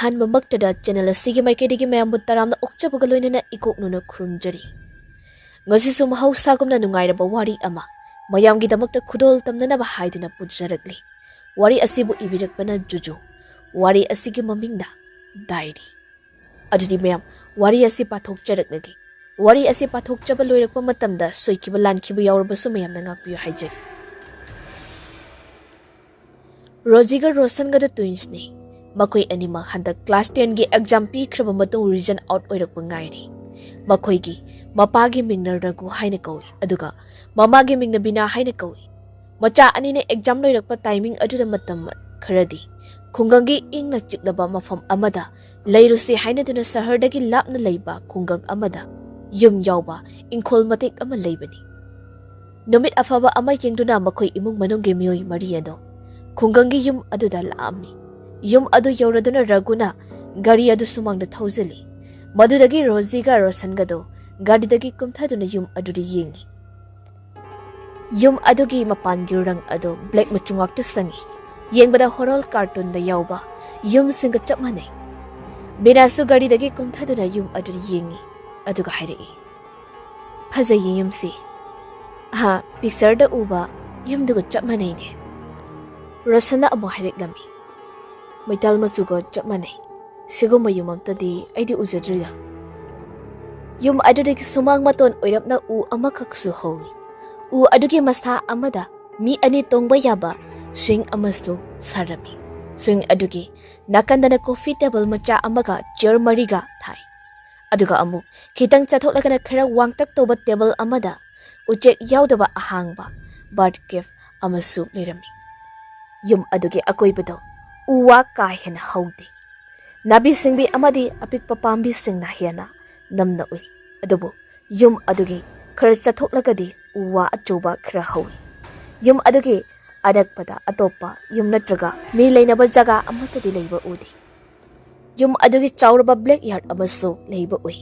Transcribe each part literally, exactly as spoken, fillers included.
ꯑꯍꯥꯟꯕꯃꯛꯇꯗ channel ꯑꯁꯤꯒꯤ ꯃꯥꯏꯀꯩꯗꯒꯤ ꯃꯌꯥꯝꯕꯨ ꯇꯔꯥꯝꯅ ꯑꯣꯛꯆꯕꯒ ꯂꯣꯏꯅꯅ ꯏꯀꯣꯛꯅꯨꯅ ꯈꯨꯔꯨꯝꯖꯔꯤ꯫ ꯉꯁꯤꯁꯨ ꯃꯍꯧꯁꯥꯒꯨꯝꯅ ꯅꯨꯡꯉꯥꯏꯔꯕ ꯋꯥꯔꯤ ꯑꯃ ꯃꯌꯥꯝꯒꯤꯗꯃꯛꯇ ꯈꯨꯗꯣꯜ ꯇꯝꯅꯅꯕ ꯍꯥꯏꯗꯨꯅ ꯄꯨꯖꯔꯛꯂꯤ꯫ ꯋꯥꯔꯤ ꯑꯁꯤꯕꯨ ꯏꯕꯤꯔꯛꯄꯅ ꯖꯨꯖꯨ꯫ ꯋꯥꯔꯤ ꯑꯁꯤꯒꯤ ꯃꯃꯤꯡꯅ ꯗꯥꯏꯔꯤ꯫ ꯑꯗꯨꯗꯤ ꯃꯌꯥꯝ, ꯋꯥꯔꯤ ꯑꯁꯤ ꯄꯥꯊꯣꯛꯆꯔꯛꯂꯒꯦ꯫ ꯋꯥꯔꯤ ꯑꯁꯤ ꯄꯥꯊꯣꯛꯆꯕ ꯂꯣꯏꯔꯛꯄ ꯃꯇꯝꯗ ꯁꯣꯏꯈꯤꯕ ꯂꯥꯟꯈꯤꯕ ꯌꯥꯎꯔꯕꯁꯨ ꯃꯌꯥꯝꯅ ꯉꯥꯛꯄꯤꯌꯨ ꯍꯥꯏꯖꯔꯤ꯫ ꯔꯣꯖꯤꯒ ꯔꯣꯁꯟꯒꯗ ꯇ꯭ꯋꯤꯟꯁꯅꯤ꯫ ꯃꯈꯣꯏ ꯑꯅꯤꯃꯛ ꯍꯟꯗꯛ ꯀ꯭ꯂꯥꯁ ꯇꯦꯟꯒꯤ ꯑꯦꯛꯖꯥꯝ ꯄꯤꯈ꯭ꯔꯕ ꯃꯇꯨꯡ ꯔꯤꯖꯜ ꯑꯥꯎꯠ ꯑꯣꯏꯔꯛꯄ ꯉꯥꯏꯔꯤ꯫ ꯃꯈꯣꯏꯒꯤ ꯃꯄꯥꯒꯤ ꯃꯤꯡꯅ ꯔꯘꯨ ꯍꯥꯏꯅ ꯀꯧꯏ, ꯑꯗꯨꯒ ꯃꯃꯥꯒꯤ ꯃꯤꯡꯅ ꯕꯤꯅꯥ ꯍꯥꯏꯅ ꯀꯧꯏ꯫ ꯃꯆꯥ ꯑꯅꯤꯅ ꯑꯦꯛꯖꯥꯝ ꯂꯣꯏꯔꯛꯄ ꯇꯥꯏꯃꯤꯡ ꯑꯗꯨꯗ ꯃꯇꯝ ꯈꯔꯗꯤ ꯈꯨꯡꯒꯪꯒꯤ ꯏꯪꯅ ꯆꯤꯛꯂꯕ ꯃꯐꯝ ꯑꯃꯗ ꯂꯩꯔꯨꯁꯤ ꯍꯥꯏꯅꯗꯨꯅ ꯁꯍꯔꯗꯒꯤ ꯂꯥꯞꯅ ꯂꯩꯕ ꯈꯨꯡꯒꯪ ꯑꯃꯗ ꯌꯨꯝ ꯌꯥꯎꯕ ꯏꯪꯈꯣꯜ ꯃꯇꯦꯛ ꯑꯃ ꯂꯩꯕꯅꯤ꯫ ꯅꯨꯃꯤꯠ ꯑꯐꯕ ꯑꯃ ꯌꯦꯡꯗꯨꯅ ꯃꯈꯣꯏ ꯏꯃꯨꯡ ꯃꯅꯨꯡꯒꯤ ꯃꯤꯑꯣꯏ ꯃꯔꯤ ꯑꯗꯨ ꯈꯨꯡꯒꯪꯒꯤ ꯌꯨꯝ ꯑꯗꯨꯗ ꯂꯥꯛꯑꯝꯃꯤ꯫ ꯌꯨꯝ ꯑꯗꯨ ꯌꯧꯔꯗꯨꯅ ꯔꯘꯨꯅ ꯒꯥꯔꯤ ꯑꯗꯨ ꯁꯨꯃꯥꯡꯗ ꯊꯧꯖꯤꯜꯂꯤ꯫ ꯃꯗꯨꯗꯒꯤ ꯔꯣꯖꯤꯒ ꯔꯣꯁꯟꯒꯗꯣ ꯒꯥꯔꯤꯗꯒꯤ ꯀꯨꯝꯊꯗꯨꯅ ꯌꯨꯝ ꯑꯗꯨꯗ ꯌꯦꯡꯉꯤ꯫ ꯌꯨꯝ ꯑꯗꯨꯒꯤ ꯃꯄꯥꯟꯒꯤ ꯔꯪ ꯑꯗꯨ ꯕ꯭ꯂꯦꯛ ꯃꯆꯨ ꯉꯥꯛꯇ ꯁꯪꯉꯤ꯫ ꯌꯦꯡꯕꯗ ꯍꯣꯔꯣꯔ ꯀꯥꯔꯇꯨꯟꯗ ꯌꯥꯎꯕ ꯌꯨꯝꯁꯤꯡꯒ ꯆꯞ ꯃꯥꯟꯅꯩ꯫ ꯕꯤꯅꯥꯁꯨ ꯒꯥꯔꯤꯗꯒꯤ ꯀꯨꯝꯊꯗꯨꯅ ꯌꯨꯝ ꯑꯗꯨ ꯌꯦꯡꯉꯤ, ꯑꯗꯨꯒ ꯍꯥꯏꯔꯛꯏ, "ꯐꯖꯩꯌꯦ ꯌꯨꯝꯁꯤ꯫ ꯍꯥ, ꯄꯤꯛꯆꯔꯗ ꯎꯕ ꯌꯨꯝꯗꯨꯒ ꯆꯞ ꯃꯥꯟꯅꯩꯅꯦ꯫" ꯔꯣꯁꯟꯅ ꯑꯃꯨꯛ ꯍꯥꯏꯔꯛꯂꯝꯃꯤ, "ꯃꯩꯇꯥꯜ ꯃꯆꯨꯒ ꯆꯞ ꯃꯥꯟꯅꯩ꯫ ꯁꯤꯒꯨꯝꯕ ꯌꯨꯝ ꯑꯝꯇꯗꯤ ꯑꯩꯗꯤ ꯎꯖꯗ꯭ꯔꯤꯗ꯫" ꯌꯨꯝ ꯑꯗꯨꯗꯒꯤ ꯁꯨꯃꯥꯡ ꯃꯇꯣꯟ ꯑꯣꯏꯔꯞꯅ ꯎ ꯑꯃꯈꯛꯁꯨ ꯍꯧꯏ꯫ ꯎ ꯑꯗꯨꯒꯤ ꯃꯁꯥ ꯑꯃꯗ ꯃꯤ ꯑꯅꯤ ꯇꯣꯡꯕ ꯌꯥꯕ ꯁ꯭ꯋꯤꯡ ꯑꯃꯁꯨ ꯁꯥꯔꯝꯃꯤ꯫ ꯁ꯭ꯋꯤꯡ ꯑꯗꯨꯒꯤ ꯅꯥꯀꯟꯗꯅ ꯀꯣꯐꯤ ꯇꯦꯕꯜ ꯃꯆꯥ ꯑꯃꯒ ꯆꯤꯌꯔ ꯃꯔꯤꯒ ꯊꯥꯏ꯫ ꯑꯗꯨꯒ ꯑꯃꯨꯛ ꯈꯤꯇꯪ ꯆꯠꯊꯣꯛꯂꯒꯅ ꯈꯔ ꯋꯥꯡꯇꯛ ꯇꯧꯕ ꯇꯦꯕꯜ ꯑꯃꯗ ꯎꯆꯦꯛ ꯌꯥꯎꯗꯕ ꯑꯍꯥꯡꯕ ꯕꯥꯔꯠ ꯀꯦꯞ ꯑꯃꯁꯨ ꯂꯩꯔꯝꯃꯤ꯫ ꯌꯨꯝ ꯑꯗꯨꯒꯤ ꯑꯀꯣꯏꯕꯗꯣ ꯎ ꯋꯥ ꯀꯥ ꯍꯦꯟꯅ ꯍꯧꯗꯦ꯫ ꯅꯥꯄꯤ ꯁꯤꯡꯕꯤ ꯑꯃꯗꯤ ꯑꯄꯤꯛꯄ ꯄꯥꯝꯕꯤꯁꯤꯡꯅ ꯍꯦꯟꯅ ꯅꯝꯅ ꯎꯏ꯫ ꯑꯗꯨꯕꯨ ꯌꯨꯝ ꯑꯗꯨꯒꯤ ꯈꯔ ꯆꯠꯊꯣꯛꯂꯒꯗꯤ ꯎ ꯋꯥ ꯑꯆꯧꯕ ꯈꯔ ꯍꯧꯏ꯫ ꯌꯨꯝ ꯑꯗꯨꯒꯤ ꯑꯅꯛꯄꯗ ꯑꯇꯣꯞꯄ ꯌꯨꯝ ꯅꯠꯇ꯭ꯔꯒ ꯃꯤ ꯂꯩꯅꯕ ꯖꯒꯥ ꯑꯃꯠꯇꯗꯤ ꯂꯩꯕ ꯎꯗꯦ꯫ ꯌꯨꯝ ꯑꯗꯨꯒꯤ ꯆꯥꯎꯔꯕ ꯕ꯭ꯂꯦꯛ ꯌꯥꯔꯗ ꯑꯃꯁꯨ ꯂꯩꯕ ꯎꯏ꯫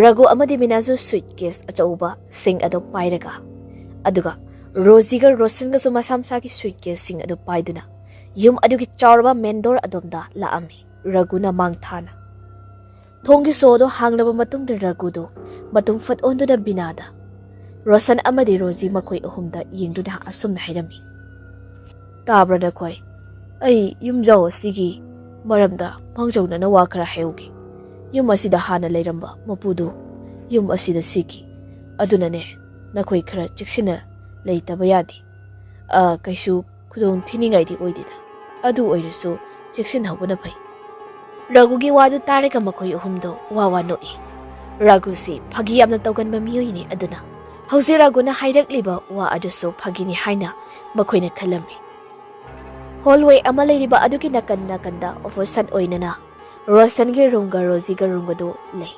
ꯔꯘꯨ ꯑꯃꯗꯤ ꯃꯤꯅꯥꯁꯨ ꯁꯨꯏꯠ ꯀꯦꯁ ꯑꯆꯧꯕꯁꯤꯡ ꯑꯗꯨ ꯄꯥꯏꯔꯒ, ꯑꯗꯨꯒ ꯔꯣꯖꯤꯒ ꯔꯣꯁꯟꯒꯁꯨ ꯃꯁꯥ ꯃꯁꯥꯒꯤ ꯁꯨꯏꯠ ꯀꯦꯁꯁꯤꯡ ꯑꯗꯨ ꯄꯥꯏꯗꯨꯅ ꯌꯨꯝ ꯑꯗꯨꯒꯤ ꯆꯥꯎꯔꯕ ꯃꯦꯟ ꯗꯣꯔ ꯑꯗꯣꯝꯗ ꯂꯥꯛꯑꯝꯃꯤ꯫ ꯔꯘꯨꯅ ꯃꯥꯡ ꯊꯥꯅ꯫ ꯊꯣꯡꯒꯤ ꯁꯣꯗꯣ ꯍꯥꯡꯂꯕ ꯃꯇꯨꯡꯗ ꯔꯘꯨꯗꯨ ꯃꯇꯨꯡ ꯐꯠ ꯑꯣꯟꯗꯨꯅ ꯕꯤꯅꯥꯗ, ꯔꯣꯁꯟ ꯑꯃꯗꯤ ꯔꯣꯖꯤ ꯃꯈꯣꯏ ꯑꯍꯨꯝꯗ ꯌꯦꯡꯗꯨꯅ ꯑꯁꯨꯝꯅ ꯍꯥꯏꯔꯝꯃꯤ, "ꯇꯥꯕ꯭ꯔꯥ ꯅꯈꯣꯏ? ꯑꯩ ꯌꯨꯝꯖꯥꯎ ꯑꯁꯤꯒꯤ ꯃꯔꯝꯗ ꯃꯥꯡꯖꯧꯅꯅ ꯋꯥ ꯈꯔ ꯍꯥꯏꯍꯧꯒꯦ꯫ ꯌꯨꯝ ꯑꯁꯤꯗ ꯍꯥꯟꯅ ꯂꯩꯔꯝꯕ ꯃꯄꯨꯗꯨ ꯌꯨꯝ ꯑꯁꯤꯗ ꯁꯤꯈꯤ꯫ ꯑꯗꯨꯅꯅꯦ, ꯅꯈꯣꯏ ꯈꯔ ꯆꯦꯛꯁꯤꯟꯅ ꯂꯩꯇꯕ ꯌꯥꯗꯦ꯫ ꯑ, ꯀꯩꯁꯨ ꯈꯨꯗꯣꯡ ꯊꯤꯅꯤꯡꯉꯥꯏꯗꯤ ꯑꯣꯏꯗꯦꯗ꯫ ꯑꯗꯨ ꯑꯣꯏꯔꯁꯨ ꯆꯦꯛꯁꯤꯟꯍꯧꯕꯅ ꯐꯩ꯫" ꯔꯘꯨꯒꯤ ꯋꯥꯗꯨ ꯇꯥꯔꯒ ꯃꯈꯣꯏ ꯑꯍꯨꯝꯗꯣ ꯋꯥ ꯋꯥ ꯅꯣꯛꯏ꯫ ꯔꯘꯨꯁꯤ ꯐꯥꯒꯤ ꯌꯥꯝꯅ ꯇꯧꯒꯟꯕ ꯃꯤꯑꯣꯏꯅꯤ, ꯑꯗꯨꯅ ꯍꯧꯖꯤꯛ ꯔꯘꯨꯅ ꯍꯥꯏꯔꯛꯂꯤꯕ ꯋꯥ ꯑꯗꯨꯁꯨ ꯐꯥꯒꯤꯅꯤ ꯍꯥꯏꯅ ꯃꯈꯣꯏꯅ ꯈꯜꯂꯝꯃꯤ꯫ ꯍꯣꯜꯋꯦ ꯑꯃ ꯂꯩꯔꯤꯕ ꯑꯗꯨꯒꯤ ꯅꯥꯀꯟ ꯅꯥꯀꯟꯗ ꯑꯣꯄꯣꯖꯤꯁꯟ ꯑꯣꯏꯅꯅ ꯔꯣꯁꯟꯒꯤ ꯔꯨꯝꯒ ꯔꯣꯖꯤꯒ ꯔꯨꯝꯒꯗꯨ ꯂꯩ꯫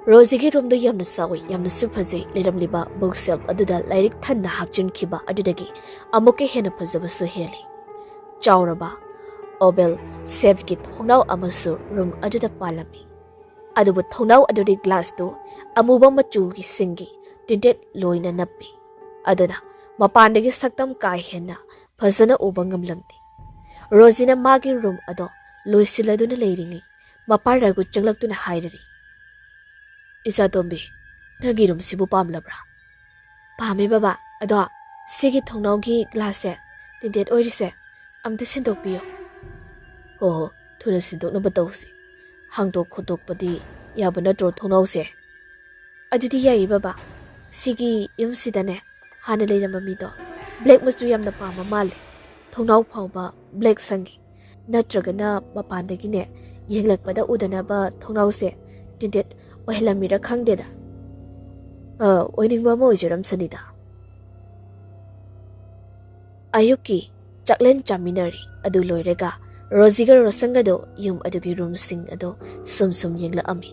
ꯔꯣꯖꯤꯒꯤ ꯔꯨꯝꯗꯨ ꯌꯥꯝꯅ ꯆꯥꯎꯏ, ꯌꯥꯝꯅꯁꯨ ꯐꯖꯩ꯫ ꯂꯩꯔꯝꯂꯤꯕ ꯕꯨꯛ ꯁꯦꯜꯐ ꯑꯗꯨꯗ ꯂꯥꯏꯔꯤꯛ ꯊꯟꯅ ꯍꯥꯞꯆꯤꯟꯈꯤꯕ ꯑꯗꯨꯗꯒꯤ ꯑꯃꯨꯛꯀ ꯍꯦꯟꯅ ꯐꯖꯕꯁꯨ ꯍꯦꯜꯂꯤ꯫ ꯆꯥꯎꯔꯕ ꯑꯣꯕꯦꯜ ꯁꯦꯐꯀꯤ ꯊꯣꯡꯅꯥꯎ ꯑꯃꯁꯨ ꯔꯨꯝ ꯑꯗꯨꯗ ꯄꯥꯜꯂꯝꯃꯤ꯫ ꯑꯗꯨꯕꯨ ꯊꯣꯡꯅꯥꯎ ꯑꯗꯨꯗꯤ ꯒ꯭ꯂꯥꯁꯇꯨ ꯑꯃꯨꯕ ꯃꯆꯨꯒꯤ ꯁꯤꯡꯒꯤ ꯇꯤꯟꯇꯦꯠ ꯂꯣꯏꯅ ꯅꯞꯄꯤ꯫ ꯑꯗꯨꯅ ꯃꯄꯥꯟꯗꯒꯤ ꯁꯛꯇꯝ ꯀꯥ ꯍꯦꯟꯅ ꯐꯖꯅ ꯎꯕ ꯉꯝꯂꯝꯗꯦ꯫ ꯔꯣꯖꯤꯅ ꯃꯥꯒꯤ ꯔꯨꯝ ꯑꯗꯣ ꯂꯣꯏꯁꯤꯜꯂꯗꯨꯅ ꯂꯩꯔꯤꯉꯩ ꯃꯄꯥ ꯔꯘꯨ ꯆꯪꯂꯛꯇꯨꯅ ꯍꯥꯏꯔꯔꯤ, "ꯏꯆꯥꯇꯣꯝꯕꯤ, ꯅꯪꯒꯤ ꯔꯨꯝꯁꯤꯕꯨ ꯄꯥꯝꯂꯕ꯭ꯔꯥ?" "ꯄꯥꯝꯃꯦ ꯕꯕꯥ, ꯑꯗꯣ ꯁꯤꯒꯤ ꯊꯣꯡꯅꯥꯎꯒꯤ ꯒ꯭ꯂꯥꯁꯁꯦ ꯇꯤꯟꯇꯦꯠ ꯑꯣꯏꯔꯤꯁꯦ ꯑꯝꯇ ꯁꯤꯟꯗꯣꯛꯄꯤꯌꯨ꯫" "ꯍꯣ ꯍꯣ, ꯊꯨꯅ ꯁꯤꯟꯗꯣꯛꯅꯕ ꯇꯧꯁꯤ꯫ ꯍꯥꯡꯗꯣꯛ ꯈꯣꯠꯇꯣꯛꯄꯗꯤ ꯌꯥꯕ ꯅꯠꯇ꯭ꯔꯣ ꯊꯣꯡꯅꯥꯎꯁꯦ?" "ꯑꯗꯨꯗꯤ ꯌꯥꯏꯌꯦ ꯕꯕꯥ꯫ ꯁꯤꯒꯤ ꯌꯨꯝꯁꯤꯗꯅꯦ, ꯍꯥꯟꯅ ꯂꯩꯔꯝꯕ ꯃꯤꯗꯣ ꯕ꯭ꯂꯦꯛ ꯃꯆꯨ ꯌꯥꯝꯅ ꯄꯥꯝꯕ ꯃꯥꯜꯂꯦ꯫ ꯊꯣꯡꯅꯥꯎ ꯐꯥꯎꯕ ꯕ꯭ꯂꯦꯛ ꯁꯪꯉꯤ꯫ ꯅꯠꯇ꯭ꯔꯒꯅ ꯃꯄꯥꯟꯗꯒꯤꯅꯦ ꯌꯦꯡꯂꯛꯄꯗ ꯎꯗꯅꯕ ꯊꯣꯡꯅꯥꯎꯁꯦ ꯇꯤꯟꯇꯦꯠ ꯑꯣꯏꯍꯜꯂꯝꯃꯤꯔ ꯈꯪꯗꯦꯗ꯫ ꯑ, ꯑꯣꯏꯅꯤꯡꯕ ꯑꯃ ꯑꯣꯏꯖꯔꯝꯁꯅꯤꯗ꯫" ꯑꯌꯨꯛꯀꯤ ꯆꯥꯛꯂꯦꯟ ꯆꯥꯃꯤꯟꯅꯔꯤ꯫ ꯑꯗꯨ ꯂꯣꯏꯔꯒ ꯔꯣꯖꯤꯒ ꯔꯣꯁꯟꯒꯗꯣ ꯌꯨꯝ ꯑꯗꯨꯒꯤ ꯔꯨꯝꯁꯤꯡ ꯑꯗꯣ ꯁꯨꯝ ꯁꯨꯝ ꯌꯦꯡꯂꯛꯑꯝꯃꯤ꯫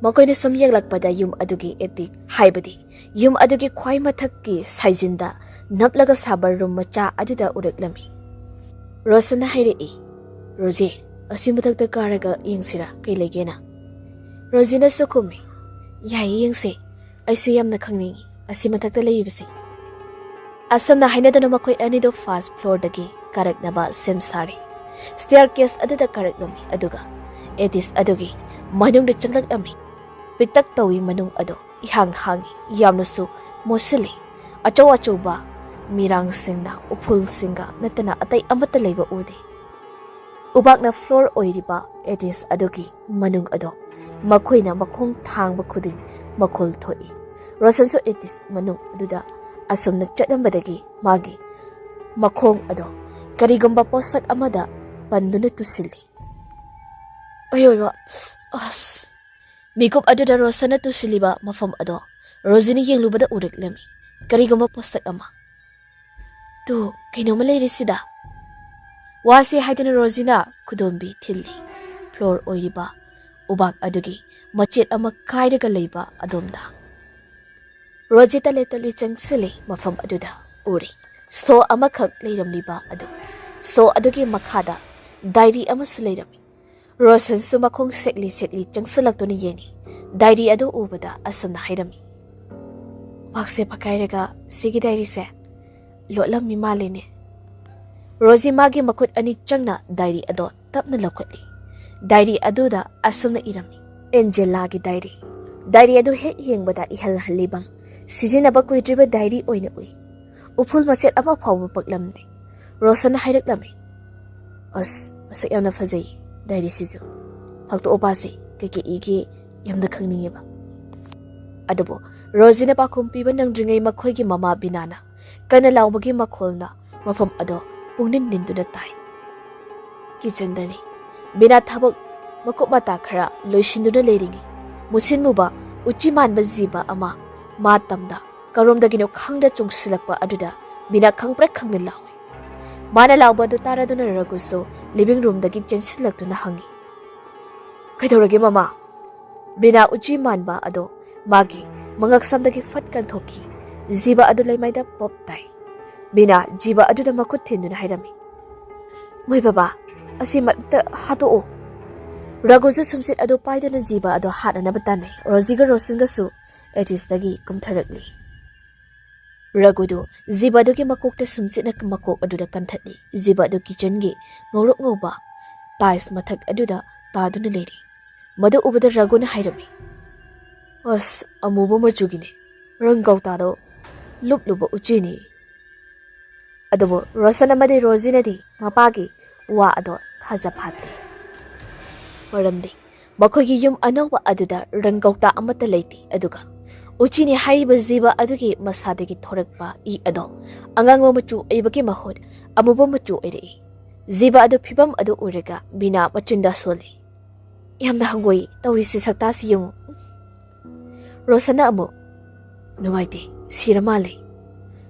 ꯃꯈꯣꯏꯅ ꯁꯨꯝ ꯌꯦꯡꯂꯛꯄꯗ ꯌꯨꯝ ꯑꯗꯨꯒꯤ ꯑꯦꯇꯤꯛ, ꯍꯥꯏꯕꯗꯤ ꯌꯨꯝ ꯑꯗꯨꯒꯤ ꯈ꯭ꯋꯥꯏ ꯃꯊꯛꯀꯤ ꯁꯥꯏꯖꯤꯟꯗ ꯅꯞꯂꯒ ꯁꯥꯕ ꯔꯨꯝ ꯃꯆꯥ ꯑꯗꯨꯗ ꯎꯔꯛꯂꯝꯃꯤ꯫ ꯔꯣꯁꯟꯅ ꯍꯥꯏꯔꯛꯏ, "ꯔꯣꯖꯤ, ꯑꯁꯤ ꯃꯊꯛꯇ ꯀꯥꯔꯒ ꯌꯦꯡꯁꯤꯔꯥ, ꯀꯩ ꯂꯩꯒꯦꯅ?" ꯔꯣꯖꯤꯅꯁꯨ ꯈꯨꯝꯃꯤ, "ꯌꯥꯏꯌꯦ, ꯌꯦꯡꯁꯦ꯫ ꯑꯩꯁꯨ ꯌꯥꯝꯅ ꯈꯪꯅꯤꯡꯉꯤ ꯑꯁꯤ ꯃꯊꯛꯇ ꯂꯩꯔꯤꯕꯁꯤ꯫" ꯑꯁꯨꯝꯅ ꯍꯥꯏꯅꯗꯨꯅ ꯃꯈꯣꯏ ꯑꯅꯤꯗꯨ ꯐꯥꯔꯁ ꯐ꯭ꯂꯣꯔꯗꯒꯤ ꯀꯥꯔꯛꯅꯕ ꯁꯦꯝ ꯁꯥꯔꯤ꯫ ꯁ꯭ꯇꯤꯌꯔ ꯀꯦꯁ ꯑꯗꯨꯗ ꯀꯥꯔꯛꯂꯝꯃꯤ, ꯑꯗꯨꯒ ꯑꯦꯇꯤꯁ ꯑꯗꯨꯒꯤ ꯃꯅꯨꯡꯗ ꯆꯪꯂꯛꯂꯝꯃꯤ꯫ ꯄꯤꯛꯇꯛ ꯇꯧꯏ ꯃꯅꯨꯡ ꯑꯗꯨ, ꯏꯍꯥꯡ ꯍꯥꯡꯏ, ꯌꯥꯝꯅꯁꯨ ꯃꯣꯠꯁꯤꯜꯂꯤ꯫ ꯑꯆꯧ ꯑꯆꯧꯕ ꯃꯤꯔꯥꯡꯁꯤꯡꯅ ꯎꯐꯨꯜꯁꯤꯡꯒ ꯅꯠꯇꯅ ꯑꯇꯩ ꯑꯃꯠꯇ ꯂꯩꯕ ꯎꯗꯦ꯫ ꯎꯕꯥꯛꯅ ꯐ꯭ꯂꯣꯔ ꯑꯣꯏꯔꯤꯕ ꯑꯦꯇꯤꯁ ꯑꯗꯨꯒꯤ ꯃꯅꯨꯡ ꯑꯗꯣ ꯃꯈꯣꯏꯅ ꯃꯈꯣꯡ ꯊꯥꯡꯕ ꯈꯨꯗꯤꯡ ꯃꯈꯣꯜ ꯊꯣꯛꯏ꯫ ꯔꯣꯁꯟꯁꯨ ꯑꯦꯇꯤꯁ ꯃꯅꯨꯡ ꯑꯗꯨꯗ ꯑꯁꯨꯝꯅ ꯆꯠꯂꯝꯕꯗꯒꯤ ꯃꯥꯒꯤ ꯃꯈꯣꯡ ꯑꯗꯣ ꯀꯔꯤꯒꯨꯝꯕ ꯄꯣꯠꯁꯛ ꯑꯃꯗ ꯄꯟꯗꯨꯅ ꯇꯨꯁꯤꯜꯂꯤ꯫ ꯑꯌꯣꯏꯕ! ꯑꯁ! ꯃꯤꯀꯨꯞ ꯑꯗꯨꯗ ꯔꯣꯁꯟꯅ ꯇꯨꯁꯤꯜꯂꯤꯕ ꯃꯐꯝ ꯑꯗꯣ ꯔꯣꯖꯤꯅ ꯌꯦꯡꯂꯨꯕꯗ ꯎꯔꯛꯂꯝꯃꯤ꯫ ꯀꯔꯤꯒꯨꯝꯕ ꯄꯣꯠꯁꯛ ꯑꯃ꯫ "ꯇꯨ, ꯀꯩꯅꯣꯝꯃ ꯂꯩꯔꯤꯁꯤꯗ!" ꯋꯥꯁꯤ ꯍꯥꯏꯗꯨꯅ ꯔꯣꯖꯤꯅ ꯈꯨꯗꯣꯝꯕꯤ ꯊꯤꯜꯂꯤ꯫ ꯐ꯭ꯂꯣꯔ ꯑꯣꯏꯔꯤꯕ ꯎꯕꯥꯛ ꯑꯗꯨꯒꯤ ꯃꯆꯦꯠ ꯑꯃ ꯀꯥꯏꯔꯒ ꯂꯩꯕ ꯑꯗꯣꯝꯗ꯫ ꯔꯣꯖꯤ ꯇꯂꯦ ꯇꯂꯨ ꯆꯪꯁꯤꯜꯂꯤ꯫ ꯃꯐꯝ ꯑꯗꯨꯗ ꯎꯔꯤ ꯁꯣ ꯑꯃꯈꯛ ꯂꯩꯔꯝꯂꯤꯕ ꯑꯗꯨ꯫ ꯁꯣ ꯑꯗꯨꯒꯤ ꯃꯈꯥꯗ ꯗꯥꯏꯔꯤ ꯑꯃꯁꯨ ꯂꯩꯔꯝꯃꯤ꯫ ꯔꯣꯁꯟꯁꯨ ꯃꯈꯣꯡ ꯁꯦꯛꯂꯤ ꯁꯦꯛꯂꯤ ꯆꯪꯁꯤꯜꯂꯛꯇꯨꯅ ꯌꯦꯡꯉꯤ꯫ ꯗꯥꯏꯔꯤ ꯑꯗꯨ ꯎꯕꯗ ꯑꯁꯨꯝꯅ ꯍꯥꯏꯔꯝꯃꯤ, "ꯎꯕꯥꯛꯁꯦ ꯐꯛꯀꯥꯏꯔꯒ ꯁꯤꯒꯤ ꯗꯥꯏꯔꯤꯁꯦ ꯂꯣꯠꯂꯝꯃꯤ ꯃꯥꯜꯂꯤꯅꯦ꯫" ꯔꯣꯖꯤ ꯃꯥꯒꯤ ꯃꯈꯨꯠ ꯑꯅꯤ ꯆꯪꯅ ꯗꯥꯏꯔꯤ ꯑꯗꯣ ꯇꯞꯅ ꯂꯧꯈꯠꯂꯤ꯫ ꯗꯥꯏꯔꯤ ꯑꯗꯨꯗ ꯑꯁꯨꯝꯅ ꯏꯔꯝꯃꯤ, "ꯑꯦꯟꯖꯦꯂꯥꯒꯤ ꯗꯥꯏꯔꯤ꯫" ꯗꯥꯏꯔꯤ ꯑꯗꯨ ꯍꯦꯛ ꯌꯦꯡꯕꯗ ꯏꯍꯜ ꯍꯜꯂꯤꯕ, ꯁꯤꯖꯤꯟꯅꯕ ꯀꯨꯏꯗ꯭ꯔꯤꯕ ꯗꯥꯏꯔꯤ ꯑꯣꯏꯅ ꯎꯏ꯫ ꯎꯐꯨꯜ ꯃꯆꯦꯠ ꯑꯃ ꯐꯥꯎꯕ ꯄꯛꯂꯝꯗꯦ꯫ ꯔꯣꯁꯟꯅ ꯍꯥꯏꯔꯛꯂꯝꯃꯤ, "ꯑꯁ, ꯃꯁꯛ ꯌꯥꯝꯅ ꯐꯖꯩ ꯗꯥꯏꯔꯤꯁꯤꯁꯨ꯫ ꯐꯥꯛꯇꯣꯛꯑꯣ ꯄꯥꯁꯦ, ꯀꯩꯀꯩ ꯏꯒꯦ ꯌꯥꯝꯅ ꯈꯪꯅꯤꯡꯉꯦꯕ꯫" ꯑꯗꯨꯕꯨ ꯔꯣꯖꯤꯅ ꯄꯥꯎꯈꯨꯝ ꯄꯤꯕ ꯅꯪꯗ꯭ꯔꯤꯉꯩ ꯃꯈꯣꯏꯒꯤ ꯃꯃꯥ ꯕꯤꯅꯥꯅ ꯀꯟꯅ ꯂꯥꯎꯕꯒꯤ ꯃꯈꯣꯜꯅ ꯃꯐꯝ ꯑꯗꯣ ꯄꯨꯡꯅꯤꯟ ꯅꯤꯟꯗꯨꯅ ꯇꯥꯏ꯫ ꯀꯤꯆꯟꯗꯅꯤ꯫ ꯕꯤꯅꯥ ꯊꯕꯛ ꯃꯀꯨꯞ ꯃꯇꯥ ꯈꯔ ꯂꯣꯏꯁꯤꯟꯗꯨꯅ ꯂꯩꯔꯤꯉꯩ ꯃꯨꯁꯤꯟ ꯃꯨꯕ ꯎꯆꯤ ꯃꯥꯟꯕ ꯖꯤꯕ ꯑꯃ ꯃꯥ ꯇꯝꯗ ꯀꯔꯣꯝꯗꯒꯤꯅꯣ ꯈꯪꯗ ꯆꯣꯡꯁꯤꯜꯂꯛꯄ ꯑꯗꯨꯗ ꯕꯤꯅꯥ ꯈꯪꯄ꯭ꯔꯦꯛ ꯈꯪꯅ ꯂꯥꯎꯏ꯫ ꯃꯥꯅ ꯂꯥꯎꯕ ꯑꯗꯨ ꯇꯥꯔꯗꯨꯅ ꯔꯘꯨꯁꯨ ꯂꯤꯚꯤꯡ ꯔꯨꯝꯗꯒꯤ ꯆꯦꯟꯁꯤꯜꯂꯛꯇꯨꯅ ꯍꯪꯉꯤ, "ꯀꯩꯗꯧꯔꯒꯦ ꯃꯃꯥ?" ꯕꯤꯅꯥ ꯎꯆꯤ ꯃꯥꯟꯕ ꯑꯗꯣ ꯃꯥꯒꯤ ꯃꯉꯛꯁꯝꯗꯒꯤ ꯐꯠ ꯀꯟꯊꯣꯛꯈꯤ꯫ ꯖꯤꯕ ꯑꯗꯨ ꯂꯩꯃꯥꯏꯗ ꯄꯣꯞ ꯇꯥꯏ꯫ ꯕꯤꯅꯥ ꯖꯤꯕ ꯑꯗꯨꯗ ꯃꯈꯨꯠ ꯊꯤꯟꯗꯨꯅ ꯍꯥꯏꯔꯝꯃꯤ, "ꯃꯣꯏ ꯕꯕꯥ, ꯑꯁꯤ ꯃꯇ ꯍꯥꯠꯇꯣꯛꯑꯣ꯫" ꯔꯘꯨꯁꯨ ꯁꯨꯝꯁꯤꯠ ꯑꯗꯨ ꯄꯥꯏꯗꯨꯅ ꯖꯤꯕ ꯑꯗꯨ ꯍꯥꯠꯅꯅꯕ ꯇꯥꯟꯅꯩ꯫ ꯔꯣꯖꯤꯒ ꯔꯣꯁꯟꯒꯁꯨ ꯑꯦꯇꯤꯁꯇꯒꯤ ꯀꯨꯝꯊꯔꯛꯂꯤ꯫ ꯔꯘꯨꯗꯨ ꯖꯤꯕ ꯑꯗꯨꯒꯤ ꯃꯀꯣꯛꯇ ꯁꯨꯝꯆꯤꯠꯅ ꯃꯀꯣꯛ ꯑꯗꯨꯗ ꯀꯟꯊꯠꯂꯤ꯫ ꯖꯤꯕ ꯑꯗꯨ ꯀꯤꯆꯟꯒꯤ ꯉꯧꯔꯣꯛ ꯉꯧꯕ ꯇꯥꯏꯜꯁ ꯃꯊꯛ ꯑꯗꯨꯗ ꯇꯥꯗꯨꯅ ꯂꯩꯔꯤ꯫ ꯃꯗꯨ ꯎꯕꯗ ꯔꯘꯨꯅ ꯍꯥꯏꯔꯝꯃꯤ, "ꯑꯁ, ꯑꯃꯨꯕ ꯃꯆꯨꯒꯤꯅꯦ꯫ ꯔꯪ ꯀꯧꯇꯥꯗꯣ ꯂꯨꯞꯂꯨꯕ ꯎꯆꯤꯅꯤ꯫" ꯑꯗꯨꯕꯨ ꯔꯣꯁꯟ ꯑꯃꯗꯤ ꯔꯣꯖꯤꯅꯗꯤ ꯃꯄꯥꯒꯤ ꯋꯥ ꯑꯗꯣ ꯊꯥꯖ ꯐꯥꯠꯇꯦ꯫ ꯃꯔꯝꯗꯤ ꯃꯈꯣꯏꯒꯤ ꯌꯨꯝ ꯑꯅꯧꯕ ꯑꯗꯨꯗ ꯔꯪ ꯀꯧꯇꯥ ꯑꯃꯠꯇ ꯂꯩꯇꯦ꯫ ꯑꯗꯨꯒ ꯎꯆꯤꯅꯤ ꯍꯥꯏꯔꯤꯕ ꯖꯤꯕ ꯑꯗꯨꯒꯤ ꯃꯁꯥꯗꯒꯤ ꯊꯣꯔꯛꯄ ꯏ ꯑꯗꯣ ꯑꯉꯥꯡꯕ ꯃꯆꯨ ꯑꯣꯏꯕꯒꯤ ꯃꯍꯨꯠ ꯑꯃꯨꯕ ꯃꯆꯨ ꯑꯣꯏꯔꯛꯏ꯫ ꯖꯤꯕ ꯑꯗꯨ ꯐꯤꯕꯝ ꯑꯗꯨ ꯎꯔꯒ ꯕꯤꯅꯥ ꯃꯆꯤꯟꯗ ꯁꯣꯜꯂꯤ꯫ "ꯌꯥꯝꯅ ꯍꯪꯒꯣꯏ ꯇꯧꯔꯤꯁꯤ, ꯁꯛꯇꯥꯁꯤ ꯌꯦꯡꯉꯨ꯫" ꯔꯣꯁꯟꯅ ꯑꯃꯨꯛ, "ꯅꯨꯡꯉꯥꯏꯇꯦ, ꯁꯤꯔ ꯃꯥꯜꯂꯦ꯫"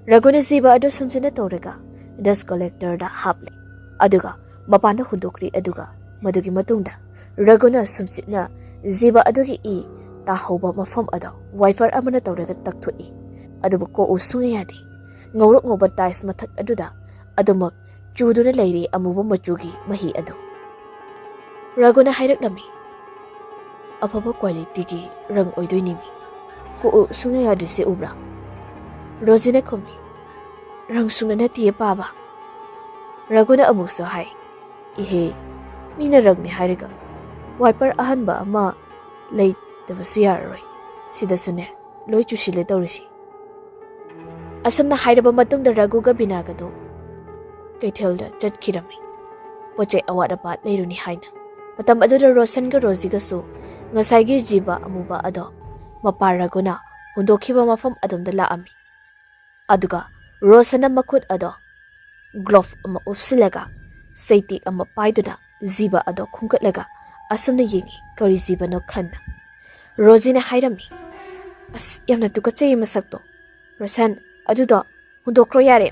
ꯔꯘꯨꯅ ꯖꯤꯕ ꯑꯗꯨ ꯁꯨꯝꯖꯤꯟꯅ ꯇꯧꯔꯒ ꯗꯁ ꯀꯣꯂꯦꯛꯇꯔꯗ ꯍꯥꯞꯂꯦ꯫ ꯑꯗꯨꯒ ꯃꯄꯥꯟꯗ ꯍꯨꯟꯗꯣꯛꯈ꯭ꯔꯤ꯫ ꯑꯗꯨꯒ ꯃꯗꯨꯒꯤ ꯃꯇꯨꯡꯗ ꯔꯘꯨꯅ ꯁꯨꯝꯆꯤꯠꯅ ꯖꯤꯕ ꯑꯗꯨꯒꯤ ꯏ ꯇꯥꯍꯧꯕ ꯃꯐꯝ ꯑꯗꯨ ꯋꯥꯏꯄꯔ ꯑꯃꯅ ꯇꯧꯔꯒ ꯇꯛꯊꯣꯛꯏ꯫ ꯑꯗꯨꯕꯨ ꯀꯣꯛꯎ ꯁꯨꯡꯌꯥ ꯌꯥꯗꯦ꯫ ꯉꯧꯔꯣꯛ ꯉꯧꯕ ꯇꯥꯏꯜꯁ ꯃꯊꯛ ꯑꯗꯨꯗ ꯑꯗꯨꯃꯛ ꯆꯨꯗꯨꯅ ꯂꯩꯔꯤ ꯑꯃꯨꯕ ꯃꯆꯨꯒꯤ ꯃꯍꯤ ꯑꯗꯨ꯫ ꯔꯘꯨꯅ ꯍꯥꯏꯔꯛꯂꯝꯃꯤ, "ꯑꯐꯕ ꯀ꯭ꯋꯥꯂꯤꯇꯤꯒꯤ ꯔꯪ ꯑꯣꯏꯗꯣꯏꯅꯤꯃꯤ꯫ ꯀꯣꯛꯎ ꯁꯨꯡꯌꯥ ꯌꯥꯗ꯭ꯔꯤꯁꯦ ꯎꯕ꯭ꯔꯥ?" ꯔꯣꯖꯤꯅ ꯈꯨꯝꯃꯤ, "ꯔꯪ ꯁꯨꯡꯅ ꯅꯠꯇꯤꯌꯦ ꯄꯥꯕ꯫" ꯔꯘꯨꯅ ꯑꯃꯨꯛꯁꯨ ꯍꯥꯏ, "ꯏꯍꯦ, ꯃꯤꯅ ꯔꯪꯅꯤ ꯍꯥꯏꯔꯒ ꯋꯥꯏꯄꯔ ꯑꯍꯟꯕ ꯑꯃ ꯂꯩꯇꯕꯁꯨ ꯌꯥꯔꯔꯣꯏ꯫ ꯁꯤꯗꯁꯨꯅꯦ, ꯂꯣꯏ ꯆꯨꯁꯤꯜꯂꯦ ꯇꯧꯔꯤꯁꯤ꯫" ꯑꯁꯨꯝꯅ ꯍꯥꯏꯔꯕ ꯃꯇꯨꯡꯗ ꯔꯘꯨꯒ ꯕꯤꯅꯥꯒꯗꯨ ꯀꯩꯊꯦꯜꯗ ꯆꯠꯈꯤꯔꯝꯃꯤ, ꯄꯣꯠ ꯆꯩ ꯑꯋꯥꯠ ꯑꯄꯥ ꯂꯩꯔꯨꯅꯤ ꯍꯥꯏꯅ꯫ ꯃꯇꯝ ꯑꯗꯨꯗ ꯔꯣꯁꯟꯒ ꯔꯣꯖꯤꯒꯁꯨ ꯉꯁꯥꯏꯒꯤ ꯖꯤꯕ ꯑꯃꯨꯕ ꯑꯗꯣ ꯃꯄꯥ ꯔꯘꯨꯅ ꯍꯨꯟꯗꯣꯛꯈꯤꯕ ꯃꯐꯝ ꯑꯗꯣꯝꯗ ꯂꯥꯛꯑꯝꯃꯤ꯫ ꯑꯗꯨꯒ ꯔꯣꯁꯟꯅ ꯃꯈꯨꯠ ꯑꯗꯣ ꯒ꯭ꯂꯣꯚ ꯑꯃ ꯎꯞꯁꯤꯜꯂꯒ ꯆꯩꯇꯦꯛ ꯑꯃ ꯄꯥꯏꯗꯨꯅ ꯖꯤꯕ ꯑꯗꯣ ꯈꯨꯝꯒꯠꯂꯒ ꯑꯁꯨꯝꯅ ꯌꯦꯡꯉꯤ, ꯀꯔꯤ ꯖꯤꯕꯅꯣ ꯈꯟꯅ꯫ ꯔꯣꯖꯤꯅ ꯍꯥꯏꯔꯝꯃꯤ, "ꯑꯁ, ꯌꯥꯝꯅ ꯇꯨꯀꯠꯆꯩ ꯃꯁꯛꯇꯣ꯫ ꯔꯣꯁꯟ, ꯑꯗꯨꯗꯣ ꯍꯨꯟꯗꯣꯛꯈ꯭ꯔꯣ ꯌꯥꯔꯦ꯫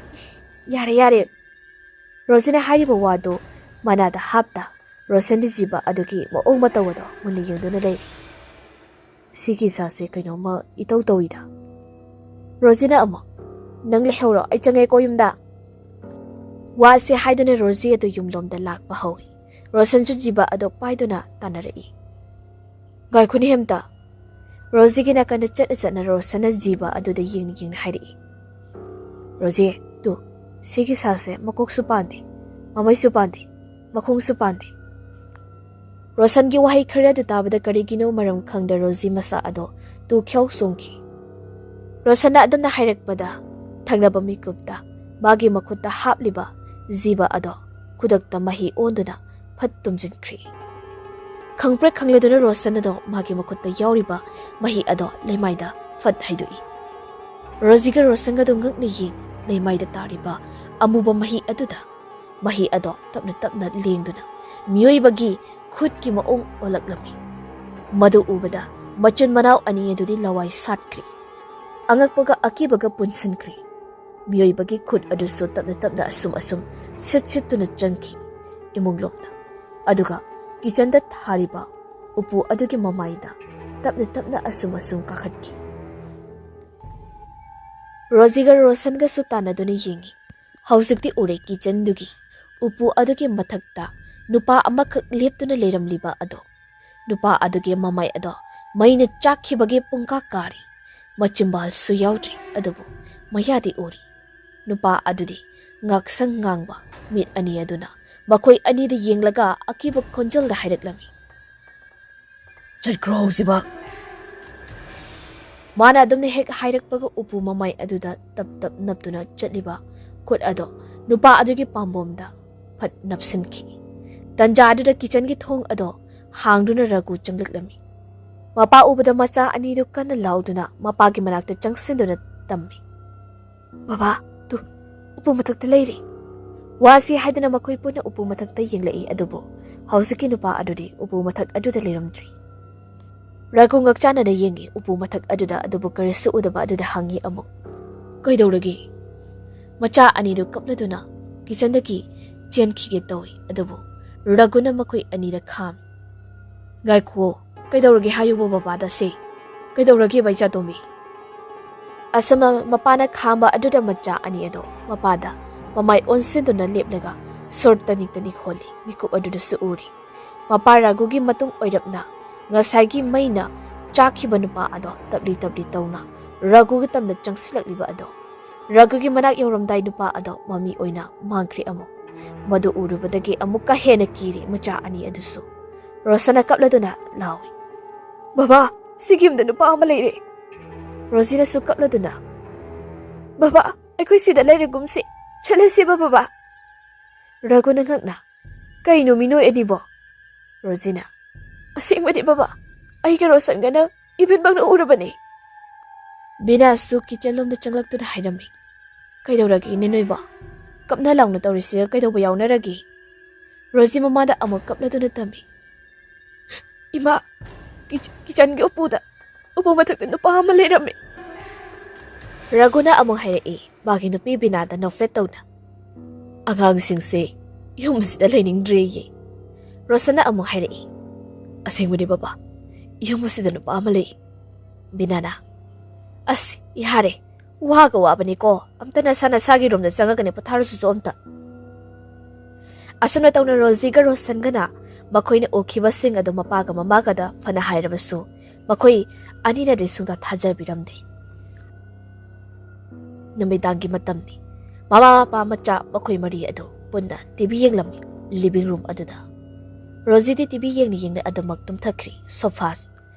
ꯌꯥꯔꯦ, ꯌꯥꯔꯦ꯫" ꯔꯣꯖꯤꯅ ꯍꯥꯏꯔꯤꯕ ꯋꯥꯗꯨ ꯃꯅꯥꯗ ꯍꯥꯞꯇ ꯔꯣꯁꯟꯗꯤ ꯖꯤꯕ ꯑꯗꯨꯒꯤ ꯃꯑꯣꯡ ꯃꯇꯧ ꯑꯗꯣ ꯃꯨꯟꯅ ꯌꯦꯡꯗꯨꯅ ꯂꯩꯔꯤ꯫ "ꯁꯤꯒꯤ ꯏꯆꯥꯁꯦ ꯀꯩꯅꯣꯝꯃ ꯏꯇꯧ ꯇꯧꯏꯗ꯫" ꯔꯣꯖꯤꯅ ꯑꯃꯨꯛ, "ꯅꯪ ꯂꯩꯍꯧꯔꯣ, ꯑꯩ ꯆꯪꯉꯦꯀꯣ ꯌꯨꯝꯗ꯫" ꯋꯥꯁꯦ ꯍꯥꯏꯗꯨꯅ ꯔꯣꯖꯤ ꯑꯗꯨ ꯌꯨꯝꯂꯣꯝꯗ ꯂꯥꯛꯄ ꯍꯧꯏ꯫ ꯔꯣꯁꯟꯁꯨ ꯖꯤꯕ ꯑꯗꯨ ꯄꯥꯏꯗꯨꯅ ꯇꯥꯟꯅꯔꯛꯏ꯫ "ꯉꯥꯏꯈꯣꯅꯦ ꯍꯦꯝꯇ꯫" ꯔꯣꯖꯤꯒꯤ ꯅꯥꯀꯟꯗ ꯆꯠꯅ ꯆꯠꯅ ꯔꯣꯁꯟꯅ ꯖꯤꯕ ꯑꯗꯨꯗ ꯌꯦꯡꯅ ꯌꯦꯡꯅ ꯍꯥꯏꯔꯛꯏ, "ꯔꯣꯖꯤ, ꯇꯨ, ꯁꯤꯒꯤ ꯁꯥꯁꯦ ꯃꯀꯣꯛꯁꯨ ꯄꯥꯟꯗꯦ, ꯃꯃꯩꯁꯨ ꯄꯥꯟꯗꯦ, ꯃꯈꯣꯡꯁꯨ ꯄꯥꯟꯗꯦ"꯫ ꯔꯣꯁꯟꯒꯤ ꯋꯥꯍꯩ ꯈꯔ ꯑꯗꯨ ꯇꯥꯕꯗ ꯀꯔꯤꯒꯤꯅꯣ ꯃꯔꯝ ꯈꯪꯗ ꯔꯣꯖꯤ ꯃꯁꯥ ꯑꯗꯣ ꯇꯨ ꯈ꯭ꯌꯧ ꯆꯣꯡꯈꯤ꯫ ꯔꯣꯁꯟꯅ ꯑꯗꯨꯝꯅ ꯍꯥꯏꯔꯛꯄꯗ ꯊꯪꯅꯕ ꯃꯤꯀꯨꯞꯇ ꯃꯥꯒꯤ ꯃꯈꯨꯠꯇ ꯍꯥꯞꯂꯤꯕ ꯖꯤꯕ ꯑꯗꯣ ꯈꯨꯗꯛꯇ ꯃꯍꯤ ꯑꯣꯟꯗꯨꯅ ꯐꯠ ꯇꯨꯝꯁꯤꯟꯈ꯭ꯔꯤ꯫ ꯈꯪꯄ꯭ꯔꯦꯛ ꯈꯪꯂꯗꯨꯅ ꯔꯣꯁꯟ ꯑꯗꯣ ꯃꯥꯒꯤ ꯃꯈꯨꯠꯇ ꯌꯥꯎꯔꯤꯕ ꯃꯍꯤ ꯑꯗꯣ ꯂꯩꯃꯥꯏꯗ ꯐꯠ ꯍꯩꯗꯣꯛꯏ꯫ ꯔꯣꯖꯤꯒ ꯔꯣꯁꯟꯒꯗꯣ ꯉꯛꯅ ꯌꯦꯡ ꯂꯩꯃꯥꯏꯗ ꯇꯥꯔꯤꯕ ꯑꯃꯨꯕ ꯃꯍꯤ ꯑꯗꯨꯗ ꯃꯍꯤ ꯑꯗꯣ ꯇꯞꯅ ꯇꯞꯅ ꯂꯦꯡꯗꯨꯅ ꯃꯤꯑꯣꯏꯕꯒꯤ ꯈꯨꯠꯀꯤ ꯃꯑꯣꯡ ꯑꯣꯜꯂꯛꯂꯝꯃꯤ꯫ ꯃꯗꯨ ꯎꯕꯗ ꯃꯆꯤꯟ ꯃꯅꯥꯎ ꯑꯅꯤ ꯑꯗꯨꯗꯤ ꯂꯋꯥꯏ ꯁꯥꯠꯈ꯭ꯔꯤ꯫ ꯑꯉꯛꯄꯒ ꯑꯀꯤꯕꯒ ꯄꯨꯟꯁꯤꯟꯈ꯭ꯔꯤ꯫ ꯃꯤꯑꯣꯏꯕꯒꯤ ꯈꯨꯠ ꯑꯗꯨꯁꯨ ꯇꯞꯅ ꯇꯞꯅ ꯑꯁꯨꯝ ꯑꯁꯨꯝ ꯁꯤꯠ ꯁꯤꯠꯇꯨꯅ ꯆꯪꯈꯤ ꯏꯃꯨꯡꯂꯣꯝꯗ꯫ ꯑꯗꯨꯒ ꯀꯤꯆꯟꯗ ꯊꯥꯔꯤꯕ ꯎꯄꯨ ꯑꯗꯨꯒꯤ ꯃꯃꯥꯏꯗ ꯇꯞꯅ ꯇꯞꯅ ꯑꯁꯨꯝ ꯑꯁꯨꯝ ꯀꯥꯈꯠꯈꯤ꯫ ꯔꯣꯖꯤꯒ ꯔꯣꯁꯟꯒꯁꯨ ꯇꯥꯟꯅꯗꯨꯅ ꯌꯦꯡꯉꯤ꯫ ꯍꯧꯖꯤꯛꯇꯤ ꯎꯔꯦ ꯀꯤꯆꯟꯗꯨꯒꯤ ꯎꯄꯨ ꯑꯗꯨꯒꯤ ꯃꯊꯛꯇ ꯅꯨꯄꯥ ꯑꯃꯈꯛ ꯂꯦꯞꯇꯨꯅ ꯂꯩꯔꯝꯂꯤꯕ ꯑꯗꯣ꯫ ꯅꯨꯄꯥ ꯑꯗꯨꯒꯤ ꯃꯃꯥꯏ ꯑꯗꯣ ꯃꯩꯅ ꯆꯥꯛꯈꯤꯕꯒꯤ ꯄꯨꯡꯀꯥ ꯀꯥꯔꯤ꯫ ꯃꯆꯤꯝꯕꯥꯜꯁꯨ ꯌꯥꯎꯗ꯭ꯔꯤ, ꯑꯗꯨꯕꯨ ꯃꯌꯥꯗꯤ ꯎꯔꯤ꯫ ꯅꯨꯄꯥ ꯑꯗꯨꯗꯤ ꯉꯥꯛꯁꯪ ꯉꯥꯡꯕ ꯃꯤꯠ ꯑꯅꯤ ꯑꯗꯨꯅ ꯃꯈꯣꯏ ꯑꯅꯤꯗ ꯌꯦꯡꯂꯒ ꯑꯀꯤꯕ ꯈꯣꯟꯖꯦꯜꯗ ꯍꯥꯏꯔꯛꯂꯝꯃꯤ, "ꯆꯠꯈ꯭ꯔꯣ ꯍꯧꯖꯤꯛꯃꯛ!" ꯃꯥꯅ ꯑꯗꯨꯝꯅ ꯍꯦꯛ ꯍꯥꯏꯔꯛꯄꯒ ꯎꯄꯨ ꯃꯃꯥꯏ ꯑꯗꯨꯗ ꯇꯞ ꯇꯞ ꯅꯞꯇꯨꯅ ꯆꯠꯂꯤꯕ ꯈꯨꯠ ꯑꯗꯣ ꯅꯨꯄꯥ ꯑꯗꯨꯒꯤ ꯄꯥꯝꯕꯣꯝꯗ ꯐꯠ ꯅꯞꯁꯤꯟꯈꯤ꯫ ꯇꯟꯖꯥ ꯑꯗꯨꯗ ꯀꯤꯆꯟꯒꯤ ꯊꯣꯡ ꯑꯗꯣ ꯍꯥꯡꯗꯨꯅ ꯔꯘꯨ ꯆꯪꯂꯛꯂꯝꯃꯤ꯫ ꯃꯄꯥ ꯎꯕꯗ ꯃꯆꯥ ꯑꯅꯤꯗꯨ ꯀꯟꯅ ꯂꯥꯎꯗꯨꯅ ꯃꯄꯥꯒꯤ ꯃꯅꯥꯛꯇ ꯆꯪꯁꯤꯟꯗꯨꯅ ꯇꯝꯃꯤ, "ꯕꯕꯥ, ꯇꯨ, ꯎꯄꯨ ꯃꯊꯛꯇ ꯂꯩꯔꯤ!" ꯋꯥꯁꯤ ꯍꯥꯏꯗꯨꯅ ꯃꯈꯣꯏ ꯄꯨꯟꯅ ꯎꯄꯨ ꯃꯊꯛꯇ ꯌꯦꯡꯂꯛꯏ, ꯑꯗꯨꯕꯨ ꯍꯧꯖꯤꯛꯀꯤ ꯅꯨꯄꯥ ꯑꯗꯨꯗꯤ ꯎꯄꯨ ꯃꯊꯛ ꯑꯗꯨꯗ ꯂꯩꯔꯝꯗ꯭ꯔꯤ꯫ ꯔꯘꯨ ꯉꯛꯆꯥꯟꯅꯅ ꯌꯦꯡꯉꯤ ꯎꯄꯨ ꯃꯊꯛ ꯑꯗꯨꯗ, ꯑꯗꯨꯕꯨ ꯀꯔꯤꯁꯨ ꯎꯗꯕ ꯑꯗꯨꯗ ꯍꯪꯉꯤ ꯑꯃꯨꯛ, "ꯀꯩꯗꯧꯔꯒꯦ?" ꯃꯆꯥ ꯑꯅꯤꯗꯨ ꯀꯞꯂꯗꯨꯅ ꯀꯤꯆꯟꯗꯒꯤ ꯆꯦꯟꯈꯤꯒꯦ ꯇꯧꯏ, ꯑꯗꯨꯕꯨ ꯔꯘꯨꯅ ꯃꯈꯣꯏ ꯑꯅꯤꯗ ꯈꯥꯝꯃꯤ꯫ "ꯉꯥꯏꯈꯨꯑꯣ, ꯀꯩꯗꯧꯔꯒꯦ ꯍꯥꯏꯌꯨꯕ ꯕꯕꯥꯗ ꯁꯦ꯫ ꯀꯩꯗꯧꯔꯒꯦꯕ ꯏꯆꯥꯇꯣꯝꯕꯤ?" ꯑꯁꯨꯝꯅ ꯃꯄꯥꯅ ꯈꯥꯝꯕ ꯑꯗꯨꯗ ꯃꯆꯥ ꯑꯅꯤ ꯑꯗꯣ ꯃꯄꯥꯗ ꯃꯃꯥꯏ ꯑꯣꯟꯁꯤꯟꯗꯨꯅ ꯂꯦꯞꯂꯒ ꯁꯣꯔ ꯇꯅꯤꯛ ꯇꯅꯤꯛ ꯍꯣꯜꯂꯤ ꯃꯤꯀꯨꯞ ꯑꯗꯨꯗꯁꯨ ꯎꯔꯤ꯫ ꯃꯄꯥ ꯔꯘꯨꯒꯤ ꯃꯇꯨꯡ ꯑꯣꯏꯔꯞꯅ ꯉꯁꯥꯏꯒꯤ ꯃꯩꯅ ꯆꯥꯛꯈꯤꯕ ꯅꯨꯄꯥ ꯑꯗꯣ ꯇꯞꯂꯤ ꯇꯞꯂꯤ ꯇꯧꯅ ꯔꯘꯨꯒꯤ ꯇꯝꯗ ꯆꯪꯁꯤꯜꯂꯛꯂꯤꯕ ꯑꯗꯣ ꯔꯘꯨꯒꯤ ꯃꯅꯥꯛ ꯌꯧꯔꯝꯗꯥꯏ ꯅꯨꯄꯥ ꯑꯗꯣ ꯃꯃꯤ ꯑꯣꯏꯅ ꯃꯥꯡꯈ꯭ꯔꯦ ꯑꯃꯨꯛ꯫ ꯃꯗꯨ ꯎꯔꯨꯕꯗꯒꯤ ꯑꯃꯨꯛꯀ ꯍꯦꯟꯅ ꯀꯤꯔꯦ ꯃꯆꯥ ꯑꯅꯤ ꯑꯗꯨꯁꯨ꯫ ꯔꯣꯁꯟꯅ ꯀꯞꯂꯗꯨꯅ ꯂꯥꯎꯏ, "ꯕꯕꯥ, ꯁꯤꯒꯤ ꯌꯨꯝꯗ ꯅꯨꯄꯥ ꯑꯃ ꯂꯩꯔꯦ!" ꯔꯣꯖꯤꯅꯁꯨ ꯀꯞꯂꯗꯨꯅ, "ꯕꯕꯥ, ꯑꯩꯈꯣꯏ ꯁꯤꯗ ꯂꯩꯔꯒꯨꯝꯁꯤ, ꯆꯠꯂꯁꯤꯕ ꯕꯕꯥ!" ꯔꯘꯨꯅ ꯉꯛꯅ, "ꯀꯩꯅꯣ ꯃꯤ ꯅꯣꯏ ꯑꯅꯤꯕꯣ?" ꯔꯣꯖꯤꯅ, "ꯑꯁꯦꯡꯕꯗꯤ ꯕꯕꯥ, ꯑꯩꯒ ꯔꯣꯁꯟꯒꯅ ꯏꯕꯦꯟꯃꯛꯅ ꯎꯔꯕꯅꯤ!" ꯕꯤꯅꯥꯁꯨ ꯀꯤꯆꯟ ꯂꯣꯝꯗ ꯆꯪꯂꯛꯇꯨꯅ ꯍꯥꯏꯔꯝꯃꯤ, "ꯀꯩꯗꯧꯔꯒꯦ ꯏꯅꯦ ꯅꯣꯏꯕꯣ? ꯀꯞꯅ ꯂꯥꯎꯅ ꯇꯧꯔꯤꯁꯤꯒ ꯀꯩꯗꯧꯕ ꯌꯥꯎꯅꯔꯒꯦ?" ꯔꯣꯖꯤ ꯃꯃꯥꯗ ꯑꯃꯨꯛ ꯀꯞꯂꯗꯨꯅ ꯇꯝꯃꯤ, "ꯏꯃꯥ, ꯀꯤꯆ-, ꯀꯤꯆꯟꯒꯤ ꯎꯄꯨꯗ, ꯎꯄꯨ ꯃꯊꯛꯇ ꯅꯨꯄꯥ ꯑꯃ ꯂꯩꯔꯝꯃꯤ!" ꯔꯘꯨꯅ ꯑꯃꯨꯛ ꯍꯥꯏꯔꯛꯏ, ꯃꯥꯒꯤ ꯅꯨꯄꯤ ꯕꯤꯅꯥꯗ ꯅꯣꯛꯐꯦꯠ ꯇꯧꯅ, "ꯑꯉꯥꯡꯁꯤꯡꯁꯦ ꯌꯨꯝ ꯑꯁꯤꯗ ꯂꯩꯅꯤꯡꯗ꯭ꯔꯦꯌꯦ!" ꯔꯣꯁꯟꯅ ꯑꯃꯨꯛ ꯍꯥꯏꯔꯛꯏ, "ꯑꯁꯦꯡꯕꯅꯦ ꯕꯕꯥ, ꯌꯨꯝ ꯑꯁꯤꯗ ꯅꯨꯄꯥ ꯑꯃ ꯂꯩ!" ꯕꯤꯅꯥꯅ, "ꯑꯁ, ꯌꯥꯔꯦ, ꯋꯥꯒ ꯋꯥꯕꯅꯤꯀꯣ, ꯑꯝꯇ ꯅꯁꯥ ꯅꯁꯥꯒꯤ ꯔꯨꯝꯗ ꯆꯪꯉꯒꯅꯦ ꯄꯣꯊꯥꯔꯨꯆꯣ ꯑꯝꯇ!" ꯑꯁꯨꯝꯅ ꯇꯧꯅ ꯔꯣꯖꯤꯒ ꯔꯣꯁꯟꯒꯅ ꯃꯈꯣꯏꯅ ꯎꯈꯤꯕꯁꯤꯡ ꯑꯗꯨ ꯃꯄꯥꯒ ꯃꯃꯥꯒꯗ ꯐꯅ ꯍꯥꯏꯔꯕꯁꯨ, ꯃꯈꯣꯏ ꯑꯅꯤꯅꯗꯤ ꯁꯨꯡꯊꯥ ꯊꯥꯖꯕꯤꯔꯝꯗꯦ꯫ ꯅꯨꯃꯤꯗꯥꯡꯒꯤ ꯃꯇꯝꯅꯤ꯫ ꯃꯃꯥ ꯃꯄꯥ ꯃꯆꯥ ꯃꯈꯣꯏ ꯃꯔꯤ ꯑꯗꯨ ꯄꯨꯟꯅ ꯇꯤꯚꯤ ꯌꯦꯡꯂꯝꯃꯤ ꯂꯤꯚꯤꯡ ꯔꯨꯝ ꯑꯗꯨꯗ꯫ ꯔꯣꯖꯤꯗꯤ ꯇꯤꯚꯤ ꯌꯦꯡꯅ ꯌꯦꯡꯅ ꯑꯗꯨꯃꯛ ꯇꯨꯝꯊꯈ꯭ꯔꯤ ꯁꯣꯐꯥ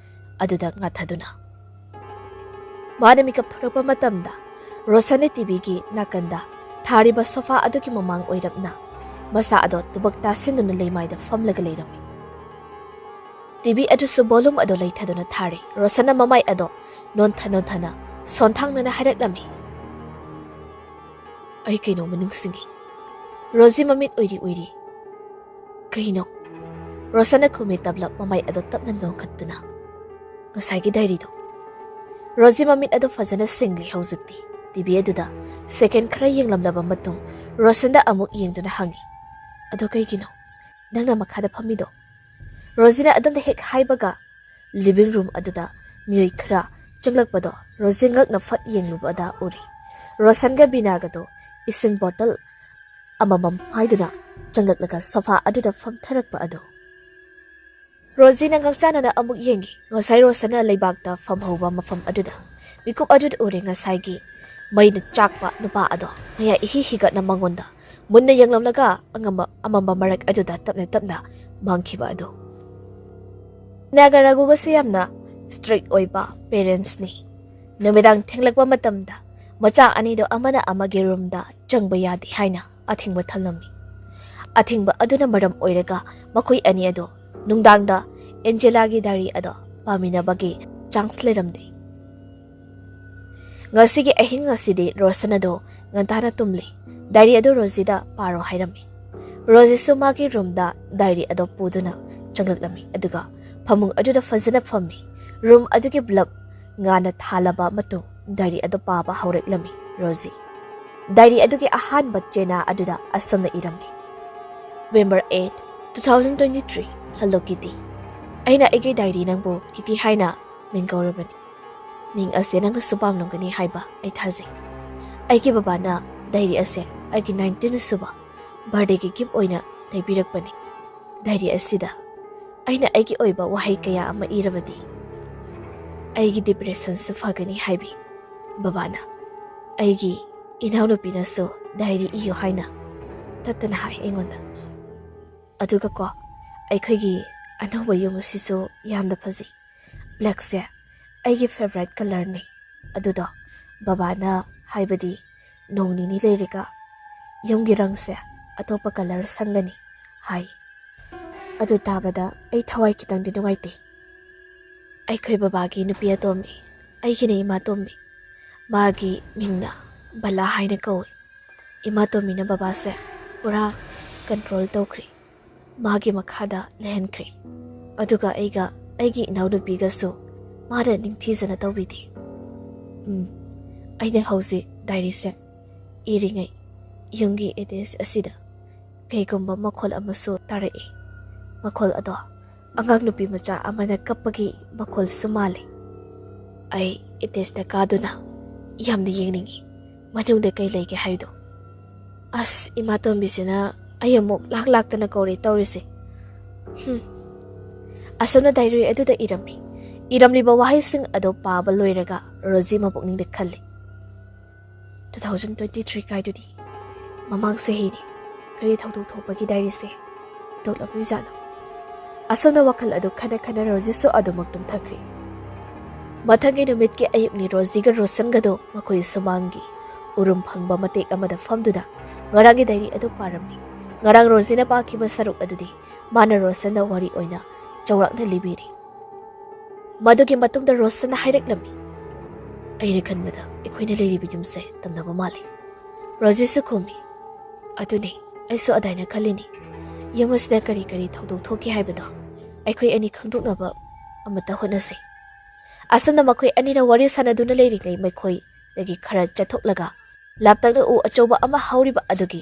ꯑꯗꯨꯗ ꯉꯥꯊꯗꯨꯅ꯫ ꯃꯥꯅ ꯃꯤꯀꯞ ꯊꯣꯛꯂꯛꯄ ꯃꯇꯝꯗ ꯔꯣꯁꯟꯅ ꯇꯤꯚꯤꯒꯤ ꯅꯥꯀꯟꯗ ꯊꯥꯔꯤꯕ ꯁꯣꯐꯥ ꯑꯗꯨꯒꯤ ꯃꯃꯥꯡ ꯑꯣꯏꯔꯞꯅ ꯃꯁꯥ ꯑꯗꯣ ꯇꯨꯕꯛ ꯇꯥꯁꯤꯟꯗꯨꯅ ꯂꯩꯃꯥꯏꯗ ꯐꯝꯂꯒ ꯂꯩꯔꯝꯃꯤ꯫ ꯇꯤꯚꯤ ꯑꯗꯨꯁꯨ ꯚꯣꯂꯨꯝ ꯑꯗꯨ ꯂꯩꯊꯗꯨꯅ ꯊꯥꯔꯦ꯫ ꯔꯣꯁꯟꯅ ꯃꯃꯥꯏ ꯑꯗꯣ ꯅꯣꯟꯊ ꯅꯣꯟꯊꯅ ꯁꯣꯟꯊꯥꯡꯅꯅ ꯍꯥꯏꯔꯛꯂꯝꯃꯤ, "ꯑꯩ ꯀꯩꯅꯣꯝꯃ ꯅꯤꯡꯁꯤꯡꯉꯤ꯫" ꯔꯣꯖꯤ ꯃꯃꯤꯠ ꯎꯏꯔꯤ ꯎꯏꯔꯤ, "ꯀꯩꯅꯣ?" ꯔꯣꯁꯟꯅ ꯈꯨꯝꯃꯤ ꯇꯞꯂꯞ ꯃꯃꯥꯏ ꯑꯗꯣ ꯇꯞꯅ ꯅꯣꯡꯈꯠꯇꯨꯅ, "ꯉꯁꯥꯏꯒꯤ ꯗꯥꯏꯔꯤꯗꯣ꯫" ꯔꯣꯖꯤ ꯃꯃꯤꯠ ꯑꯗꯨ ꯐꯖꯅ ꯁꯤꯡꯂꯤ ꯍꯧꯖꯤꯛꯇꯤ꯫ ꯇꯤꯚꯤ ꯑꯗꯨꯗ ꯁꯦꯀꯦꯟ ꯈꯔ ꯌꯦꯡꯂꯝꯂꯕ ꯃꯇꯨꯡ ꯔꯣꯁꯟꯗ ꯑꯃꯨꯛ ꯌꯦꯡꯗꯨꯅ ꯍꯪꯉꯤ, "ꯑꯗꯣ ꯀꯩꯒꯤꯅꯣ ꯅꯪꯅ ꯃꯈꯥꯗ ꯐꯝꯃꯤꯗꯣ?" ꯔꯣꯖꯤꯅ ꯑꯗꯨꯝꯅ ꯍꯦꯛ ꯍꯥꯏꯕꯒ ꯂꯤꯚꯤꯡ ꯔꯨꯝ ꯑꯗꯨꯗ ꯃꯤꯑꯣꯏ ꯈꯔ ꯆꯪꯂꯛꯄꯗꯣ ꯔꯣꯖꯤ ꯉꯛꯅ ꯐꯠ ꯌꯦꯡꯂꯨꯕꯗ ꯎꯔꯤ꯫ ꯔꯣꯁꯟꯒ ꯕꯤꯅꯥꯒꯗꯣ ꯏꯁꯤꯡ ꯕꯣꯇꯜ ꯑꯃꯃꯝ ꯄꯥꯏꯗꯨꯅ ꯆꯪꯂꯛꯂꯒ ꯁꯣꯐꯥ ꯑꯗꯨꯗ ꯐꯝꯊꯔꯛꯄ ꯑꯗꯨ꯫ ꯔꯣꯖꯤꯅ ꯉꯛꯆꯥꯟꯅꯅ ꯑꯃꯨꯛ ꯌꯦꯡꯉꯤ꯫ ꯉꯁꯥꯏ ꯔꯣꯁꯟꯅ ꯂꯩꯕꯥꯛꯇ ꯐꯝꯍꯧꯕ ꯃꯐꯝ ꯑꯗꯨꯗ ꯃꯤꯀꯨꯞ ꯑꯗꯨꯗ ꯎꯔꯦ ꯉꯁꯥꯏꯒꯤ ꯃꯩꯅ ꯆꯥꯛꯄ ꯅꯨꯄꯥ ꯑꯗꯣ ꯃꯌꯥ ꯏꯍꯤ ꯍꯤꯒꯠꯅ ꯃꯉꯣꯟꯗ ꯃꯨꯟꯅ ꯌꯦꯡꯂꯝꯂꯒ ꯑꯉꯝꯕ ꯑꯃꯝꯕ ꯃꯔꯛ ꯑꯗꯨꯗ ꯇꯞꯅ ꯇꯞꯅ ꯃꯥꯡꯈꯤꯕ ꯑꯗꯨ꯫ ꯅꯥꯒꯥ ꯔꯥꯒꯨꯒꯁꯤ ꯌꯥꯝꯅ ꯏꯁꯇ꯭ꯔꯤꯛ ꯑꯣꯏꯕ ꯄꯦꯔꯦꯟꯁꯅꯤ꯫ ꯅꯨꯃꯤꯗꯥꯡ ꯊꯦꯡꯂꯛꯄ ꯃꯇꯝꯗ ꯃꯆꯥ ꯑꯅꯤꯗꯣ ꯑꯃꯅ ꯑꯃꯒꯤ ꯔꯨꯝꯗ ꯆꯪꯕ ꯌꯥꯗꯦ ꯍꯥꯏꯅ ꯑꯊꯤꯡꯕ ꯊꯝꯂꯝꯃꯤ꯫ ꯑꯊꯤꯡꯕ ꯑꯗꯨꯅ ꯃꯔꯝ ꯑꯣꯏꯔꯒ ꯃꯈꯣꯏ ꯑꯅꯤ ꯑꯗꯣ ꯅꯨꯡꯗꯥꯡꯗ ꯑꯦꯟꯖꯦꯂꯥꯒꯤ ꯗꯥꯏꯔꯤ ꯑꯗꯣ ꯄꯥꯃꯤꯟꯅꯕꯒꯤ ꯆꯥꯟꯁ ꯂꯩꯔꯝꯗꯦ꯫ ꯉꯁꯤꯒꯤ ꯑꯍꯤꯡ ꯑꯁꯤꯗꯤ ꯔꯣꯁꯟ ꯑꯗꯣ ꯉꯟꯇꯥꯅ ꯇꯨꯝꯂꯦ꯫ ꯗꯥꯏꯔꯤ ꯑꯗꯨ ꯔꯣꯖꯤꯗ ꯄꯥꯔꯣ ꯍꯥꯏꯔꯝꯃꯤ꯫ ꯔꯣꯖꯤꯁꯨ ꯃꯥꯒꯤ ꯔꯨꯝꯗ ꯗꯥꯏꯔꯤ ꯑꯗꯣ ꯄꯨꯗꯨꯅ ꯆꯪꯂꯛꯂꯝꯃꯤ, ꯑꯗꯨꯒ ꯐꯃꯨꯡ ꯑꯗꯨꯗ ꯐꯖꯅ ꯐꯝꯃꯤ꯫ ꯔꯨꯝ ꯑꯗꯨꯒꯤ ꯕ꯭ꯂꯕ ꯉꯥꯟꯅ ꯊꯥꯜꯂꯕ ꯃꯇꯨꯡ ꯗꯥꯏꯔꯤ ꯑꯗꯨ ꯄꯥꯕ ꯍꯧꯔꯛꯂꯝꯃꯤ ꯔꯣꯖꯤ꯫ ꯗꯥꯏꯔꯤ ꯑꯗꯨꯒꯤ ꯑꯍꯥꯟꯕ ꯆꯦꯅꯥ ꯑꯗꯨꯗ ꯑꯁꯨꯝꯅ ꯏꯔꯝꯃꯤ: "November eight, two thousand twenty-three, Hello Kitty꯫ ꯑꯩꯅ ꯑꯩꯒꯤ ꯗꯥꯏꯔꯤ ꯅꯪꯕꯨ ꯀꯤꯇꯤ ꯍꯥꯏꯅ ꯃꯤꯡ ꯀꯧꯔꯕꯅꯤ꯫ ꯃꯤꯡ ꯑꯁꯦ ꯅꯪꯅꯁꯨ ꯄꯥꯝꯂꯝꯒꯅꯤ ꯍꯥꯏꯕ ꯑꯩ ꯊꯥꯖꯩ꯫ ꯑꯩꯒꯤ ꯕꯕꯥꯅ ꯗꯥꯏꯔꯤ ꯑꯁꯦ ꯑꯩꯒꯤ nineteenth ꯁꯨꯕ ꯕꯥꯔꯗꯦꯒꯤ ꯒꯤꯐ ꯑꯣꯏꯅ ꯂꯩꯕꯤꯔꯛꯄꯅꯤ꯫ ꯗꯥꯏꯔꯤ ꯑꯁꯤꯗ ꯑꯩꯅ ꯑꯩꯒꯤ ꯑꯣꯏꯕ ꯋꯥꯍꯩ ꯀꯌꯥ ꯑꯃ ꯏꯔꯕꯗꯤ ꯑꯩꯒꯤ ꯗꯤꯄ꯭ꯔꯦꯁꯟꯁꯨ ꯐꯒꯅꯤ ꯍꯥꯏꯕꯤ꯫ ꯕꯕꯥꯅ ꯑꯩꯒꯤ ꯏꯅꯥꯎꯅꯨꯄꯤꯅꯁꯨ ꯗꯥꯏꯔꯤ ꯏꯌꯨ ꯍꯥꯏꯅ ꯇꯠꯇꯅ ꯍꯥꯏ ꯑꯩꯉꯣꯟꯗ꯫ ꯑꯗꯨꯒꯀꯣ, ꯑꯩꯈꯣꯏꯒꯤ ꯑꯅꯧꯕ ꯌꯨꯝ ꯑꯁꯤꯁꯨ ꯌꯥꯝꯅ ꯐꯖꯩ꯫ ꯕ꯭ꯂꯦꯛꯁꯦ ꯑꯩꯒꯤ ꯐꯦꯚꯔꯥꯏꯠ ꯀꯂꯔꯅꯤ꯫ ꯑꯗꯨꯗꯣ ꯕꯕꯥꯅ ꯍꯥꯏꯕꯗꯤ ꯅꯣꯡ ꯅꯤꯅꯤ ꯂꯩꯔꯒ ꯌꯨꯝꯒꯤ ꯔꯪꯁꯦ ꯑꯇꯣꯞꯄ ꯀꯂꯔ ꯁꯪꯒꯅꯤ ꯍꯥꯏ꯫ ꯑꯗꯨ ꯇꯥꯕꯗ ꯑꯩ ꯊꯋꯥꯏ ꯈꯤꯇꯪꯗꯤ ꯅꯨꯡꯉꯥꯏꯇꯦ꯫ ꯑꯩꯈꯣꯏ ꯕꯕꯥꯒꯤ ꯅꯨꯄꯤ ꯑꯇꯣꯝꯕꯤ, ꯑꯩꯒꯤꯅ ꯏꯃꯥ ꯇꯣꯝꯕꯤ, ꯃꯥꯒꯤ ꯃꯤꯡꯅ ꯕꯂꯥ ꯍꯥꯏꯅ ꯀꯧꯏ꯫ ꯏꯃꯥ ꯇꯣꯝꯕꯤꯅ ꯕꯕꯥꯁꯦ ꯄꯨꯔꯥ ꯀꯟꯇ꯭ꯔꯣꯜ ꯇꯧꯈ꯭ꯔꯦ, ꯃꯥꯒꯤ ꯃꯈꯥꯗ ꯂꯩꯍꯟꯈ꯭ꯔꯦ꯫ ꯑꯗꯨꯒ ꯑꯩꯒ ꯑꯩꯒꯤ ꯏꯅꯥꯎꯅꯨꯄꯤꯒꯁꯨ ꯃꯥꯅ ꯅꯤꯡꯊꯤꯖꯅ ꯇꯧꯕꯤꯗꯦ꯫ ꯎꯝ, ꯑꯩꯅ ꯍꯧꯖꯤꯛ ꯗꯥꯏꯔꯤꯁꯦ ꯏꯔꯤꯉꯩ ꯌꯨꯝꯒꯤ ꯑꯦꯇꯦꯆ ꯑꯁꯤꯗ ꯀꯩꯒꯨꯝꯕ ꯃꯈꯣꯜ ꯑꯃꯁꯨ ꯇꯥꯔꯛꯏ꯫ ꯃꯈꯣꯜ ꯑꯗꯣ ꯑꯉꯥꯡ ꯅꯨꯄꯤ ꯃꯆꯥ ꯑꯃꯅ ꯀꯞꯄꯒꯤ ꯃꯈꯣꯜꯁꯨ ꯃꯥꯜꯂꯤ꯫ ꯑꯩ ꯑꯦꯇꯦꯆꯇ ꯀꯥꯗꯨꯅ ꯌꯥꯝꯅ ꯌꯦꯡꯅꯤꯡꯏ, ꯃꯅꯨꯡꯗ ꯀꯩ ꯂꯩꯒꯦ ꯍꯥꯏꯕꯗꯣ꯫ ꯑꯁ, ꯏꯃꯥ ꯇꯣꯝꯕꯤꯁꯤꯅ ꯑꯩ ꯑꯃꯨꯛ ꯂꯥꯛ ꯂꯥꯛꯇꯅ ꯀꯧꯔꯦ ꯇꯧꯔꯤꯁꯦ꯫ ꯍꯨꯝ꯫ ꯑꯁꯨꯝꯅ ꯗꯥꯏꯔꯤ ꯑꯗꯨꯗ ꯏꯔꯝꯃꯤ꯫ ꯏꯔꯝꯂꯤꯕ ꯋꯥꯍꯩꯁꯤꯡ ꯑꯗꯨ ꯄꯥꯕ ꯂꯣꯏꯔꯒ ꯔꯣꯖꯤ ꯃꯄꯨꯛꯅꯤꯡꯗ ꯈꯜꯂꯤ꯫ Two thousand twenty three ꯀꯥꯏꯗꯨꯗꯤ ꯃꯃꯥꯡ ꯆꯍꯤꯅꯤ꯫ ꯀꯔꯤ ꯊꯧꯗꯣꯛ ꯊꯣꯛꯄꯒꯤ ꯗꯥꯏꯔꯤꯁꯦ ꯇꯣꯛꯂꯝꯂꯣꯏꯖꯥꯠꯅꯣ? ꯑꯁꯨꯝꯅ ꯋꯥꯈꯜ ꯑꯗꯨ ꯈꯟꯅ ꯈꯟꯅ ꯔꯣꯖꯤꯁꯨ ꯑꯗꯨꯃꯛ ꯇꯨꯝꯊꯈ꯭ꯔꯦ꯫ ꯃꯊꯪꯒꯤ ꯅꯨꯃꯤꯠꯀꯤ ꯑꯌꯨꯛꯅꯤ꯫ ꯔꯣꯖꯤꯒ ꯔꯣꯁꯟꯒꯗꯣ ꯃꯈꯣꯏ ꯁꯨꯃꯥꯡꯒꯤ ꯎꯔꯨꯝ ꯐꯪꯕ ꯃꯇꯦꯛ ꯑꯃꯗ ꯐꯝꯗꯨꯅ ꯉꯔꯥꯡꯒꯤ ꯗꯥꯏꯔꯤ ꯑꯗꯨ ꯄꯥꯔꯝꯃꯤ꯫ ꯉꯔꯥꯡ ꯔꯣꯖꯤꯅ ꯄꯥꯈꯤꯕ ꯁꯔꯨꯛ ꯑꯗꯨꯗꯤ ꯃꯥꯅ ꯔꯣꯁꯟꯗ ꯋꯥꯔꯤ ꯑꯣꯏꯅ ꯆꯥꯎꯔꯥꯛꯅ ꯂꯤꯕꯤꯔꯤ꯫ ꯃꯗꯨꯒꯤ ꯃꯇꯨꯡꯗ ꯔꯣꯁꯟꯅ ꯍꯥꯏꯔꯛꯂꯝꯃꯤ, "ꯑꯩꯅ ꯈꯟꯕꯗ ꯑꯩꯈꯣꯏꯅ ꯂꯩꯔꯤꯕ ꯌꯨꯝꯁꯦ ꯇꯝꯅꯕ ꯃꯥꯜꯂꯤ꯫" ꯔꯣꯖꯤꯁꯨ ꯈꯨꯝꯃꯤ, "ꯑꯗꯨꯅꯤ, ꯑꯩꯁꯨ ꯑꯗꯥꯏꯅ ꯈꯜꯂꯤꯅꯤ꯫ ꯌꯨꯝ ꯑꯁꯤꯗ ꯀꯔꯤ ꯀꯔꯤ ꯊꯧꯗꯣꯛ ꯊꯣꯛꯈꯤ ꯍꯥꯏꯕꯗꯣ ꯑꯩꯈꯣꯏ ꯑꯅꯤ ꯈꯪꯗꯣꯛꯅꯕ ꯑꯃꯠꯇ ꯍꯣꯠꯅꯁꯤ꯫" ꯑꯁꯨꯝꯅ ꯃꯈꯣꯏ ꯑꯅꯤꯅ ꯋꯥꯔꯤ ꯁꯥꯟꯅꯗꯨꯅ ꯂꯩꯔꯤꯉꯩ, ꯃꯈꯣꯏꯗꯒꯤ ꯈꯔ ꯆꯠꯊꯣꯛꯂꯒ ꯂꯥꯞꯇꯛꯅ ꯎ ꯑꯆꯧꯕ ꯑꯃ ꯍꯧꯔꯤꯕ ꯑꯗꯨꯒꯤ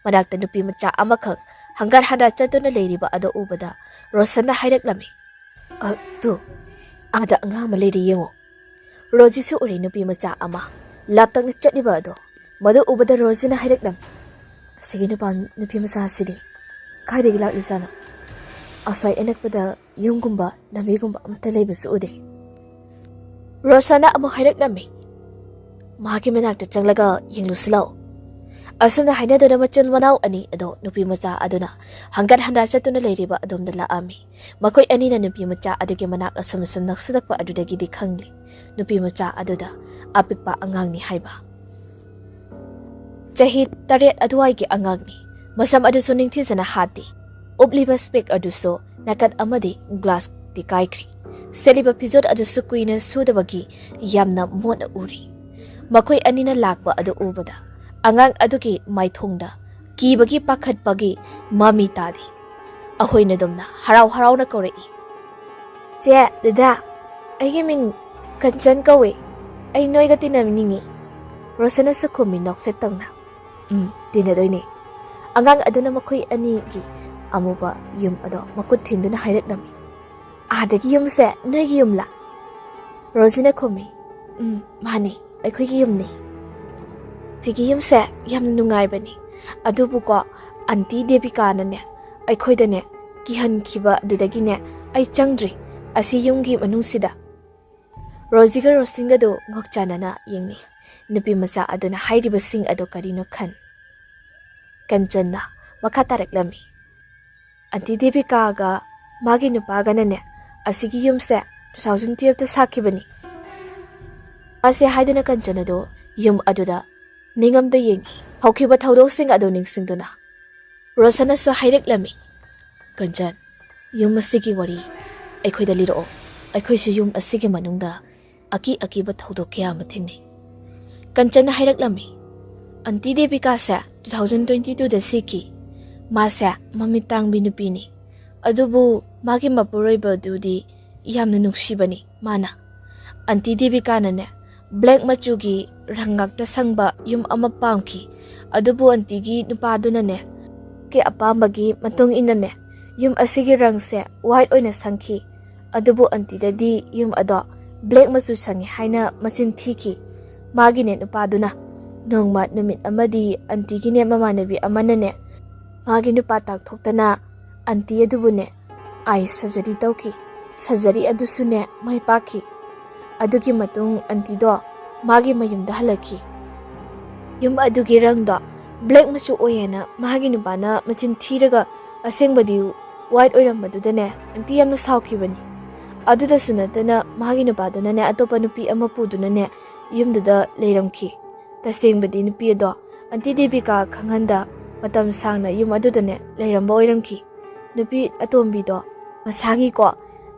ꯃꯅꯥꯛꯇ ꯅꯨꯄꯤ ꯃꯆꯥ ꯑꯃꯈꯛ ꯍꯪꯒꯠ ꯍꯟꯗ ꯆꯠꯇꯨꯅ ꯂꯩꯔꯤꯕ ꯑꯗꯨ ꯎꯕꯗ ꯔꯣꯁꯟꯅ ꯍꯥꯏꯔꯛꯂꯝꯃꯤ, "ꯑꯗꯨ ꯑꯥꯗ ꯑꯉꯥꯡ ꯑꯃ ꯂꯩꯔꯤ, ꯌꯦꯡꯉꯣ꯫" ꯔꯣꯖꯤꯁꯨ ꯎꯔꯦ ꯅꯨꯄꯤ ꯃꯆꯥ ꯑꯃ ꯂꯥꯞꯇꯛꯅ ꯆꯠꯂꯤꯕ ꯑꯗꯣ꯫ ꯃꯗꯨ ꯎꯕꯗ ꯔꯣꯖꯤꯅ ꯍꯥꯏꯔꯛꯂꯝꯃꯤ, "ꯑꯁꯤꯒꯤ ꯅꯨꯄꯥ ꯅꯨꯄꯤ ꯃꯆꯥ ꯑꯁꯤꯗꯤ ꯀꯥꯏꯗꯒꯤ ꯂꯥꯛꯂꯤꯖꯥꯠꯅꯣ? ꯑꯁ꯭ꯋꯥꯏ ꯑꯅꯛꯄꯗ ꯌꯨꯝꯒꯨꯝꯕ ꯂꯝꯕꯤꯒꯨꯝꯕ ꯑꯃꯠꯇ ꯂꯩꯕꯁꯨ ꯎꯗꯦ꯫" ꯔꯣꯁꯟꯅ ꯑꯃꯨꯛ ꯍꯥꯏꯔꯛꯂꯝꯃꯤ, "ꯃꯍꯥꯛꯀꯤ ꯃꯅꯥꯛꯇ ꯆꯪꯂꯒ ꯌꯦꯡꯂꯨꯁꯤ ꯂꯥꯛꯑꯣ꯫" ꯑꯁꯨꯝꯅ ꯍꯥꯏꯅꯗꯨꯅ ꯃꯆꯤꯟ ꯃꯅꯥꯎ ꯑꯅꯤ ꯑꯗꯣ ꯅꯨꯄꯤ ꯃꯆꯥ ꯑꯗꯨꯅ ꯍꯪꯒꯠ ꯍꯟꯗ ꯆꯠꯇꯨꯅ ꯂꯩꯔꯤꯕ ꯑꯗꯣꯝꯗ ꯂꯥꯛꯑꯝꯃꯤ꯫ ꯃꯈꯣꯏ ꯑꯅꯤꯅ ꯅꯨꯄꯤ ꯃꯆꯥ ꯑꯗꯨꯒꯤ ꯃꯅꯥꯛ ꯑꯁꯨꯝ ꯑꯁꯨꯝ ꯅꯛꯁꯤꯜꯂꯛꯄ ꯑꯗꯨꯗꯒꯤꯗꯤ ꯈꯪꯂꯦ ꯅꯨꯄꯤ ꯃꯆꯥ ꯑꯗꯨꯗ ꯑꯄꯤꯛꯄ ꯑꯉꯥꯡꯅꯤ ꯍꯥꯏꯕ꯫ ꯆꯍꯤ ꯇꯔꯦꯠ ꯑꯗꯨꯋꯥꯏꯒꯤ ꯑꯉꯥꯡꯅꯤ꯫ ꯃꯁꯝ ꯑꯗꯨꯁꯨ ꯅꯤꯡꯊꯤꯖꯅ ꯍꯥꯠꯇꯦ꯫ ꯎꯞꯂꯤꯕ ꯁ꯭ꯄꯦꯛ ꯑꯗꯨꯁꯨ ꯅꯥꯀꯟ ꯑꯃꯗꯤ ꯒ꯭ꯂꯥꯁꯇꯤ ꯀꯥꯏꯈ꯭ꯔꯦ꯫ ꯁꯦꯠꯂꯤꯕ ꯐꯤꯖꯣꯜ ꯑꯗꯨꯁꯨ ꯀꯨꯏꯅ ꯁꯨꯗꯕꯒꯤ ꯌꯥꯝꯅ ꯃꯣꯠꯅ ꯎꯔꯤ꯫ ꯃꯈꯣꯏ ꯑꯅꯤꯅ ꯂꯥꯛꯄ ꯑꯗꯨ ꯎꯕꯗ ꯑꯉꯥꯡ ꯑꯗꯨꯒꯤ ꯃꯥꯏꯊꯣꯡꯗ ꯀꯤꯕꯒꯤ ꯄꯥꯈꯠꯄꯒꯤ ꯃꯃꯤ ꯇꯥꯗꯦ꯫ ꯑꯍꯣꯏꯅꯗꯣꯝꯅ ꯍꯔꯥꯎ ꯍꯔꯥꯎꯅ ꯀꯧꯔꯛꯏ, "ꯆꯦ, ꯗꯗꯥ, ꯑꯩꯒꯤ ꯃꯤꯡ ꯀꯟꯆꯟ ꯀꯧꯏ꯫ ꯑꯩ ꯅꯣꯏꯒ ꯇꯤꯟꯅꯅꯤꯡꯉꯤ꯫" ꯔꯣꯁꯟꯅꯁꯨ ꯈꯨꯝꯃꯤ ꯅꯣꯛꯐꯦꯠ ꯇꯧꯅ, "ꯎꯝ, ꯇꯤꯟꯅꯗꯣꯏꯅꯦ꯫" ꯑꯉꯥꯡ ꯑꯗꯨꯅ ꯃꯈꯣꯏ ꯑꯅꯤꯒꯤ ꯑꯃꯨꯕ ꯌꯨꯝ ꯑꯗꯣ ꯃꯈꯨꯠ ꯊꯤꯟꯗꯨꯅ ꯍꯥꯏꯔꯛꯂꯝꯃꯤ, "ꯑꯥꯗꯒꯤ ꯌꯨꯝꯁꯦ ꯅꯣꯏꯒꯤ ꯌꯨꯝꯂꯥ?" ꯔꯣꯖꯤꯅ ꯈꯨꯝꯃꯤ, "ꯎꯝ, ꯃꯥꯅꯤ, ꯑꯩꯈꯣꯏꯒꯤ ꯌꯨꯝꯅꯤ꯫ ꯁꯤꯒꯤ ꯌꯨꯝꯁꯦ ꯌꯥꯝꯅ ꯅꯨꯡꯉꯥꯏꯕꯅꯤ, ꯑꯗꯨꯕꯨꯀꯣ, ꯑꯟꯇꯤ ꯗꯦꯕꯤꯀꯥꯅꯅꯦ ꯑꯩꯈꯣꯏꯗꯅꯦ ꯀꯤꯍꯟꯈꯤꯕ ꯑꯗꯨꯗꯒꯤꯅꯦ ꯑꯩ ꯆꯪꯗ꯭ꯔꯤ ꯑꯁꯤ ꯌꯨꯝꯒꯤ ꯃꯅꯨꯡꯁꯤꯗ꯫" ꯔꯣꯖꯤꯒ ꯔꯣꯁꯤꯟꯒꯗꯨ ꯉꯣꯛ ꯆꯥꯟꯅꯅ ꯌꯦꯡꯅꯩ꯫ ꯅꯨꯄꯤ ꯃꯆꯥ ꯑꯗꯨꯅ ꯍꯥꯏꯔꯤꯕꯁꯤꯡ ꯑꯗꯨ ꯀꯔꯤꯅꯣ ꯈꯟ꯫ ꯀꯟꯆꯟꯅ ꯃꯈꯥ ꯇꯥꯔꯛꯂꯝꯃꯤ, ꯑꯟꯇꯤ ꯗꯦꯕꯤꯀꯥꯒ ꯃꯥꯒꯤ ꯅꯨꯄꯥꯒꯅꯅꯦ ꯑꯁꯤꯒꯤ ꯌꯨꯝꯁꯦ ꯇꯨ ꯊꯥꯎꯖꯟ ꯇꯨꯌꯦꯜꯞꯇ ꯁꯥꯈꯤꯕꯅꯤ꯫ ꯃꯥꯁꯦ ꯍꯥꯏꯗꯨꯅ ꯀꯟꯆꯟ ꯑꯗꯨ ꯌꯨꯝ ꯑꯗꯨꯗ ꯅꯤꯡꯉꯝꯗ ꯌꯦꯡꯉꯤ꯫ ꯍꯧꯈꯤꯕ ꯊꯧꯗꯣꯛꯁꯤꯡ ꯑꯗꯨ ꯅꯤꯡꯁꯤꯡꯗꯨꯅ ꯔꯣꯁꯟꯅꯁꯨ ꯍꯥꯏꯔꯛꯂꯝꯃꯤ, ꯀꯟꯆꯟ, ꯌꯨꯝ ꯑꯁꯤꯒꯤ ꯋꯥꯔꯤ ꯑꯩꯈꯣꯏꯗ ꯂꯤꯔꯛꯑꯣ꯫ ꯑꯩꯈꯣꯏꯁꯨ ꯌꯨꯝ ꯑꯁꯤꯒꯤ ꯃꯅꯨꯡꯗ ꯑꯀꯤ ꯑꯀꯤꯕ ꯊꯧꯗꯣꯛ ꯀꯌꯥ ꯑꯃ ꯊꯦꯡꯅꯩ꯫ ꯀꯟꯆꯟꯅ ꯍꯥꯏꯔꯛꯂꯝꯃꯤ, ꯑꯟꯇꯤ ꯗꯦꯕꯤꯀꯥꯁꯦ ꯇꯨ ꯊꯥꯎꯖꯟ ꯇ꯭ꯋꯦꯟꯇꯤ ꯇꯨꯗ ꯁꯤꯈꯤ꯫ ꯃꯥꯁꯦ ꯃꯃꯤꯠ ꯇꯥꯡꯕꯤ ꯅꯨꯄꯤꯅꯤ, ꯑꯗꯨꯕꯨ ꯃꯥꯒꯤ ꯃꯄꯨꯔꯣꯏꯕꯗꯨꯗꯤ ꯌꯥꯝꯅ ꯅꯨꯡꯁꯤꯕꯅꯤ꯫ ꯃꯥꯅ, ꯑꯟꯇꯤ ꯗꯦꯕꯤꯀꯥꯅꯅꯦ ꯕ꯭ꯂꯦꯛ ꯃꯆꯨꯒꯤ ꯔꯪ ꯉꯥꯛꯇ ꯁꯪꯕ ꯌꯨꯝ ꯑꯃ ꯄꯥꯝꯈꯤ, ꯑꯗꯨꯕꯨ ꯑꯟꯇꯤꯒꯤ ꯅꯨꯄꯥꯗꯨꯅꯅꯦ ꯀꯤ ꯑꯄꯥꯝꯕꯒꯤ ꯃꯇꯨꯡ ꯏꯟꯅꯅꯦ ꯌꯨꯝ ꯑꯁꯤꯒꯤ ꯔꯪꯁꯦ ꯋꯥꯏꯠ ꯑꯣꯏꯅ ꯁꯪꯈꯤ꯫ ꯑꯗꯨꯕꯨ ꯑꯟꯇꯤꯗꯗꯤ ꯌꯨꯝ ꯑꯗꯣ ꯕ꯭ꯂꯦꯛ ꯃꯆꯨ ꯁꯪꯉꯤ ꯍꯥꯏꯅ ꯃꯆꯤꯟ ꯊꯤꯈꯤ꯫ ꯃꯥꯒꯤꯅꯦ ꯅꯨꯄꯥꯗꯨꯅ ꯅꯣꯡꯃ ꯅꯨꯃꯤꯠ ꯑꯃꯗꯤ ꯑꯟꯇꯤꯒꯤꯅꯦ ꯃꯃꯥꯟꯅꯕꯤ ꯑꯃꯅꯅꯦ ꯃꯥꯒꯤ ꯅꯨꯄꯥ ꯇꯥꯛꯊꯣꯛꯇꯅ ꯑꯟꯇꯤ ꯑꯗꯨꯕꯨꯅꯦ ꯑꯥꯏ ꯁꯔꯖꯔꯤ ꯇꯧꯈꯤ꯫ ꯁꯔꯖꯔꯤ ꯑꯗꯨꯁꯨꯅꯦ ꯃꯥꯏ ꯄꯥꯛꯈꯤ꯫ ꯑꯗꯨꯒꯤ ꯃꯇꯨꯡ ꯑꯟꯇꯤꯗꯣ ꯃꯥꯒꯤ ꯃꯌꯨꯝꯗ ꯍꯜꯂꯛꯈꯤ꯫ ꯌꯨꯝ ꯑꯗꯨꯒꯤ ꯔꯪꯗꯣ ꯕ꯭ꯂꯦꯛ ꯃꯆꯨ ꯑꯣꯏꯌꯦꯅ ꯃꯥꯒꯤ ꯅꯨꯄꯥꯅ ꯃꯆꯤꯟ ꯊꯤꯔꯒ ꯑꯁꯦꯡꯕꯗꯤ ꯋꯥꯏꯠ ꯑꯣꯏꯔꯝꯕꯗꯨꯗꯅꯦ ꯑꯟꯇꯤ ꯌꯥꯝꯅ ꯁꯥꯎꯈꯤꯕꯅꯤ꯫ ꯑꯗꯨꯗꯁꯨ ꯅꯠꯇꯅ ꯃꯥꯒꯤ ꯅꯨꯄꯥꯗꯨꯅꯅꯦ ꯑꯇꯣꯞꯄ ꯅꯨꯄꯤ ꯑꯃ ꯄꯨꯗꯨꯅꯅꯦ ꯌꯨꯝꯗꯨꯗ ꯂꯩꯔꯝꯈꯤ꯫ ꯇꯁꯦꯡꯕꯗꯤ ꯅꯨꯄꯤ ꯑꯗꯣ ꯑꯟꯇꯤ ꯗꯦꯕꯤꯀꯥ ꯈꯪꯍꯟꯗ ꯃꯇꯝ ꯁꯥꯡꯅ ꯌꯨꯝ ꯑꯗꯨꯗꯅꯦ ꯂꯩꯔꯝꯕ ꯑꯣꯏꯔꯝꯈꯤ꯫ ꯅꯨꯄꯤ ꯑꯇꯣꯝꯕꯤꯗꯣ ꯃꯁꯥꯒꯤꯀꯣ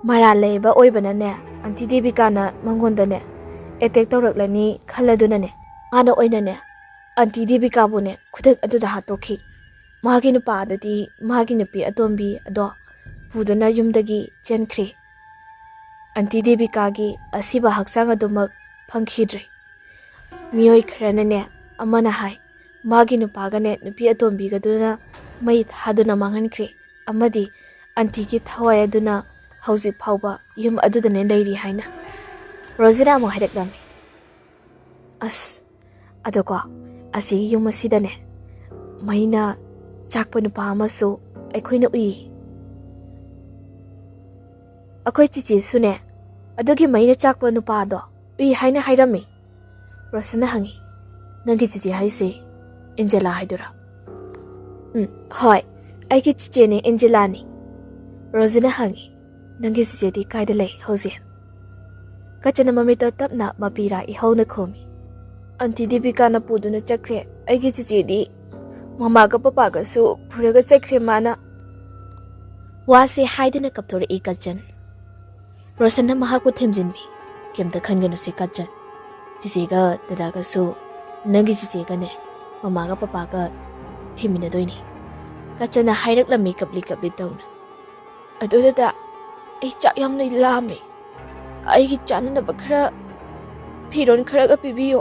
ꯃꯔꯥꯜ ꯂꯩꯕ ꯑꯣꯏꯕꯅꯅꯦ ꯑꯟꯇꯤ ꯗꯦꯕꯤꯀꯥꯅ ꯃꯉꯣꯟꯗꯅꯦ ꯑꯦꯇꯦꯛ ꯇꯧꯔꯛꯂꯅꯤ ꯈꯜꯂꯗꯨꯅꯅꯦ ꯃꯥꯅ ꯑꯣꯏꯅꯅꯦ ꯑꯟꯇꯤ ꯗꯦꯕꯤꯀꯥꯕꯨꯅꯦ ꯈꯨꯗꯛ ꯑꯗꯨꯗ ꯍꯥꯠꯇꯣꯛꯈꯤ꯫ ꯃꯥꯒꯤ ꯅꯨꯄꯥ ꯑꯗꯨꯗꯤ ꯃꯥꯒꯤ ꯅꯨꯄꯤ ꯑꯇꯣꯝꯕꯤ ꯑꯗꯣ ꯄꯨꯗꯨꯅ ꯌꯨꯝꯗꯒꯤ ꯆꯦꯟꯈ꯭ꯔꯦ꯫ ꯑꯟꯇꯤ ꯗꯦꯕꯤꯀꯥꯒꯤ ꯑꯁꯤꯕ ꯍꯛꯆꯥꯡ ꯑꯗꯨꯃꯛ ꯐꯪꯈꯤꯗ꯭ꯔꯦ꯫ ꯃꯤꯑꯣꯏ ꯈꯔꯅꯅꯦ ꯑꯃꯅ ꯍꯥꯏ ꯃꯥꯒꯤ ꯅꯨꯄꯥꯒꯅꯦ ꯅꯨꯄꯤ ꯑꯇꯣꯝꯕꯤꯒꯗꯨꯅ ꯃꯩ ꯊꯥꯗꯨꯅ ꯃꯥꯡꯍꯟꯈ꯭ꯔꯦ ꯑꯃꯗꯤ ꯑꯟꯇꯤꯒꯤ ꯊꯋꯥꯏ ꯑꯗꯨꯅ ꯍꯧꯖꯤꯛ ꯐꯥꯎꯕ ꯌꯨꯝ ꯑꯗꯨꯗꯅꯦ ꯂꯩꯔꯤ ꯍꯥꯏꯅ꯫ ꯔꯣꯖꯤꯅ ꯑꯃꯨꯛ ꯍꯥꯏꯔꯛꯂꯝꯃꯤ, ꯑꯁ, ꯑꯗꯣꯀꯣ, ꯑꯁꯤꯒꯤ ꯌꯨꯝ ꯑꯁꯤꯗꯅꯦ ꯃꯩꯅ ꯆꯥꯛꯄ ꯅꯨꯄꯥ ꯑꯃꯁꯨ ꯑꯩꯈꯣꯏꯅ ꯎꯏ꯫ ꯑꯩꯈꯣꯏ ꯆꯤꯆꯦꯁꯨꯅꯦ ꯑꯗꯨꯒꯤ ꯃꯩꯅ ꯆꯥꯛꯄ ꯅꯨꯄꯥꯗꯣ ꯎꯏ ꯍꯥꯏꯅ ꯍꯥꯏꯔꯝꯃꯤ꯫ ꯔꯣꯁꯟꯅ ꯍꯪꯉꯤ, "ꯅꯪꯒꯤ ꯆꯤꯆꯦ ꯍꯥꯏꯁꯦ ꯑꯦꯟꯖꯦꯂꯥ ꯍꯥꯏꯗꯨꯔꯥ?" "ꯎꯝ, ꯍꯣꯏ, ꯑꯩꯒꯤ ꯆꯤꯆꯦꯅꯦ ꯑꯦꯟꯖꯦꯂꯥꯅꯤ꯫" ꯔꯣꯖꯤꯅ ꯍꯪꯉꯤ, "ꯅꯪꯒꯤ ꯆꯤꯆꯦꯗꯤ ꯀꯥꯏꯗ ꯂꯩ ꯍꯧꯖꯤꯛ?" ꯀꯆꯟꯅ ꯃꯃꯤꯠꯇꯣ ꯇꯞꯅ ꯃꯄꯤꯔꯥ ꯏꯍꯧꯅ ꯈꯨꯝꯃꯤ, "ꯑꯟꯇꯤ ꯗꯦꯕꯤꯀꯥꯅ ꯄꯨꯗꯨꯅ ꯆꯠꯈ꯭ꯔꯦ꯫ ꯑꯩꯒꯤ ꯆꯤꯆꯦꯗꯤ ꯃꯃꯥꯒ ꯄꯄꯥꯒꯁꯨ ꯄꯨꯔꯒ ꯆꯠꯈ꯭ꯔꯦ ꯃꯥꯅ꯫" ꯋꯥꯁꯦ ꯍꯥꯏꯗꯨꯅ ꯀꯞꯊꯣꯔꯛꯏ ꯀꯆꯟ꯫ ꯔꯣꯁꯟꯅ ꯃꯍꯥꯛꯄꯨ ꯊꯦꯝꯖꯤꯟꯕꯤ, "ꯀꯩꯝꯇ ꯈꯟꯒꯅꯨꯁꯦ ꯀꯆꯟ꯫ ꯆꯤꯆꯦꯒ ꯗꯗꯥꯒꯁꯨ ꯅꯪꯒꯤ ꯆꯤꯆꯦꯒꯅꯦ ꯃꯃꯥꯒ ꯄꯄꯥꯒ ꯊꯤꯃꯤꯟꯅꯗꯣꯏꯅꯤ꯫" ꯀꯆꯟꯅ ꯍꯥꯏꯔꯛꯂꯝꯃꯤ ꯀꯞꯂꯤ ꯀꯞꯂꯤ ꯇꯧꯅ꯫ "ꯑꯗꯨ ꯗꯗꯥ, ꯑꯩ ꯆꯥꯛ ꯌꯥꯝꯅ ꯂꯥꯝꯃꯦ꯫ ꯑꯩꯒꯤ ꯆꯥꯅꯅꯕ ꯈꯔ, ꯐꯤꯔꯣꯜ ꯈꯔꯒ ꯄꯤꯕꯤꯌꯣ꯫"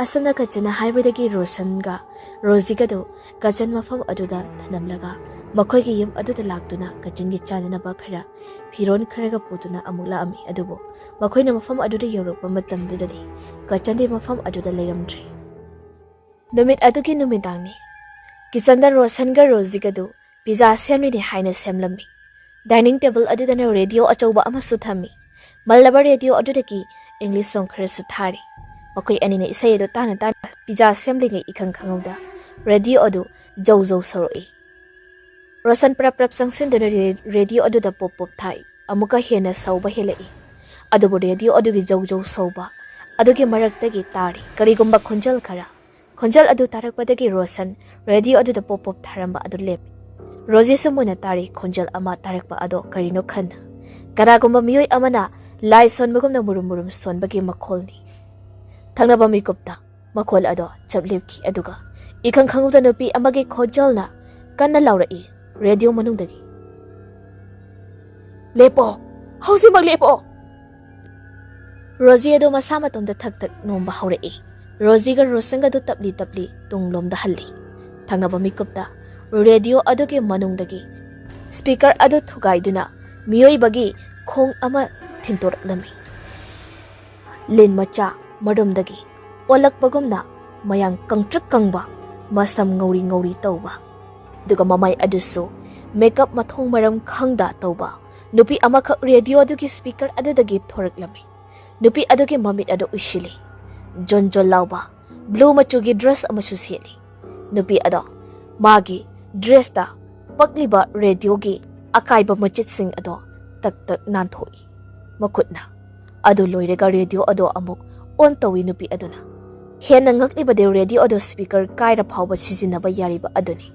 ꯑꯁꯨꯝꯅ ꯀꯆꯟꯅ ꯍꯥꯏꯕꯗꯒꯤ ꯔꯣꯁꯟꯒ ꯔꯣꯖꯤꯒꯗꯨ ꯀꯆꯟ ꯃꯐꯝ ꯑꯗꯨꯗ ꯊꯅꯝꯂꯒ ꯃꯈꯣꯏꯒꯤ ꯌꯨꯝ ꯑꯗꯨꯗ ꯂꯥꯛꯇꯨꯅ ꯀꯆꯟꯒꯤ ꯆꯥꯅꯅꯕ ꯈꯔ, ꯐꯤꯔꯣꯜ ꯈꯔꯒ ꯄꯨꯗꯨꯅ ꯑꯃꯨꯛ ꯂꯥꯛꯑꯝꯃꯤ꯫ ꯑꯗꯨꯕꯨ ꯃꯈꯣꯏꯅ ꯃꯐꯝ ꯑꯗꯨꯗ ꯌꯧꯔꯛꯄ ꯃꯇꯝꯗꯨꯗꯗꯤ ꯀꯆꯟꯗꯤ ꯃꯐꯝ ꯑꯗꯨꯗ ꯂꯩꯔꯝꯗ꯭ꯔꯦ꯫ ꯅꯨꯃꯤꯠ ꯑꯗꯨꯒꯤ ꯅꯨꯃꯤꯗꯥꯡꯅꯤ꯫ ꯀꯤꯆꯟꯗ ꯔꯣꯁꯟꯒ ꯔꯣꯖꯤꯒꯗꯨ ꯄꯤꯖꯥ ꯁꯦꯝꯂꯤꯅꯤ ꯍꯥꯏꯅ ꯁꯦꯝꯂꯝꯃꯤ꯫ ꯗꯥꯏꯅꯤꯡ ꯇꯦꯕꯜ ꯑꯗꯨꯗꯅ ꯔꯦꯗꯤꯑꯣ ꯑꯆꯧꯕ ꯑꯃꯁꯨ ꯊꯝꯃꯤ꯫ ꯃꯜꯂꯕ ꯔꯦꯗꯤꯑꯣ ꯑꯗꯨꯗꯒꯤ ꯏꯪꯂꯤꯁ ꯁꯣꯡ ꯈꯔꯁꯨ ꯊꯥꯔꯤ꯫ ꯃꯈꯣꯏ ꯑꯅꯤꯅ ꯏꯁꯩ ꯑꯗꯨ ꯇꯥꯅ ꯇꯥꯅ ꯄꯤꯖꯥ ꯁꯦꯝꯂꯤꯉꯩ ꯏꯈꯪ ꯈꯪꯍꯧꯗ ꯔꯦꯗꯤꯑꯣ ꯑꯗꯨ ꯖꯧ ꯖꯧ ꯁꯧꯔꯛꯏ꯫ ꯔꯣꯁꯟ ꯄ꯭ꯔꯞ ꯄ꯭ꯔꯞ ꯆꯪꯁꯤꯟꯗꯨꯅ ꯔꯦ-, ꯔꯦꯗꯤꯑꯣ ꯑꯗꯨꯗ ꯄꯣꯞ ꯄꯣꯞ ꯊꯥꯏ꯫ ꯑꯃꯨꯛꯀ ꯍꯦꯟꯅ ꯁꯧꯕ ꯍꯦꯜꯂꯛꯏ꯫ ꯑꯗꯨꯕꯨ ꯔꯦꯗꯤꯑꯣ ꯑꯗꯨꯒꯤ ꯖꯧ ꯖꯧ ꯁꯧꯕ ꯑꯗꯨꯒꯤ ꯃꯔꯛꯇꯒꯤ ꯇꯥꯔꯤ ꯀꯔꯤꯒꯨꯝꯕ ꯈꯣꯟꯖꯦꯜ ꯈꯔ꯫ ꯈꯣꯟꯖꯦꯜ ꯑꯗꯨ ꯇꯥꯔꯛꯄꯗꯒꯤ ꯔꯣꯁꯟ ꯔꯦꯗꯤꯑꯣ ꯑꯗꯨꯗ ꯄꯣꯞ ꯄꯣꯞ ꯊꯥꯔꯝꯕ ꯑꯗꯨ ꯂꯦꯞꯄꯤ꯫ ꯔꯣꯖꯤꯁꯨ ꯃꯨꯟꯅ ꯇꯥꯔꯤ ꯈꯣꯟꯖꯦꯜ ꯑꯃ ꯇꯥꯔꯛꯄ ꯑꯗꯣ ꯀꯔꯤꯅꯣ ꯈꯟꯅ꯫ ꯀꯅꯥꯒꯨꯝꯕ ꯃꯤꯑꯣꯏ ꯑꯃꯅ ꯂꯥꯏ ꯁꯣꯟꯕꯒꯨꯝꯅ ꯃꯨꯔꯨꯝ ꯃꯨꯔꯨꯝ ꯁꯣꯟꯕꯒꯤ ꯃꯈꯣꯜꯅꯤ꯫ ꯊꯪꯅꯕ ꯃꯤꯀꯨꯞꯇ ꯃꯈꯣꯜ ꯑꯗꯣ ꯆꯞ ꯂꯦꯞꯈꯤ, ꯑꯗꯨꯒ ꯏꯈꯪ ꯈꯪꯍꯧꯗ ꯅꯨꯄꯤ ꯑꯃꯒꯤ ꯈꯣꯟꯖꯦꯜꯅ ꯀꯟꯅ ꯂꯥꯎꯔꯛꯏ ꯔꯦꯗꯤꯑꯣ ꯃꯅꯨꯡꯗꯒꯤ, "ꯂꯦꯞꯄꯣ! ꯍꯧꯖꯤꯛꯃꯛ ꯂꯦꯞꯄꯣ!" ꯔꯣꯖꯤ ꯑꯗꯨ ꯃꯁꯥ ꯃꯇꯣꯝꯇ ꯊꯛ ꯊꯛ ꯅꯣꯝꯕ ꯍꯧꯔꯛꯏ꯫ ꯔꯣꯖꯤꯒ ꯔꯣꯁꯟꯒꯗꯨ ꯇꯞꯂꯤ ꯇꯞꯂꯤ ꯇꯨꯡꯂꯣꯝꯗ ꯍꯜꯂꯤ꯫ ꯊꯪꯅꯕ ꯃꯤꯀꯨꯞꯇ ꯔꯦꯗꯤꯑꯣ ꯑꯗꯨꯒꯤ ꯃꯅꯨꯡꯗꯒꯤ ꯁ꯭ꯄꯤꯀꯔ ꯑꯗꯨ ꯊꯨꯒꯥꯏꯗꯨꯅ ꯃꯤꯑꯣꯏꯕꯒꯤ ꯈꯣꯡ ꯑꯃ ꯊꯤꯟꯇꯣꯔꯛꯂꯝꯃꯤ꯫ ꯂꯤꯟ ꯃꯆꯥ ꯃꯔꯨꯝꯗꯒꯤ ꯑꯣꯜꯂꯛꯄꯒꯨꯝꯅ ꯃꯌꯥꯡ ꯀꯪꯇ꯭ꯔꯤꯛ ꯀꯪꯕ, ꯃꯁꯝ ꯉꯧꯔꯤ ꯉꯧꯔꯤ ꯇꯧꯕ, ꯑꯗꯨꯒ ꯃꯃꯥꯏ ꯑꯗꯨꯁꯨ ꯃꯦꯀꯞ ꯃꯊꯣꯡ ꯃꯔꯝ ꯈꯪꯗ ꯇꯧꯕ ꯅꯨꯄꯤ ꯑꯃꯈꯛ ꯔꯦꯗꯤꯑꯣ ꯑꯗꯨꯒꯤ ꯁ꯭ꯄꯤꯀꯔ ꯑꯗꯨꯗꯒꯤ ꯊꯣꯔꯛꯂꯝꯃꯤ꯫ ꯅꯨꯄꯤ ꯑꯗꯨꯒꯤ ꯃꯃꯤꯠ ꯑꯗꯨ ꯎꯏꯁꯤꯜꯂꯤ꯫ ꯖꯣꯟ ꯖꯣꯟ ꯂꯥꯎꯕ ꯕ꯭ꯂꯨ ꯃꯆꯨꯒꯤ ꯗ꯭ꯔꯦꯁ ꯑꯃꯁꯨ ꯁꯦꯠꯂꯤ꯫ ꯅꯨꯄꯤ ꯑꯗꯣ ꯃꯥꯒꯤ ꯗ꯭ꯔꯦꯁꯇ ꯄꯛꯂꯤꯕ ꯔꯦꯗꯤꯑꯣꯒꯤ ꯑꯀꯥꯏꯕ ꯃꯆꯦꯠꯁꯤꯡ ꯑꯗꯣ ꯇꯛ ꯇꯛ ꯅꯥꯟꯊꯣꯛꯏ ꯃꯈꯨꯠꯅ꯫ ꯑꯗꯨ ꯂꯣꯏꯔꯒ ꯔꯦꯗꯤꯑꯣ ꯑꯗꯣ ꯑꯃꯨꯛ ꯑꯣꯟ ꯇꯧꯏ ꯅꯨꯄꯤ ꯑꯗꯨꯅ꯫ ꯍꯦꯟꯅ ꯉꯛꯂꯤꯕꯗꯤ ꯔꯦꯗꯤꯑꯣ ꯑꯗꯣ ꯁ꯭ꯄꯤꯀꯔ ꯀꯥꯏꯔ ꯐꯥꯎꯕ ꯁꯤꯖꯤꯟꯅꯕ ꯌꯥꯔꯤꯕ ꯑꯗꯨꯅꯤ꯫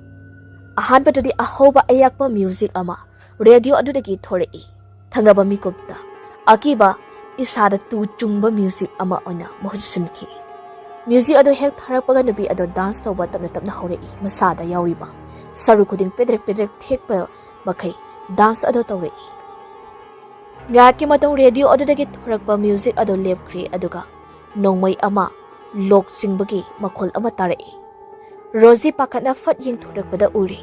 ꯑꯍꯥꯟꯕꯗꯗꯤ ꯑꯍꯧꯕ ꯑꯌꯥꯛꯄ ꯃ꯭ꯌꯨꯖꯤꯛ ꯑꯃ ꯔꯦꯗꯤꯑꯣ ꯑꯗꯨꯗꯒꯤ ꯊꯣꯔꯛꯏ꯫ ꯊꯪꯅꯕ ꯃꯤꯀꯨꯞꯇ ꯑꯀꯤꯕ ꯏꯁꯥꯗ ꯇꯨ ꯆꯨꯡꯕ ꯃ꯭ꯌꯨꯖꯤꯛ ꯑꯃ ꯑꯣꯏꯅ ꯃꯍꯨꯠ ꯁꯤꯟꯈꯤ꯫ ꯃ꯭ꯌꯨꯖꯤꯛ ꯑꯗꯨ ꯍꯦꯛ ꯊꯥꯔꯛꯄꯒ ꯅꯨꯄꯤ ꯑꯗꯨ ꯗꯥꯟꯁ ꯇꯧꯕ ꯇꯞꯅ ꯇꯞꯅ ꯍꯧꯔꯛꯏ꯫ ꯃꯁꯥꯗ ꯌꯥꯎꯔꯤꯕ ꯁꯔꯨ ꯈꯨꯗꯤꯡ ꯄꯦꯗ꯭ꯔꯦꯛ ꯄꯦꯗ꯭ꯔꯦꯛ ꯊꯦꯛꯄ ꯃꯈꯩ ꯗꯥꯟꯁ ꯑꯗꯨ ꯇꯧꯔꯛꯏ꯫ ꯉꯥꯏꯍꯥꯛꯀꯤ ꯃꯇꯨꯡ ꯔꯦꯗꯤꯑꯣ ꯑꯗꯨꯗꯒꯤ ꯊꯣꯔꯛꯄ ꯃ꯭ꯌꯨꯖꯤꯛ ꯑꯗꯨ ꯂꯦꯞꯈ꯭ꯔꯦ, ꯑꯗꯨꯒ ꯅꯣꯡꯃꯩ ꯑꯃ ꯂꯣꯛ ꯆꯤꯡꯕꯒꯤ ꯃꯈꯣꯜ ꯑꯃ ꯇꯥꯔꯛꯏ꯫ ꯔꯣꯖꯤ ꯄꯥꯈꯠꯅ ꯐꯠ ꯌꯦꯡꯊꯣꯔꯛꯄꯗ ꯎꯔꯦ,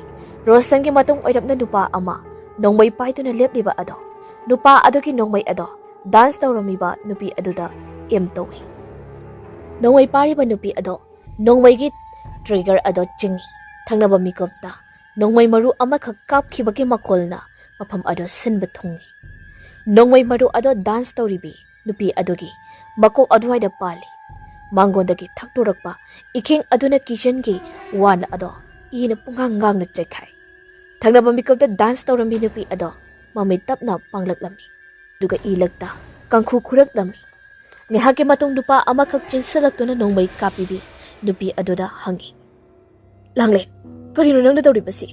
ꯔꯣꯁꯟꯒꯤ ꯃꯇꯨꯡ ꯑꯣꯏꯔꯞꯅ ꯅꯨꯄꯥ ꯑꯃ ꯅꯣꯡꯃꯩ ꯄꯥꯏꯗꯨꯅ ꯂꯦꯞꯂꯤꯕ ꯑꯗꯣ꯫ ꯅꯨꯄꯥ ꯑꯗꯨꯒꯤ ꯅꯣꯡꯃꯩ ꯑꯗꯣ ꯗꯥꯟꯁ ꯇꯧꯔꯝꯃꯤꯕ ꯅꯨꯄꯤ ꯑꯗꯨꯗ ꯑꯦꯝ ꯇꯧꯏ꯫ ꯅꯣꯡꯃꯩ ꯄꯥꯏꯔꯤꯕ ꯅꯨꯄꯤ ꯑꯗꯣ ꯅꯣꯡꯃꯩꯒꯤ ꯇ꯭ꯔꯤꯒꯔ ꯑꯗꯣ ꯆꯤꯡꯏ꯫ ꯊꯪꯅꯕ ꯃꯤꯀꯨꯞꯇ ꯅꯣꯡꯃꯩ ꯃꯔꯨ ꯑꯃꯈꯛ ꯀꯥꯞꯈꯤꯕꯒꯤ ꯃꯈꯣꯜꯅ ꯃꯐꯝ ꯑꯗꯨ ꯁꯤꯟꯕ ꯊꯨꯡꯏ꯫ ꯅꯣꯡꯃꯩ ꯃꯔꯨ ꯑꯗꯣ ꯗꯥꯟꯁ ꯇꯧꯔꯤꯕꯤ ꯅꯨꯄꯤ ꯑꯗꯨꯒꯤ ꯃꯀꯣꯛ ꯑꯗꯨꯋꯥꯏꯗ ꯄꯥꯜꯂꯤ꯫ ꯃꯉꯣꯟꯗꯒꯤ ꯊꯛꯇꯣꯔꯛꯄ ꯏꯈꯤꯡ ꯑꯗꯨꯅ ꯀꯤꯆꯟꯒꯤ ꯋꯥꯟ ꯑꯗꯣ ꯏꯅ ꯄꯨꯡꯉꯥꯡ ꯉꯥꯡꯅ ꯆꯦꯛꯈꯥꯏ꯫ ꯊꯪꯅꯕ ꯃꯤꯀꯨꯞꯇ ꯗꯥꯟꯁ ꯇꯧꯔꯝꯃꯤ ꯅꯨꯄꯤ ꯑꯗꯣ ꯃꯃꯤꯠ ꯇꯞꯅ ꯄꯥꯡꯂꯛꯂꯝꯃꯤ, ꯑꯗꯨꯒ ꯏꯂꯛꯇ ꯀꯥꯡꯈꯨ ꯈꯨꯔꯛꯂꯝꯃꯤ꯫ ꯉꯥꯏꯍꯥꯛꯀꯤ ꯃꯇꯨꯡ ꯅꯨꯄꯥ ꯑꯃꯈꯛ ꯆꯦꯟꯁꯤꯜꯂꯛꯇꯨꯅ ꯅꯣꯡꯃꯩ ꯀꯥꯞꯄꯤꯕꯤ ꯅꯨꯄꯤ ꯑꯗꯨꯗ ꯍꯪꯉꯤ, "ꯂꯥꯡꯂꯦꯟ, ꯀꯔꯤꯅꯣ ꯅꯪꯅ ꯇꯧꯔꯤꯕꯁꯤ?"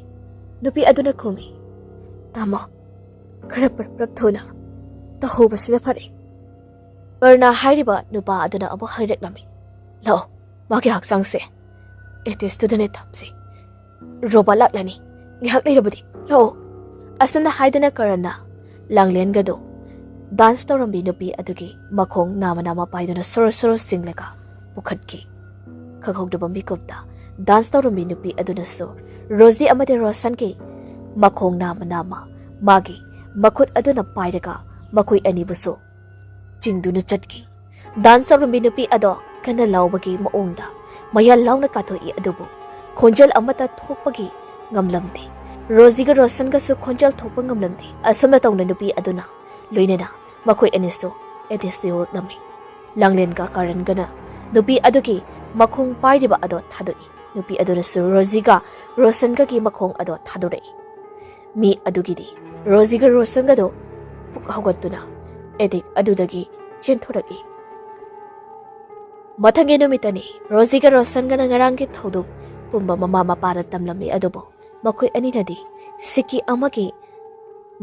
ꯅꯨꯄꯤ ꯑꯗꯨꯅ ꯈꯨꯝꯃꯤ, "ꯇꯥꯃꯣ, ꯈꯔ ꯄꯔꯞ ꯄꯔꯞ ꯊꯨꯅ ꯇꯧꯍꯧꯕꯁꯤꯅ ꯐꯔꯦ꯫" ꯀꯔꯅ ꯍꯥꯏꯔꯤꯕ ꯅꯨꯄꯥ ꯑꯗꯨꯅ ꯑꯃꯨꯛ ꯍꯥꯏꯔꯛꯂꯝꯃꯤ, "ꯂꯥꯛꯑꯣ, ꯃꯥꯒꯤ ꯍꯛꯆꯥꯡꯁꯦ ꯑꯦꯇꯦꯁꯇꯨꯗꯅꯦ ꯊꯝꯁꯤ꯫ ꯔꯣꯕꯥ ꯂꯥꯛꯂꯅꯤ, ꯉꯥꯏꯍꯥꯛ ꯂꯩꯔꯕꯗꯤ꯫ ꯂꯥꯛꯑꯣ꯫" ꯑꯁꯨꯝꯅ ꯍꯥꯏꯗꯨꯅ ꯀꯔꯟꯅ ꯂꯥꯡꯂꯦꯟꯒꯗꯨ ꯗꯥꯟꯁ ꯇꯧꯔꯝꯕꯤ ꯅꯨꯄꯤ ꯑꯗꯨꯒꯤ ꯃꯈꯣꯡ ꯅꯥꯝꯃ ꯅꯥꯝꯃ ꯄꯥꯏꯗꯨꯅ ꯁꯣꯔꯣ ꯁꯣꯔꯣ ꯆꯤꯡꯂꯒ ꯄꯨꯈꯠꯈꯤ꯫ ꯈꯪꯍꯧꯗꯕ ꯃꯤꯀꯨꯞꯇ ꯗꯥꯟꯁ ꯇꯧꯔꯝꯕꯤ ꯅꯨꯄꯤ ꯑꯗꯨꯅꯁꯨ ꯔꯣꯖꯤ ꯑꯃꯗꯤ ꯔꯣꯁꯟꯒꯤ ꯃꯈꯣꯡ ꯅꯥꯝꯃ ꯅꯥꯝꯃ ꯃꯥꯒꯤ ꯃꯈꯨꯠ ꯑꯗꯨꯅ ꯄꯥꯏꯔꯒ ꯃꯈꯣꯏ ꯑꯅꯤꯕꯨꯁꯨ ꯆꯤꯡꯗꯨꯅ ꯆꯠꯈꯤ꯫ ꯗꯥꯟꯁ ꯇꯧꯔꯝꯕꯤ ꯅꯨꯄꯤ ꯑꯗꯣ ꯀꯟꯅ ꯂꯥꯎꯕꯒꯤ ꯃꯑꯣꯡꯗ ꯃꯌꯥ ꯂꯥꯎꯅ ꯀꯥꯊꯣꯛꯏ, ꯑꯗꯨꯕꯨ ꯈꯣꯟꯖꯦꯜ ꯑꯃꯠꯇ ꯊꯣꯛꯄꯒꯤ ꯉꯝꯂꯝꯗꯦ꯫ ꯔꯣꯖꯤꯒ ꯔꯣꯁꯟꯒꯁꯨ ꯈꯣꯟꯖꯦꯜ ꯊꯣꯛꯄ ꯉꯝꯂꯝꯗꯦ꯫ ꯑꯁꯨꯝꯅ ꯇꯧꯅ ꯅꯨꯄꯤ ꯑꯗꯨꯅ ꯂꯣꯏꯅꯅ ꯃꯈꯣꯏ ꯑꯅꯤꯁꯨ ꯑꯦꯇꯦꯁꯇ ꯌꯧꯔꯛꯂꯝꯃꯤ꯫ ꯂꯥꯡꯂꯦꯟꯒ ꯀꯥꯔꯟꯒꯅ ꯅꯨꯄꯤ ꯑꯗꯨꯒꯤ ꯃꯈꯣꯡ ꯄꯥꯏꯔꯤꯕ ꯑꯗꯣ ꯊꯥꯗꯣꯛꯏ꯫ ꯅꯨꯄꯤ ꯑꯗꯨꯅꯁꯨ ꯔꯣꯖꯤꯒ ꯔꯣꯁꯟꯒꯒꯤ ꯃꯈꯣꯡ ꯑꯗꯣ ꯊꯥꯗꯣꯔꯛꯏ꯫ ꯃꯤ ꯑꯗꯨꯒꯤꯗꯤ ꯔꯣꯖꯤꯒ ꯔꯣꯁꯟꯒꯗꯣ ꯄꯨꯛ ꯍꯧꯒꯠꯇꯨꯅ ꯑꯦꯗꯤꯛ ꯑꯗꯨꯗꯒꯤ ꯆꯦꯟꯊꯣꯔꯛꯏ꯫ ꯃꯊꯪꯒꯤ ꯅꯨꯃꯤꯠꯇꯅꯤ ꯔꯣꯖꯤꯒ ꯔꯣꯁꯟꯒꯅ ꯉꯔꯥꯡꯒꯤ ꯊꯧꯗꯣꯛ ꯄꯨꯝꯕ ꯃꯃꯥ ꯃꯄꯥꯗ ꯇꯝꯂꯝꯃꯤ꯫ ꯑꯗꯨꯕꯨ ꯃꯈꯣꯏ ꯑꯅꯤꯅꯗꯤ ꯁꯤꯀꯤ ꯑꯃꯒꯤ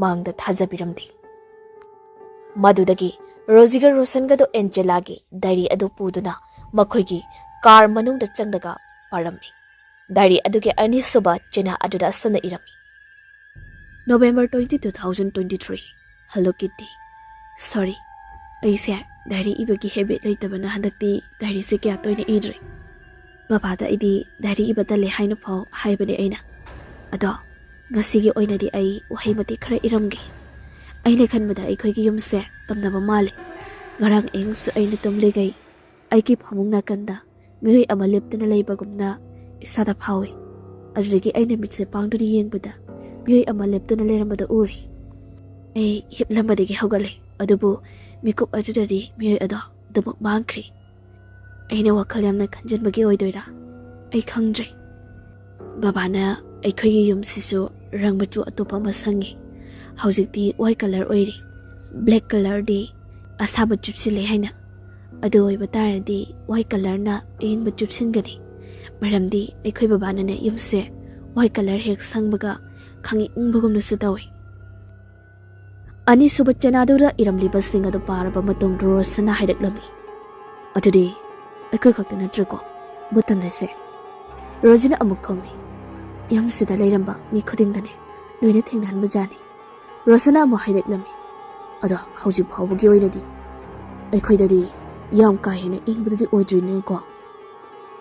ꯃꯥꯡꯗ ꯊꯥꯖꯕꯤꯔꯝꯗꯦ꯫ ꯃꯗꯨꯗꯒꯤ ꯔꯣꯖꯤꯒ ꯔꯣꯁꯟꯒꯗꯣ ꯑꯦꯟꯖꯦꯂꯥꯒꯤ ꯗꯥꯏꯔꯤ ꯑꯗꯨ ꯄꯨꯗꯨꯅ ꯃꯈꯣꯏꯒꯤ ꯀꯥꯔ ꯃꯅꯨꯡꯗ ꯆꯪꯂꯒ ꯄꯥꯔꯝꯃꯤ꯫ ꯗꯥꯏꯔꯤ ꯑꯗꯨꯒꯤ ꯑꯅꯤꯁꯨꯕ ꯆꯦꯅꯥ ꯑꯗꯨꯗ ꯑꯁꯨꯝꯅ ꯏꯔꯝꯃꯤ: November twenty, two thousand twenty three. Hello Kitty. Sorry, ꯑꯩꯁꯦ ꯗꯥꯏꯔꯤ ꯏꯕꯒꯤ ꯍꯦꯕꯤꯠ ꯂꯩꯇꯕꯅ ꯍꯟꯗꯛꯇꯤ ꯗꯥꯏꯔꯤꯁꯦ ꯀꯌꯥ ꯇꯣꯏꯅ ꯏꯗ꯭ꯔꯦ꯫ ꯕꯕꯥꯗ ꯑꯩꯗꯤ ꯗꯥꯏꯔꯤ ꯏꯕ ꯇꯜꯂꯦ ꯍꯥꯏꯅ ꯐꯥꯎ ꯍꯥꯏꯕꯅꯦ ꯑꯩꯅ꯫ ꯑꯗꯣ ꯉꯁꯤꯒꯤ ꯑꯣꯏꯅꯗꯤ ꯑꯩ ꯋꯥꯍꯩ ꯃꯇꯦꯛ ꯈꯔ ꯏꯔꯝꯒꯦ꯫ ꯑꯩꯅ ꯈꯟꯕꯗ ꯑꯩꯈꯣꯏꯒꯤ ꯌꯨꯝꯁꯦ ꯇꯝꯅꯕ ꯃꯥꯜꯂꯦ꯫ ꯉꯔꯥꯡ ꯑꯍꯤꯡꯁꯨ ꯑꯩꯅ ꯇꯨꯝꯂꯤꯉꯩ ꯑꯩꯒꯤ ꯐꯃꯨꯡ ꯅꯥꯀꯟꯗ ꯃꯤꯑꯣꯏ ꯑꯃ ꯂꯦꯞꯇꯨꯅ ꯂꯩꯕꯒꯨꯝꯅ ꯏꯁꯥꯗ ꯐꯥꯎꯏ꯫ ꯑꯗꯨꯗꯒꯤ ꯑꯩꯅ ꯃꯤꯠꯁꯦ ꯄꯥꯡꯗꯨꯅ ꯌꯦꯡꯕꯗ ꯃꯤꯑꯣꯏ ꯑꯃ ꯂꯦꯞꯇꯨꯅ ꯂꯩꯔꯝꯕꯗꯨ ꯎꯔꯦ꯫ ꯑꯩ ꯍꯤꯞꯂꯝꯕꯗꯒꯤ ꯍꯧꯒꯠꯂꯦ, ꯑꯗꯨꯕꯨ ꯃꯤꯀꯨꯞ ꯑꯗꯨꯗꯗꯤ ꯃꯤꯑꯣꯏ ꯑꯗꯣ ꯑꯗꯨꯃꯛ ꯃꯥꯡꯈ꯭ꯔꯦ꯫ ꯑꯩꯅ ꯋꯥꯈꯜ ꯌꯥꯝꯅ ꯈꯟꯖꯤꯟꯕꯒꯤ ꯑꯣꯏꯗꯣꯏꯔꯥ? ꯑꯩ ꯈꯪꯗ꯭ꯔꯦ꯫ ꯕꯕꯥꯅ ꯑꯩꯈꯣꯏꯒꯤ ꯌꯨꯝꯁꯤꯁꯨ ꯔꯪ ꯃꯆꯨ ꯑꯇꯣꯞꯄ ꯑꯃ ꯁꯪꯉꯤ꯫ ꯍꯧꯖꯤꯛꯇꯤ ꯋꯥꯏꯠ ꯀꯂꯔ ꯑꯣꯏꯔꯤ꯫ ꯕ꯭ꯂꯦꯛ ꯀꯂꯔꯗꯤ ꯑꯁꯥꯕ ꯆꯨꯞꯁꯤꯜꯂꯦ ꯍꯥꯏꯅ꯫ ꯑꯗꯨ ꯑꯣꯏꯕ ꯇꯥꯔꯗꯤ ꯋꯥꯏꯠ ꯀꯂꯔꯅ ꯑꯏꯪꯕ ꯆꯨꯞꯁꯤꯟꯒꯅꯤ꯫ ꯃꯔꯝꯗꯤ ꯑꯩꯈꯣꯏ ꯕꯕꯥꯅꯅꯦ ꯌꯨꯝꯁꯦ ꯋꯥꯏꯠ ꯀꯂꯔ ꯍꯦꯛ ꯁꯪꯕꯒ ꯈꯪꯏꯪꯕꯒꯨꯝꯅꯁꯨ ꯇꯧꯏ꯫ ꯑꯅꯤꯁꯨꯕ ꯆꯦꯅꯥꯗꯨꯗ ꯏꯔꯝꯂꯤꯕꯁꯤꯡ ꯑꯗꯨ ꯄꯥꯔꯕ ꯃꯇꯨꯡ ꯔꯣꯁꯟꯅ ꯍꯥꯏꯔꯛꯂꯝꯃꯤ, "ꯑꯗꯨꯗꯤ ꯑꯩꯈꯣꯏ ꯈꯛꯇ ꯅꯠꯇ꯭ꯔꯦꯀꯣ ꯕꯨꯠ ꯇꯝꯂꯤꯁꯦ?" ꯔꯣꯖꯤꯅ ꯑꯃꯨꯛ ꯈꯨꯝꯃꯤ, "ꯌꯨꯝꯁꯤꯗ ꯂꯩꯔꯝꯕ ꯃꯤ ꯈꯨꯗꯤꯡꯗꯅꯦ ꯂꯣꯏꯅ ꯊꯦꯡꯅꯍꯟꯕꯖꯥꯠꯅꯤ꯫" ꯔꯣꯁꯟꯅ ꯑꯃꯨꯛ ꯍꯥꯏꯔꯛꯂꯝꯃꯤ, "ꯑꯗꯣ ꯍꯧꯖꯤꯛ ꯐꯥꯎꯕꯒꯤ ꯑꯣꯏꯅꯗꯤ ꯑꯩꯈꯣꯏꯗꯗꯤ ꯌꯥꯝ ꯀꯥ ꯍꯦꯟꯅ ꯏꯪꯕꯗꯨꯗꯤ ꯑꯣꯏꯗ꯭ꯔꯤꯅꯦꯀꯣ꯫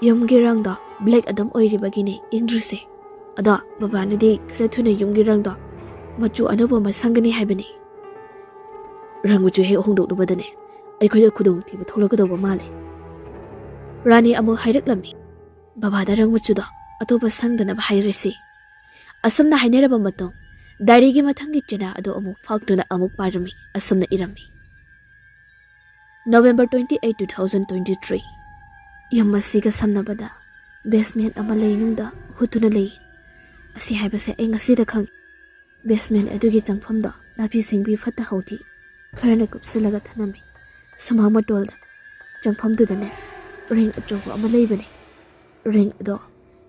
ꯌꯨꯝꯒꯤ ꯔꯪꯗꯣ ꯕ꯭ꯂꯦꯛ ꯑꯗꯨꯝ ꯑꯣꯏꯔꯤꯕꯒꯤꯅꯦ ꯏꯪꯗ꯭ꯔꯤꯁꯦ꯫ ꯑꯗꯣ ꯕꯕꯥꯅꯗꯤ ꯈꯔ ꯊꯨꯅ ꯌꯨꯝꯒꯤ ꯔꯪꯗꯣ ꯃꯆꯨ ꯑꯅꯧꯕ ꯑꯃ ꯁꯪꯒꯅꯤ ꯍꯥꯏꯕꯅꯤ꯫ ꯔꯪ ꯃꯆꯨ ꯍꯦꯛ ꯍꯣꯡꯗꯣꯛꯂꯨꯕꯗꯅꯦ ꯑꯩꯈꯣꯏꯗ ꯈꯨꯗꯣꯡꯊꯤꯕ ꯊꯣꯛꯂꯛꯀꯗꯧꯕ ꯃꯥꯜꯂꯦ꯫" ꯔꯥꯅꯤ ꯑꯃꯨꯛ ꯍꯥꯏꯔꯛꯂꯝꯃꯤ, "ꯕꯕꯥꯗ ꯔꯪ ꯃꯆꯨꯗꯣ ꯑꯇꯣꯞꯄ ꯁꯪꯗꯅꯕ ꯍꯥꯏꯔꯁꯤ꯫" ꯑꯁꯨꯝꯅ ꯍꯥꯏꯅꯔꯕ ꯃꯇꯨꯡ ꯗꯥꯏꯔꯤꯒꯤ ꯃꯊꯪꯒꯤ ꯆꯦꯅꯥ ꯑꯗꯨ ꯑꯃꯨꯛ ꯐꯥꯛꯇꯨꯅ ꯑꯃꯨꯛ ꯄꯥꯔꯝꯃꯤ꯫ ꯑꯁꯨꯝꯅ ꯏꯔꯝꯃꯤ: "November twenty eight, two thousand twenty three. ꯌꯨꯝ ꯑꯁꯤꯒ ꯁꯝꯅꯕꯗ ꯕꯦꯁꯃꯦꯟ ꯑꯃ ꯂꯩꯅꯨꯡꯗ ꯍꯨꯠꯇꯨꯅ ꯂꯩ꯫ ꯑꯁꯤ ꯍꯥꯏꯕꯁꯦ ꯑꯩ ꯉꯁꯤꯗ ꯈꯪꯉꯤ꯫ ꯕꯦꯁꯃꯦꯟ ꯑꯗꯨꯒꯤ ꯆꯪꯐꯝꯗꯣ ꯅꯥꯄꯤ ꯁꯤꯡꯕꯤ ꯐꯠꯇ ꯍꯥꯎꯗꯤ ꯈꯔꯅ ꯀꯨꯞꯁꯤꯜꯂꯒ ꯊꯝꯂꯝꯃꯤ꯫ ꯁꯨꯃꯥꯡ ꯃꯇꯣꯜꯗ ꯆꯪꯐꯝꯗꯨꯗꯅꯦ, ꯔꯤꯡ ꯑꯆꯧꯕ ꯑꯃ ꯂꯩꯕꯅꯦ꯫ ꯔꯤꯡ ꯑꯗꯣ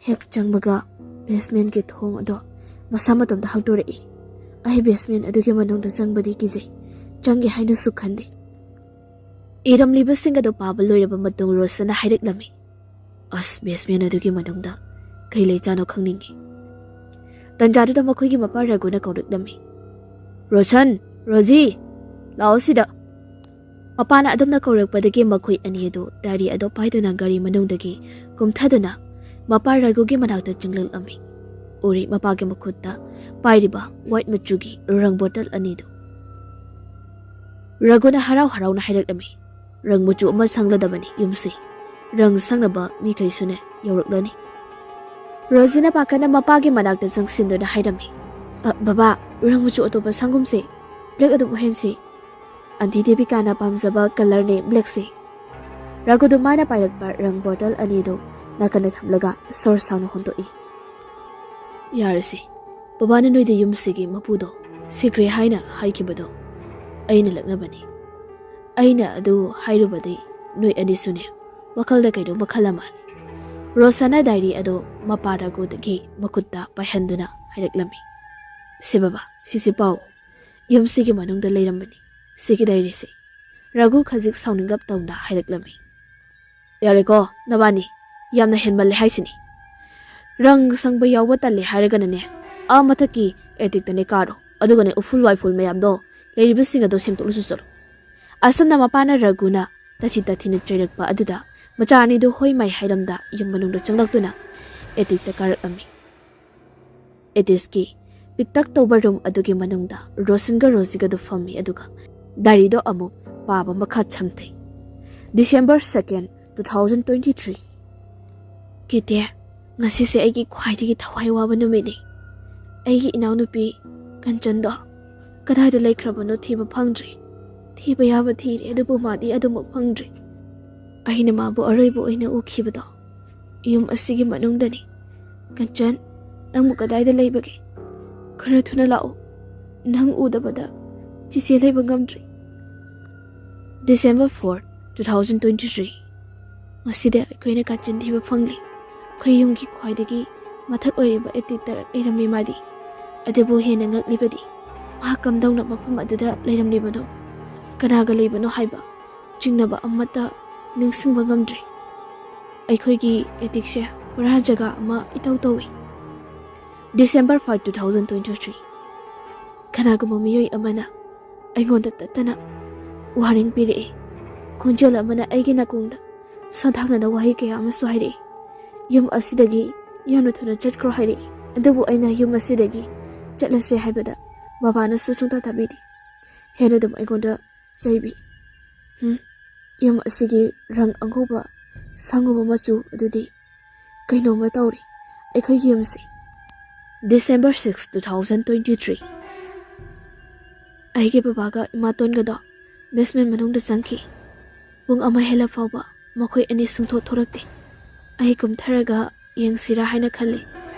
ꯍꯦꯛ ꯆꯪꯕꯒ ꯕꯦꯁꯃꯦꯟꯒꯤ ꯊꯣꯡ ꯑꯗꯣ ꯃꯁꯥ ꯃꯇꯣꯝꯇ ꯍꯥꯡꯗꯣꯔꯛꯏ꯫ ꯑꯩ ꯕꯦꯁꯃꯦꯟ ꯑꯗꯨꯒꯤ ꯃꯅꯨꯡꯗ ꯆꯪꯕꯗꯤ ꯀꯤꯖꯩ꯫ ꯆꯪꯒꯦ ꯍꯥꯏꯅꯁꯨ ꯈꯟꯗꯦ꯫ ꯏꯔꯝꯂꯤꯕꯁꯤꯡ ꯑꯗꯨ ꯄꯥꯕ ꯂꯣꯏꯔꯕ ꯃꯇꯨꯡ ꯔꯣꯁꯟꯅ ꯍꯥꯏꯔꯛꯂꯝꯃꯤ, "ꯑꯁ, ꯕꯦꯁꯃꯦꯟ ꯑꯗꯨꯒꯤ ꯃꯅꯨꯡꯗ ꯀꯔꯤ ꯂꯩꯖꯥꯠꯅꯣ ꯈꯪꯅꯤꯡꯉꯤ꯫" ꯇꯟꯖꯥꯗꯨꯗ ꯃꯈꯣꯏꯒꯤ ꯃꯄꯥ ꯔꯘꯨꯅ ꯀꯧꯔꯛꯂꯝꯃꯤ, "ꯔꯣꯁꯟ, ꯔꯣꯖꯤ, ꯂꯥꯛꯑꯣ ꯁꯤꯗ꯫" ꯃꯄꯥꯅ ꯑꯗꯨꯝꯅ ꯀꯧꯔꯛꯄꯗꯒꯤ ꯃꯈꯣꯏ ꯑꯅꯤ ꯑꯗꯨ ꯗꯥꯏꯔꯤ ꯑꯗꯨ ꯄꯥꯏꯗꯨꯅ ꯒꯥꯔꯤ ꯃꯅꯨꯡꯗꯒꯤ ꯀꯨꯝꯊꯗꯨꯅ ꯃꯄꯥ ꯔꯘꯨꯒꯤ ꯃꯅꯥꯛꯇ ꯆꯪꯂꯛꯂꯝꯃꯤ꯫ ꯎꯔꯤ ꯃꯄꯥꯒꯤ ꯃꯈꯨꯠꯇ ꯄꯥꯏꯔꯤꯕ ꯋꯥꯏꯠ ꯃꯆꯨꯒꯤ ꯔꯪ ꯕꯣꯇꯜ ꯑꯅꯤꯗꯨ꯫ ꯔꯘꯨꯅ ꯍꯔꯥꯎ ꯍꯔꯥꯎꯅ ꯍꯥꯏꯔꯛꯂꯝꯃꯤ, "ꯔꯪ ꯃꯆꯨ ꯑꯃ ꯁꯪꯂꯗꯕꯅꯤ ꯌꯨꯝꯁꯤ꯫ ꯔꯪ ꯁꯪꯅꯕ ꯃꯤꯈꯩꯁꯨꯅꯦ ꯌꯧꯔꯛꯂꯅꯤ꯫" ꯔꯣꯖꯤꯅ ꯄꯥꯈꯠꯅ ꯃꯄꯥꯒꯤ ꯃꯅꯥꯛꯇ ꯆꯪꯁꯤꯟꯗꯨꯅ ꯍꯥꯏꯔꯝꯃꯤ, "ꯑ, ꯕꯕꯥ, ꯔꯪ ꯃꯆꯨ ꯑꯇꯣꯞꯄ ꯁꯪꯒꯨꯝꯁꯤ꯫ ꯕ꯭ꯂꯦꯛ ꯑꯗꯨꯝ ꯎꯍꯟꯁꯤ꯫ ꯑꯟꯇꯤ ꯗꯦꯕꯤꯀꯥꯅ ꯄꯥꯝꯖꯕ ꯀꯂꯔꯅꯦ ꯕ꯭ꯂꯦꯛꯁꯦ꯫" ꯔꯘꯨꯗꯨ ꯃꯥꯅ ꯄꯥꯏꯔꯛꯄ ꯔꯪ ꯕꯣꯇꯜ ꯑꯅꯤꯗꯨ ꯅꯥꯀꯟꯗ ꯊꯝꯂꯒ ꯁꯣꯔ ꯁꯥꯎꯅ ꯍꯣꯟꯗꯣꯛꯏ꯫ "ꯌꯥꯔꯁꯤ꯫ ꯕꯕꯥꯅ ꯅꯣꯏꯗ ꯌꯨꯝꯁꯤꯒꯤ ꯃꯄꯨꯗꯣ ꯁꯤꯈ꯭ꯔꯦ ꯍꯥꯏꯅ ꯍꯥꯏꯈꯤꯕꯗꯣ ꯑꯩꯅ ꯂꯛꯅꯕꯅꯤ꯫ ꯑꯩꯅ ꯑꯗꯨ ꯍꯥꯏꯔꯨꯕꯗꯤ ꯅꯣꯏ ꯑꯅꯤꯁꯨꯅꯦ ꯋꯥꯈꯜꯗ ꯀꯩꯅꯣꯝꯃ ꯈꯜꯂ ꯃꯥꯜꯂꯤ꯫" ꯔꯣꯁꯟꯅ ꯗꯥꯏꯔꯤ ꯑꯗꯨ ꯃꯄꯥ ꯔꯘꯨꯗꯒꯤ ꯃꯈꯨꯠꯇ ꯄꯥꯏꯍꯟꯗꯨꯅ ꯍꯥꯏꯔꯛꯂꯝꯃꯤ, "ꯁꯦ ꯕꯕꯥ, ꯁꯤꯁꯤ ꯄꯥꯎ꯫ ꯌꯨꯝꯁꯤꯒꯤ ꯃꯅꯨꯡꯗ ꯂꯩꯔꯝꯕꯅꯤ ꯁꯤꯒꯤ ꯗꯥꯏꯔꯤꯁꯦ꯫" ꯔꯘꯨ ꯈꯖꯤꯛ ꯁꯥꯎꯅꯤꯡꯂꯞ ꯇꯧꯅ ꯍꯥꯏꯔꯛꯂꯝꯃꯤ, "ꯌꯥꯔꯦꯀꯣ ꯅꯕꯥꯅꯤ, ꯌꯥꯝꯅ ꯍꯦꯟꯃꯜꯂꯦ ꯍꯥꯏꯁꯤꯅꯤ꯫ ꯔꯪ ꯁꯪꯕ ꯌꯥꯎꯕ ꯇꯜꯂꯦ ꯍꯥꯏꯔꯒꯅꯅꯦ, ꯑꯥ ꯃꯊꯛꯀꯤ ꯑꯦꯇꯤꯛꯇꯅꯦ ꯀꯥꯔꯣ, ꯑꯗꯨꯒꯅꯦ ꯎꯐꯨꯜ ꯋꯥꯏꯐꯨꯜ ꯃꯌꯥꯝꯗꯣ, ꯂꯩꯔꯤꯕꯁꯤꯡ ꯑꯗꯣ ꯁꯦꯡꯗꯣꯛꯂꯨꯁꯨ ꯆꯠꯂꯣ꯫" ꯑꯁꯨꯝꯅ ꯃꯄꯥꯅ ꯔꯘꯨꯅ ꯇꯥꯊꯤ ꯇꯥꯊꯤꯅ ꯆꯩꯔꯛꯄ ꯑꯗꯨꯗ ꯃꯆꯥ ꯑꯅꯤꯗꯨ ꯍꯣꯏ ꯃꯥꯏ ꯍꯥꯏꯔꯝꯗ ꯌꯨꯝ ꯃꯅꯨꯡꯗ ꯆꯪꯂꯛꯇꯨꯅ ꯑꯦꯇꯤꯛꯇ ꯀꯥꯔꯛꯂꯝꯃꯤ꯫ ꯑꯦꯇꯤꯛꯀꯤ ꯄꯤꯛꯇꯛ ꯇꯧꯕ ꯔꯨꯝ ꯑꯗꯨꯒꯤ ꯃꯅꯨꯡꯗ ꯔꯣꯁꯟꯒ ꯔꯣꯖꯤꯒꯗꯨ ꯐꯝꯃꯤ, ꯑꯗꯨꯒ ꯗꯥꯏꯔꯤꯗꯣ ꯑꯃꯨꯛ ꯄꯥꯕ ꯃꯈꯥ ꯁꯝꯊꯩ꯫ December second, two thousand twenty three꯫ "ꯀꯦꯇꯦ, ꯉꯁꯤꯁꯦ ꯑꯩꯒꯤ ꯈ꯭ꯋꯥꯏꯗꯒꯤ ꯊꯋꯥꯏ ꯋꯥꯕ ꯅꯨꯃꯤꯠꯅꯤ꯫ ꯑꯩꯒꯤ ꯏꯅꯥꯎꯅꯨꯄꯤ ꯀꯟꯆꯟꯗꯣ ꯀꯗꯥꯏꯗ ꯂꯩꯈ꯭ꯔꯕꯅꯣ ꯊꯤꯕ ꯐꯪꯗ꯭ꯔꯤ꯫ ꯊꯤꯕ ꯌꯥꯕ ꯊꯤꯔꯦ, ꯑꯗꯨꯕꯨ ꯃꯥꯗꯤ ꯑꯗꯨꯃꯛ ꯐꯪꯗ꯭ꯔꯤ꯫ ꯑꯩꯅ ꯃꯥꯕꯨ ꯑꯔꯣꯏꯕ ꯑꯣꯏꯅ ꯎꯈꯤꯕꯗꯣ ꯌꯨꯝ ꯑꯁꯤꯒꯤ ꯃꯅꯨꯡꯗꯅꯤ꯫ "ꯀꯟꯆꯟ, ꯅꯪꯕꯨ ꯀꯗꯥꯏꯗ ꯂꯩꯕꯒꯦ? ꯈꯔ ꯊꯨꯅ ꯂꯥꯛꯑꯣ꯫ ꯅꯪ ꯎꯗꯕꯗ ꯆꯤꯆꯦ ꯂꯩꯕ ꯉꯝꯗ꯭ꯔꯦ"꯫ December four, two thousand twenty three꯫ ꯉꯁꯤꯗꯤ ꯑꯩꯈꯣꯏꯅ ꯀꯥꯆꯤꯟ ꯊꯤꯕ ꯐꯪꯂꯤ꯫ ꯑꯩꯈꯣꯏ ꯌꯨꯝꯒꯤ ꯈ꯭ꯋꯥꯏꯗꯒꯤ ꯃꯊꯛ ꯑꯣꯏꯔꯤꯕ ꯑꯦꯇꯤꯛꯇ ꯂꯩꯔꯝꯃꯤ ꯃꯥꯗꯤ꯫ ꯑꯗꯨꯕꯨ ꯍꯦꯟꯅ ꯉꯛꯂꯤꯕꯗꯤ ꯃꯍꯥꯛ ꯀꯝꯗꯧꯅ ꯃꯐꯝ ꯑꯗꯨꯗ ꯂꯩꯔꯝꯂꯤꯕꯅꯣ? ꯀꯅꯥꯒ ꯂꯩꯕꯅꯣ ꯍꯥꯏꯕ ꯆꯤꯡꯅꯕ ꯑꯃꯠꯇ ꯅꯤꯡꯁꯤꯡꯕ ꯉꯝꯗ꯭ꯔꯦ꯫ ꯑꯩꯈꯣꯏꯒꯤ ꯑꯦꯇꯤꯛꯁꯦ ꯄꯨꯔꯥ ꯖꯒꯥ ꯑꯃ ꯏꯇꯧ ꯇꯧꯏ꯫ December five, two thousand twenty three꯫ ꯀꯅꯥꯒꯨꯝꯕ ꯃꯤꯑꯣꯏ ꯑꯃꯅ ꯑꯩꯉꯣꯟꯗ ꯇꯠꯇꯅ ꯋꯥꯔꯅꯤꯡ ꯄꯤꯔꯛꯏ꯫ ꯈꯣꯟꯖꯦꯜ ꯑꯃꯅ ꯑꯩꯒꯤ ꯅꯥꯀꯣꯡꯗ ꯁꯣꯟꯊꯥꯡꯅꯅ ꯋꯥꯍꯩ ꯀꯌꯥ ꯑꯃꯁꯨ ꯍꯥꯏꯔꯛꯏ꯫ "ꯌꯨꯝ ꯑꯁꯤꯗꯒꯤ ꯌꯥꯝꯅ ꯊꯨꯅ ꯆꯠꯈ꯭ꯔꯣ" ꯍꯥꯏꯔꯛꯏ꯫ ꯑꯗꯨꯕꯨ ꯑꯩꯅ "ꯌꯨꯝ ꯑꯁꯤꯗꯒꯤ ꯆꯠꯂꯁꯦ" ꯍꯥꯏꯕꯗ ꯕꯕꯥꯅꯁꯨ ꯁꯨꯡꯇꯥ ꯇꯥꯕꯤꯗꯦ꯫ ꯍꯦꯟꯅ ꯑꯗꯨꯝ ꯑꯩꯉꯣꯟꯗ ꯆꯩꯕꯤ꯫ ꯍꯝ, ꯌꯨꯝ ꯑꯁꯤꯒꯤ ꯔꯪ ꯑꯉꯧꯕ, ꯁꯪꯒꯨꯝꯕ ꯃꯆꯨ ꯑꯗꯨꯗꯤ ꯀꯩꯅꯣꯝꯃ ꯇꯧꯔꯦ ꯑꯩꯈꯣꯏꯒꯤ ꯌꯨꯝꯁꯦ꯫ December six, two thousand twenty three꯫ ꯑꯩꯒꯤ ꯕꯕꯥꯒ ꯏꯃꯥꯇꯣꯟꯒꯗꯣ basement ꯃꯅꯨꯡꯗ ꯆꯪꯈꯤ꯫ ꯄꯨꯡ ꯑꯃ ꯍꯦꯜꯂ ꯐꯥꯎꯕ ꯃꯈꯣꯏ ꯑꯅꯤ ꯁꯨꯡꯊꯣꯛ ꯊꯣꯔꯛꯇꯦ꯫ ꯑꯩ ꯀꯨꯝꯊꯔꯒ ꯌꯦꯡꯁꯤꯔꯥ ꯍꯥꯏꯅ ꯈꯜꯂꯤ,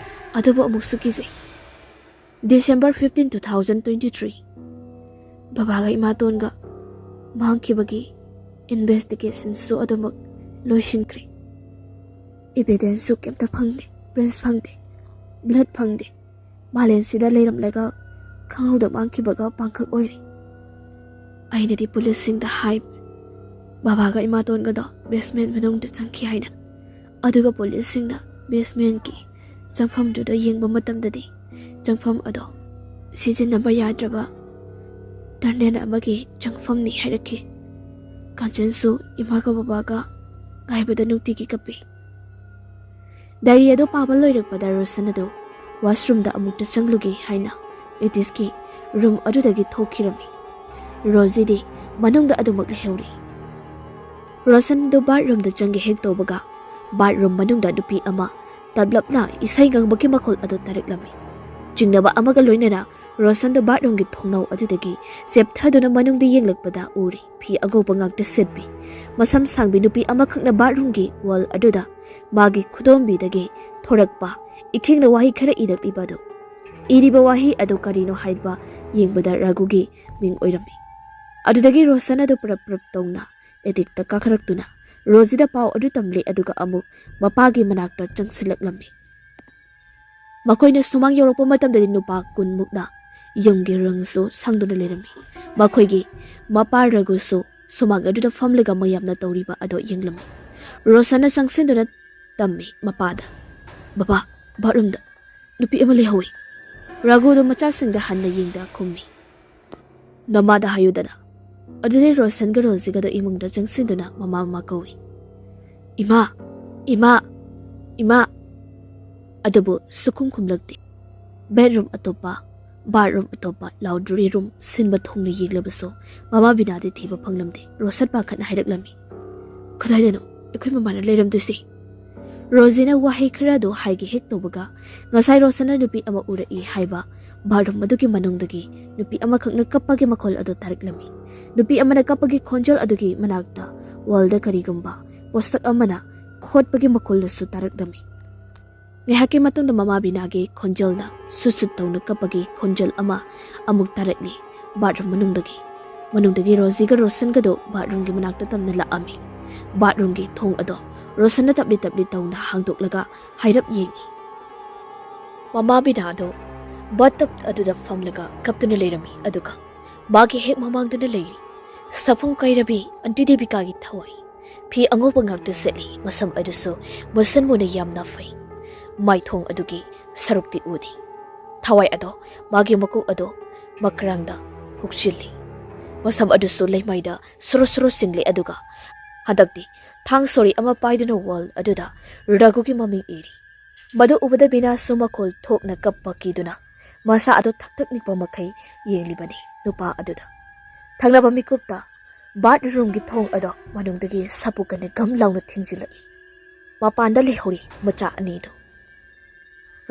ꯑꯗꯨꯕꯨ ꯑꯃꯨꯛꯁꯨ ꯀꯤꯖꯩ꯫ December fifteen, two thousand twenty three꯫ ꯕꯕꯥꯒ ꯏꯃꯥꯇꯣꯟꯒ ꯃꯥꯡꯈꯤꯕꯒꯤ investigationꯁꯨ ꯑꯗꯨꯃꯛ ꯂꯣꯏꯁꯤꯟꯈ꯭ꯔꯦ꯫ Evidenceꯁꯨ ꯀꯩꯝꯇ ꯐꯪꯗꯦ, prints ꯐꯪꯗꯦ, blood ꯐꯪꯗꯦ꯫ ꯃꯥꯂꯦꯝꯁꯤꯗ ꯂꯩꯔꯝꯂꯒ ꯈꯪꯍꯧꯗ ꯃꯥꯡꯈꯤꯕꯒ ꯄꯥꯡꯈꯛ ꯑꯣꯏꯔꯦ꯫ ꯑꯩꯅꯗꯤ ꯄꯨꯂꯤꯁꯁꯤꯡꯗ ꯍꯥꯏ, ꯕꯕꯥꯒ ꯏꯃꯥꯇꯣꯟꯒꯗꯣ basement ꯃꯅꯨꯡꯗ ꯆꯪꯈꯤ ꯍꯥꯏꯅ꯫ ꯑꯗꯨꯒ ꯄꯨꯂꯤꯁꯁꯤꯡꯅ basementꯀꯤ ꯆꯪꯐꯝꯗꯨꯗ ꯌꯦꯡꯕ ꯃꯇꯝꯗꯗꯤ ꯆꯪꯐꯝ ꯑꯗꯣ ꯁꯤꯖꯤꯟꯅꯕ ꯌꯥꯗ꯭ꯔꯕ tunnel ꯑꯃꯒꯤ ꯆꯪꯐꯝꯅꯤ ꯍꯥꯏꯔꯛꯈꯤ꯫ ꯀꯥꯟꯆꯟꯁꯨ ꯏꯃꯥꯒ ꯕꯕꯥꯒ ꯉꯥꯏꯕꯗ ꯅꯨꯡꯇꯤꯒꯤ ꯀꯞꯄꯤ꯫ Diary ꯑꯗꯨ ꯄꯥꯕ ꯂꯣꯏꯔꯛꯄꯗ ꯔꯣꯁꯟ ꯑꯗꯨ washroomꯗ ꯑꯃꯨꯛꯇ ꯆꯪꯂꯨꯒꯦ ꯍꯥꯏꯅ ꯑꯦꯇꯤꯁꯀꯤ room ꯑꯗꯨꯗꯒꯤ ꯊꯣꯛꯈꯤꯔꯝꯃꯤ꯫ ꯔꯣꯖꯤꯗꯤ ꯃꯅꯨꯡꯗ ꯑꯗꯨꯃꯛ ꯂꯩꯍꯧꯔꯤ꯫ ꯔꯣꯁꯟ ꯑꯗꯨ bathroomꯗ ꯆꯪꯒꯦ ꯍꯦꯛ ꯇꯧꯕꯒ, bathroom ꯃꯅꯨꯡꯗ ꯅꯨꯄꯤ ꯑꯃ ꯇꯞꯂꯞꯅ ꯏꯁꯩ ꯉꯪꯕꯒꯤ ꯃꯈꯣꯜ ꯑꯗꯨ ꯇꯥꯔꯛꯂꯝꯃꯤ꯫ ꯆꯤꯡꯅꯕ ꯑꯃꯒ ꯂꯣꯏꯅꯅ ꯔꯣꯁꯟꯗꯣ ꯕꯥꯠꯔꯨꯝꯒꯤ ꯊꯣꯡꯅꯥꯎ ꯑꯗꯨꯗꯒꯤ ꯆꯦꯞꯊꯗꯨꯅ ꯃꯅꯨꯡꯗ ꯌꯦꯡꯂꯛꯄꯗ ꯎꯔꯦ꯫ ꯐꯤ ꯑꯉꯧꯕ ꯉꯥꯛꯇ ꯁꯦꯠꯄꯤ, ꯃꯁꯝ ꯁꯥꯡꯕꯤ ꯅꯨꯄꯤ ꯑꯃꯈꯛꯅ ꯕꯥꯠꯔꯨꯝꯒꯤ ꯋꯥꯜ ꯑꯗꯨꯗ ꯃꯥꯒꯤ ꯈꯨꯗꯣꯝꯕꯤꯗꯒꯤ ꯊꯣꯔꯛꯄ ꯏꯈꯦꯡꯅ ꯋꯥꯍꯩ ꯈꯔ ꯏꯔꯛꯂꯤꯕ ꯑꯗꯨ꯫ ꯏꯔꯤꯕ ꯋꯥꯍꯩ ꯑꯗꯨ ꯀꯔꯤꯅꯣ ꯍꯥꯏꯕ ꯌꯦꯡꯕꯗ ꯔꯥꯒꯨꯒꯤ ꯃꯤꯡ ꯑꯣꯏꯔꯝꯃꯤ꯫ ꯑꯗꯨꯗꯒꯤ ꯔꯣꯁꯟ ꯑꯗꯨ ꯄ꯭ꯔꯞ ꯄ꯭ꯔꯞ ꯇꯧꯅ ꯑꯦꯇꯤꯛꯇ ꯀꯥꯈꯠꯂꯛꯇꯨꯅ ꯔꯣꯖꯤꯗ ꯄꯥꯎ ꯑꯗꯨ ꯇꯝꯂꯦ, ꯑꯗꯨꯒ ꯑꯃꯨꯛ ꯃꯄꯥꯒꯤ ꯃꯅꯥꯛꯇ ꯆꯪꯁꯤꯜꯂꯛꯂꯝꯃꯤ꯫ ꯃꯈꯣꯏꯅ ꯁꯨꯃꯥꯡ ꯌꯧꯔꯛꯄ ꯃꯇꯝꯗꯗꯤ ꯅꯨꯄꯥ ꯀꯨꯟꯃꯨꯛꯅ ꯌꯨꯝꯒꯤ ꯔꯪꯁꯨ ꯁꯪꯗꯨꯅ ꯂꯩꯔꯝꯃꯤ꯫ ꯃꯈꯣꯏꯒꯤ ꯃꯄꯥ ꯔꯒꯨꯁꯨ ꯁꯨꯃꯥꯡ ꯑꯗꯨꯗ ꯐꯝꯂꯒ ꯃꯌꯥꯝꯅ ꯇꯧꯔꯤꯕ ꯑꯗꯨ ꯌꯦꯡꯂꯝꯃꯤ꯫ ꯔꯣꯁꯟꯅ ꯆꯪꯁꯤꯟꯗꯨꯅ ꯇꯝꯃꯤ ꯃꯄꯥꯗ, "ꯕꯕꯥ, ꯕꯥꯠꯔꯨꯝꯗ ꯅꯨꯄꯤ ꯑꯃ ꯂꯩꯍꯧꯏ꯫" ꯔꯒꯨꯗꯨ ꯃꯆꯥꯁꯤꯡꯗ ꯍꯟꯅ ꯌꯦꯡꯗ ꯈꯨꯝꯃꯤ, "ꯅꯃꯥꯗ ꯍꯥꯏꯌꯨꯗꯅ꯫" ꯑꯗꯨꯗꯩ ꯔꯣꯁꯟꯒ ꯔꯣꯖꯤꯒꯗꯣ ꯏꯃꯨꯡꯗ ꯆꯪꯁꯤꯟꯗꯨꯅ ꯃꯃꯥ ꯃꯃꯥ ꯀꯧꯏ, "ꯏꯃꯥ, ꯏꯃꯥ, ꯏꯃꯥ!" ꯑꯗꯨꯕꯨ ꯁꯨꯈꯨꯝ ꯈꯨꯝꯂꯛꯇꯦ꯫ ꯕꯦꯠꯔꯨꯝ ꯑꯇꯣꯞꯄ, ꯕꯥꯠꯔꯨꯝ ꯑꯇꯣꯞꯄ, ꯂꯥꯎꯟꯗ꯭ꯔꯤ ꯔꯨꯝ ꯁꯤꯟꯕ ꯊꯨꯡꯅ ꯌꯦꯡꯂꯕꯁꯨ ꯃꯃꯥ ꯕꯤꯅꯥꯗꯤ ꯊꯤꯕ ꯐꯪꯂꯝꯗꯦ꯫ ꯔꯣꯁꯟ ꯄꯥꯈꯠꯅ ꯍꯥꯏꯔꯛꯂꯝꯃꯤ, "ꯀꯗꯥꯏꯗꯅꯣ ꯑꯩꯈꯣꯏ ꯃꯃꯥꯅ ꯂꯩꯔꯝꯗꯣꯏꯁꯤ?" ꯔꯣꯖꯤꯅ ꯋꯥꯍꯩ ꯈꯔ ꯑꯗꯨ ꯍꯥꯏꯒꯦ ꯍꯦꯛ ꯇꯧꯕꯒ, ꯉꯁꯥꯏ ꯔꯣꯁꯟꯅ ꯅꯨꯄꯤ ꯑꯃ ꯎꯔꯛꯏ ꯍꯥꯏꯕ ꯕꯥꯠꯔꯨꯝ ꯑꯗꯨꯒꯤ ꯃꯅꯨꯡꯗꯒꯤ ꯅꯨꯄꯤ ꯑꯃꯈꯛꯅ ꯀꯞꯄꯒꯤ ꯃꯈꯣꯜ ꯑꯗꯨ ꯇꯥꯔꯛꯂꯝꯃꯤ꯫ ꯅꯨꯄꯤ ꯑꯃꯅ ꯀꯞꯄꯒꯤ ꯈꯣꯟꯖꯦꯜ ꯑꯗꯨꯒꯤ ꯃꯅꯥꯛꯇ ꯋꯥꯜꯗ ꯀꯔꯤꯒꯨꯝꯕ ꯄꯣꯁꯇꯛ ꯑꯃꯅ ꯈꯣꯠꯄꯒꯤ ꯃꯈꯣꯜꯗꯨꯁꯨ ꯇꯥꯔꯛꯂꯝꯃꯤ꯫ ꯉꯥꯏꯍꯥꯛꯀꯤ ꯃꯇꯨꯡꯗ ꯃꯃꯥ ꯕꯤꯅꯥꯒꯤ ꯈꯣꯟꯖꯦꯜꯅ ꯁꯨꯠ ꯁꯨꯠ ꯇꯧꯅ ꯀꯞꯄꯒꯤ ꯈꯣꯟꯖꯦꯜ ꯑꯃ ꯑꯃꯨꯛ ꯇꯥꯔꯛꯂꯤ꯫ ꯕꯥꯠꯔꯨꯝ ꯃꯅꯨꯡꯗꯒꯤ, ꯃꯅꯨꯡꯗꯒꯤ ꯔꯣꯖꯤꯒ ꯔꯣꯁꯟꯒꯗꯣ ꯕꯥꯠꯔꯨꯝꯒꯤ ꯃꯅꯥꯛꯇ ꯇꯝꯅ ꯂꯥꯛꯑꯝꯃꯤ꯫ ꯕꯥꯠꯔꯨꯝꯒꯤ ꯊꯣꯡ ꯑꯗꯣ ꯔꯣꯁꯟꯅ ꯇꯞꯂꯤ ꯇꯞꯂꯤ ꯇꯧꯅ ꯍꯥꯡꯗꯣꯛꯂꯒ ꯍꯥꯏꯔꯞ ꯌꯦꯡꯉꯤ꯫ ꯃꯃꯥ ꯕꯤꯅꯥꯗꯣ ꯕꯥꯠꯇꯞ ꯑꯗꯨꯗ ꯐꯝꯂꯒ ꯀꯞꯇꯨꯅ ꯂꯩꯔꯝꯃꯤ, ꯑꯗꯨꯒ ꯃꯥꯒꯤ ꯍꯦꯛ ꯃꯃꯥꯡꯗꯅ ꯂꯩꯔꯤ ꯁꯛꯐꯝ ꯀꯥꯏꯔꯕꯤ ꯑꯟꯇꯤ ꯗꯦꯕꯤꯀꯥꯒꯤ ꯊꯋꯥꯏ꯫ ꯐꯤ ꯑꯉꯧꯕ ꯉꯥꯛꯇ ꯁꯦꯠꯂꯤ, ꯃꯁꯝ ꯑꯗꯨꯁꯨ ꯃꯨꯁꯟ ꯃꯨꯅ ꯌꯥꯝꯅ ꯐꯩ꯫ ꯃꯥꯏꯊꯣꯡ ꯑꯗꯨꯒꯤ ꯁꯔꯨꯛꯇꯤ ꯎꯗꯦ꯫ ꯊꯋꯥꯏ ꯑꯗꯣ, ꯃꯥꯒꯤ ꯃꯀꯣꯛ ꯑꯗꯣ ꯃꯀ꯭ꯔꯥꯡꯗ ꯍꯨꯛꯆꯤꯜꯂꯤ꯫ ꯃꯁꯝ ꯑꯗꯨꯁꯨ ꯂꯩꯃꯥꯏꯗ ꯁꯨꯔꯨ ꯁꯨꯔꯨ ꯆꯤꯡꯂꯤ, ꯑꯗꯨꯒ ꯍꯟꯗꯛꯇꯤ ꯊꯥꯡ ꯁꯣꯔꯤ ꯑꯃ ꯄꯥꯏꯗꯨꯅ ꯋꯥꯜ ꯑꯗꯨꯗ ꯔꯥꯒꯨꯒꯤ ꯃꯃꯤꯡ ꯏꯔꯤ꯫ ꯃꯗꯨ ꯎꯕꯗ ꯕꯤꯅꯥꯁꯨ ꯃꯈꯣꯜ ꯊꯣꯛꯅ ꯀꯞꯄ ꯀꯤꯗꯨꯅ ꯃꯁꯥ ꯑꯗꯨ ꯊꯛ ꯊꯛ ꯅꯤꯛꯄ ꯃꯈꯩ ꯌꯦꯡꯂꯤꯕꯅꯤ ꯅꯨꯄꯥ ꯑꯗꯨꯗ꯫ ꯊꯪꯅꯕ ꯃꯤꯀꯨꯞꯇ ꯕꯥꯠꯔꯨꯝꯒꯤ ꯊꯣꯡ ꯑꯗꯣ ꯃꯅꯨꯡꯗꯒꯤ ꯁꯥꯄꯨ ꯀꯟꯅ ꯒꯝ ꯂꯥꯎꯅ ꯊꯤꯡꯖꯤꯜꯂꯛꯏ꯫ ꯃꯄꯥꯟꯗ ꯂꯩꯍꯧꯔꯤ ꯃꯆꯥ ꯑꯅꯤꯗꯨ꯫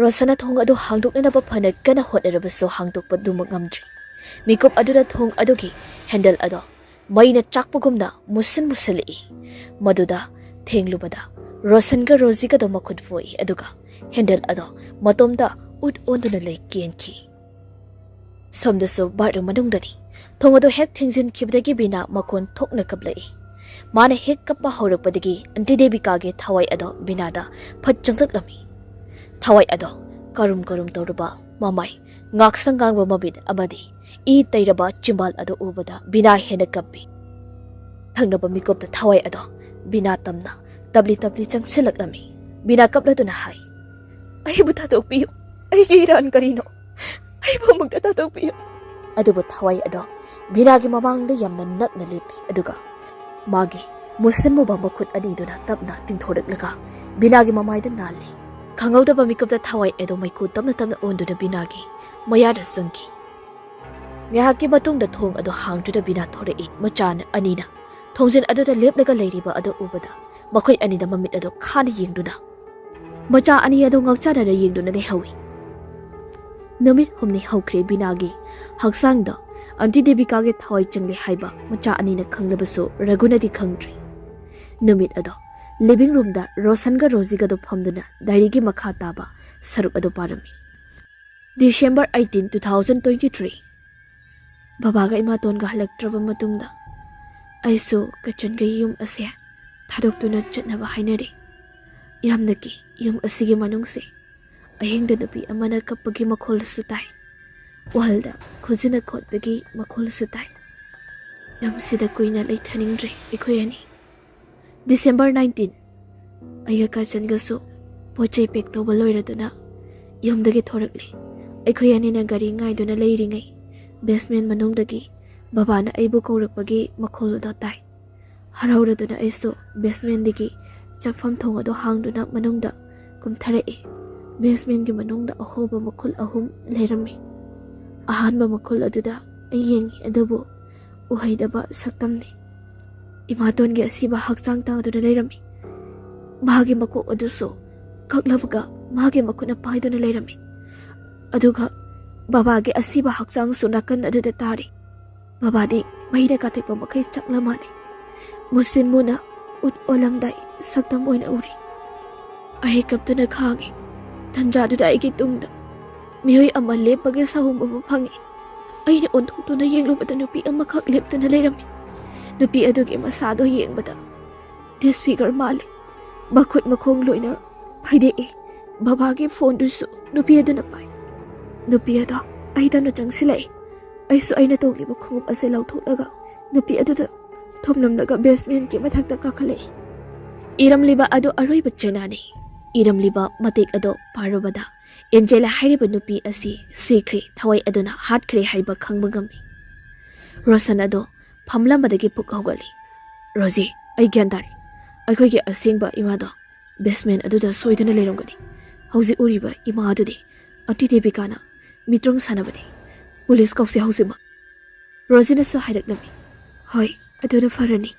ꯔꯣꯁꯟꯅ ꯊꯣꯡ ꯑꯗꯨ ꯍꯥꯡꯗꯣꯛꯅꯅꯕ ꯐꯅ ꯀꯟꯅ ꯍꯣꯠꯅꯔꯕꯁꯨ ꯍꯥꯡꯗꯣꯛꯄꯗꯨꯃꯛ ꯉꯝꯗ꯭ꯔꯤ꯫ ꯃꯤꯀꯨꯞ ꯑꯗꯨꯗ ꯊꯣꯡ ꯑꯗꯨꯒꯤ ꯍꯦꯟꯗꯜ ꯑꯗꯣ ꯃꯩꯅ ꯆꯥꯛꯄꯒꯨꯝꯅ ꯃꯨꯁꯤꯟ ꯃꯨꯁꯤꯜꯂꯛꯏ꯫ ꯃꯗꯨꯗ ꯊꯦꯡꯂꯨꯕꯗ ꯔꯣꯁꯟꯒ ꯔꯣꯖꯤꯒꯗꯣ ꯃꯈꯨꯠ ꯄꯣꯛꯏ, ꯑꯗꯨꯒ ꯍꯦꯟꯗꯜ ꯑꯗꯣ ꯃꯇꯣꯝꯇ ꯎꯠ ꯑꯣꯟꯗꯨꯅ ꯂꯩ ꯀꯦꯟꯈꯤ꯫ ꯁꯣꯝꯗꯁꯨ ꯕꯥꯠꯔꯨꯝ ꯃꯅꯨꯡꯗꯅꯤ꯫ ꯊꯣꯡ ꯑꯗꯨ ꯍꯦꯛ ꯊꯤꯡꯖꯤꯟꯈꯤꯕꯗꯒꯤ ꯕꯤꯅꯥ ꯃꯈꯣꯟ ꯊꯣꯛꯅ ꯀꯞꯂꯛꯏ꯫ ꯃꯥꯅ ꯍꯦꯛ ꯀꯞꯄ ꯍꯧꯔꯛꯄꯗꯒꯤ ꯑꯟꯇꯤ ꯗꯦꯕꯤꯀꯥꯒꯤ ꯊꯋꯥꯏ ꯑꯗꯣ ꯕꯤꯅꯥꯗ ꯐꯠ ꯆꯪꯂꯛꯂꯝꯃꯤ꯫ ꯊꯋꯥꯏ ꯑꯗꯣ ꯀꯔꯨꯝ ꯀꯔꯨꯝ ꯇꯧꯔꯕ ꯃꯃꯥꯏ, ꯉꯥꯛꯁꯪ ꯉꯥꯡꯕ ꯃꯃꯤꯠ ꯑꯃꯗꯤ ꯏ ꯇꯩꯔꯕ ꯆꯤꯝꯕꯥꯜ ꯑꯗꯨ ꯎꯕꯗ ꯕꯤꯅꯥ ꯍꯦꯟꯅ ꯀꯞꯄꯤ꯫ ꯊꯪꯅꯕ ꯃꯤꯀꯨꯞꯇ ꯊꯋꯥꯏ ꯑꯗꯣ ꯕꯤꯅꯥ ꯇꯝꯅ ꯇꯞꯂꯤ ꯇꯞꯂꯤ ꯆꯪꯁꯤꯜꯂꯛꯂꯝꯃꯤ꯫ ꯕꯤꯅꯥ ꯀꯞꯂꯗꯨꯅ ꯍꯥꯏ, "ꯑꯩꯕꯨ ꯊꯥꯗꯣꯛꯄꯤꯌꯨ, ꯑꯩꯒꯤ ꯏꯔꯥꯟ ꯀꯔꯤꯅꯣ? ꯑꯩꯕꯨ ꯑꯃꯨꯛꯇ ꯊꯥꯗꯣꯛꯄꯤꯌꯨ꯫" ꯑꯗꯨꯕꯨ ꯊꯋꯥꯏ ꯑꯗꯣ ꯕꯤꯅꯥꯒꯤ ꯃꯃꯥꯡꯗ ꯌꯥꯝꯅ ꯅꯛꯅ ꯂꯦꯞꯄꯤ, ꯑꯗꯨꯒ ꯃꯥꯒꯤ ꯃꯨꯁꯤꯟꯃꯨꯕ ꯃꯈꯨꯠ ꯑꯅꯤꯗꯨꯅ ꯇꯞꯅ ꯇꯤꯡꯊꯣꯔꯛꯂꯒ ꯕꯤꯅꯥꯒꯤ ꯃꯃꯥꯏꯗ ꯅꯥꯜꯂꯤ꯫ ꯈꯪꯍꯧꯗꯕ ꯃꯤꯀꯨꯞꯇ ꯊꯋꯥꯏ ꯑꯗꯣ ꯃꯩꯈꯨ ꯇꯞꯅ ꯇꯞꯅ ꯑꯣꯟꯗꯨꯅ ꯕꯤꯅꯥꯒꯤ ꯃꯌꯥꯗ ꯆꯪꯈꯤ꯫ ꯉꯥꯏꯍꯥꯛꯀꯤ ꯃꯇꯨꯡꯗ ꯊꯣꯡ ꯑꯗꯨ ꯍꯥꯡꯗꯨꯅ ꯕꯤꯅꯥ ꯊꯣꯔꯛꯏ꯫ ꯃꯆꯥ ꯑꯅꯤꯅ ꯊꯣꯡꯖꯤꯟ ꯑꯗꯨꯗ ꯂꯦꯞꯂꯒ ꯂꯩꯔꯤꯕ ꯑꯗꯨ ꯎꯕꯗ ꯃꯈꯣꯏ ꯑꯅꯤꯗ ꯃꯃꯤꯠ ꯑꯗꯨ ꯈꯥꯅ ꯌꯦꯡꯗꯨꯅ ꯃꯆꯥ ꯑꯅꯤ ꯑꯗꯨ ꯉꯥꯎꯆꯥꯅꯅ ꯌꯦꯡꯗꯨꯅ ꯂꯩꯍꯧꯏ꯫ ꯅꯨꯃꯤꯠ ꯍꯨꯝꯅꯤ ꯍꯧꯈ꯭ꯔꯦ ꯕꯤꯅꯥꯒꯤ ꯍꯛꯆꯥꯡꯗ ꯑꯟꯇꯤ ꯗꯦꯕꯤꯀꯥꯒꯤ ꯊꯋꯥꯏ ꯆꯪꯂꯦ ꯍꯥꯏꯕ ꯃꯆꯥ ꯑꯅꯤꯅ ꯈꯪꯂꯕꯁꯨ ꯔꯘꯨꯅꯗꯤ ꯈꯪꯗ꯭ꯔꯤ꯫ ꯅꯨꯃꯤꯠ ꯑꯗꯣ ꯂꯤꯚꯤꯡ ꯔꯨꯝꯗ ꯔꯣꯁꯟꯒ ꯔꯣꯖꯤꯒꯗꯨ ꯐꯝꯗꯨꯅ ꯗꯥꯏꯔꯤꯒꯤ ꯃꯈꯥ ꯇꯥꯕ ꯁꯔꯨꯛ ꯑꯗꯨ ꯄꯥꯔꯝꯃꯤ꯫ December eighteen, two thousand twenty three꯫ ꯕꯕꯥꯒ ꯏꯃꯥꯇꯣꯟꯒ ꯍꯜꯂꯛꯇ꯭ꯔꯕ ꯃꯇꯨꯡꯗ ꯑꯩꯁꯨ ꯀꯆꯟꯒ ꯌꯨꯝ ꯑꯁꯦ ꯊꯥꯗꯣꯛꯇꯨꯅ ꯆꯠꯅꯕ ꯍꯥꯏꯅꯔꯦ꯫ ꯌꯥꯝꯅꯒꯤ ꯌꯨꯝ ꯑꯁꯤꯒꯤ ꯃꯅꯨꯡꯁꯦ ꯑꯍꯤꯡꯗ ꯅꯨꯄꯤ ꯑꯃꯅ ꯀꯞꯄꯒꯤ ꯃꯈꯣꯜꯁꯨ ꯇꯥꯏ꯫ ꯋꯥꯜꯗ ꯈꯨꯖꯤꯟꯅ ꯈꯣꯠꯄꯒꯤ ꯃꯈꯣꯜꯁꯨ ꯇꯥꯏ꯫ ꯌꯨꯝꯁꯤꯗ ꯀꯨꯏꯅ ꯂꯩꯊꯅꯤꯡꯗ꯭ꯔꯦ ꯑꯩꯈꯣꯏ ꯑꯅꯤ꯫ December nineteen꯫ ꯑꯩꯒ ꯀꯥꯆꯟꯒꯁꯨ ꯄꯣꯠ ꯆꯩ ꯄꯦꯛ ꯇꯧꯕ ꯂꯣꯏꯔꯗꯨꯅ ꯌꯨꯝꯗꯒꯤ ꯊꯣꯔꯛꯂꯦ꯫ ꯑꯩꯈꯣꯏ ꯑꯅꯤꯅ ꯒꯥꯔꯤ ꯉꯥꯏꯗꯨꯅ ꯂꯩꯔꯤꯉꯩ ꯕꯦꯁꯃꯦꯟ ꯃꯅꯨꯡꯗꯒꯤ ꯕꯕꯥꯅ ꯑꯩꯕꯨ ꯀꯧꯔꯛꯄꯒꯤ ꯃꯈꯣꯜ ꯑꯗꯨ ꯇꯥꯏ꯫ ꯍꯔꯥꯎꯔꯗꯨꯅ ꯑꯩꯁꯨ ꯕꯦꯁꯃꯦꯟꯗꯒꯤ ꯆꯪꯐꯝ ꯊꯣꯡ ꯑꯗꯨ ꯍꯥꯡꯗꯨꯅ ꯃꯅꯨꯡꯗ ꯀꯨꯝꯊꯔꯛꯏ꯫ ꯕꯦꯁꯃꯦꯟꯒꯤ ꯃꯅꯨꯡꯗ ꯑꯍꯣꯕ ꯃꯈꯨꯜ ꯑꯍꯨꯝ ꯂꯩꯔꯝꯃꯤ꯫ ꯑꯍꯥꯟꯕ ꯃꯈꯨꯜ ꯑꯗꯨꯗ ꯑꯩ ꯌꯦꯡꯉꯤ, ꯑꯗꯨꯕꯨ ꯎꯍꯩꯗꯕ ꯁꯛꯇꯝꯅꯤ꯫ ꯏꯃꯥꯇꯣꯟꯒꯤ ꯑꯁꯤꯕ ꯍꯛꯆꯥꯡ ꯇꯥꯗꯨꯅ ꯂꯩꯔꯝꯃꯤ꯫ ꯃꯍꯥꯛꯀꯤ ꯃꯀꯣꯛ ꯑꯗꯨꯁꯨ ꯀꯛꯂꯕꯒ ꯃꯥꯒꯤ ꯃꯈꯨꯠꯅ ꯄꯥꯏꯗꯨꯅ ꯂꯩꯔꯝꯃꯤ꯫ ꯑꯗꯨꯒ ꯕꯕꯥꯒꯤ ꯑꯁꯤꯕ ꯍꯛꯆꯥꯡꯁꯨ ꯅꯥꯀꯟ ꯑꯗꯨꯗ ꯇꯥꯔꯤ꯫ ꯕꯕꯥꯗꯤ ꯃꯩꯅ ꯀꯥꯊꯦꯛꯄ ꯃꯈꯩ ꯆꯥꯛꯂ ꯃꯥꯜꯂꯤ꯫ ꯃꯨꯁꯤꯟ ꯃꯨꯅ ꯎꯠ ꯑꯣꯜꯂꯝꯗꯥꯏ ꯁꯛꯇꯝ ꯑꯣꯏꯅ ꯎꯔꯤ꯫ ꯑꯩ ꯀꯞꯇꯨꯅ ꯈꯥꯡꯉꯤ꯫ ꯇꯟꯖꯥꯗꯨꯗ ꯑꯩꯒꯤ ꯇꯨꯡꯗ ꯃꯤꯑꯣꯏ ꯑꯃ ꯂꯦꯞꯄꯒꯤ ꯁꯥꯍꯨꯝ ꯑꯃ ꯐꯪꯉꯤ꯫ ꯑꯩꯅ ꯑꯣꯟꯊꯣꯛꯇꯨꯅ ꯌꯦꯡꯂꯨꯕꯗ ꯅꯨꯄꯤ ꯑꯃꯈꯛ ꯂꯦꯞꯇꯨꯅ ꯂꯩꯔꯝꯃꯤ꯫ ꯅꯨꯄꯤ ꯑꯗꯨꯒꯤ ꯃꯁꯥꯗꯣ ꯌꯦꯡꯕꯗ ꯗꯤꯁꯐꯤꯒꯔ ꯃꯥꯜꯂꯤ꯫ ꯃꯈꯨꯠ ꯃꯈꯣꯡ ꯂꯣꯏꯅ ꯐꯩꯗꯦꯛꯏ꯫ ꯕꯕꯥꯒꯤ ꯐꯣꯟꯗꯨꯁꯨ ꯅꯨꯄꯤ ꯑꯗꯨꯅ ꯄꯥꯏ꯫ ꯅꯨꯄꯤ ꯑꯗꯣ ꯑꯩ ꯇꯞꯅ ꯆꯪꯁꯤꯜꯂꯛꯏ꯫ ꯑꯩꯁꯨ ꯑꯩꯅ ꯇꯣꯡꯂꯤꯕ ꯈꯣꯡꯎꯞ ꯑꯁꯦ ꯂꯧꯊꯣꯛꯂꯒ ꯅꯨꯄꯤ ꯑꯗꯨꯗ ꯊꯣꯝꯂꯝꯂꯒ ꯕꯦꯁꯃꯦꯟꯒꯤ ꯃꯊꯛꯇ ꯀꯥꯈꯠꯂꯛꯏ꯫ ꯏꯔꯝꯂꯤꯕ ꯑꯗꯨ ꯑꯔꯣꯏꯕ ꯆꯩꯅꯥꯅꯤ꯫ ꯏꯔꯝꯂꯤꯕ ꯃꯇꯦꯛ ꯑꯗꯣ ꯄꯥꯔꯨꯕꯗ ꯑꯦꯟꯖꯦꯂꯥ ꯍꯥꯏꯔꯤꯕ ꯅꯨꯄꯤ ꯑꯁꯤ ꯁꯤꯈ꯭ꯔꯦ, ꯊꯋꯥꯏ ꯑꯗꯨꯅ ꯍꯥꯠꯈ꯭ꯔꯦ ꯍꯥꯏꯕ ꯈꯪꯕ ꯉꯝꯃꯤ꯫ ꯔꯣꯁꯟ ꯑꯗꯣ ꯐꯝꯂꯝꯕꯗꯒꯤ ꯄꯨꯛ ꯍꯧꯒꯠꯂꯤ꯫ "ꯔꯣꯖꯤ, ꯑꯩ ꯒ꯭ꯌꯥꯟ ꯇꯥꯔꯦ꯫ ꯑꯩꯈꯣꯏꯒꯤ ꯑꯁꯦꯡꯕ ꯏꯃꯥꯗꯣ ꯕꯦꯁꯃꯦꯟ ꯑꯗꯨꯗ ꯁꯣꯏꯗꯅ ꯂꯩꯔꯝꯒꯅꯤ꯫ ꯍꯧꯖꯤꯛ ꯎꯔꯤꯕ ꯏꯃꯥ ꯑꯗꯨꯗꯤ ꯑꯟꯇꯤ ꯗꯦꯕꯤꯀꯥꯅ ꯃꯤꯇ꯭ꯔꯪ ꯁꯥꯟꯅꯕꯅꯤ꯫ ꯄꯨꯂꯤꯁ ꯀꯧꯁꯦ ꯍꯧꯖꯤꯛꯃꯛ꯫" ꯔꯣꯖꯤꯅꯁꯨ ꯍꯥꯏꯔꯛꯂꯝꯃꯤ꯫ "ꯍꯣꯏ, ꯑꯗꯨꯅ ꯐꯔꯅꯤ꯫"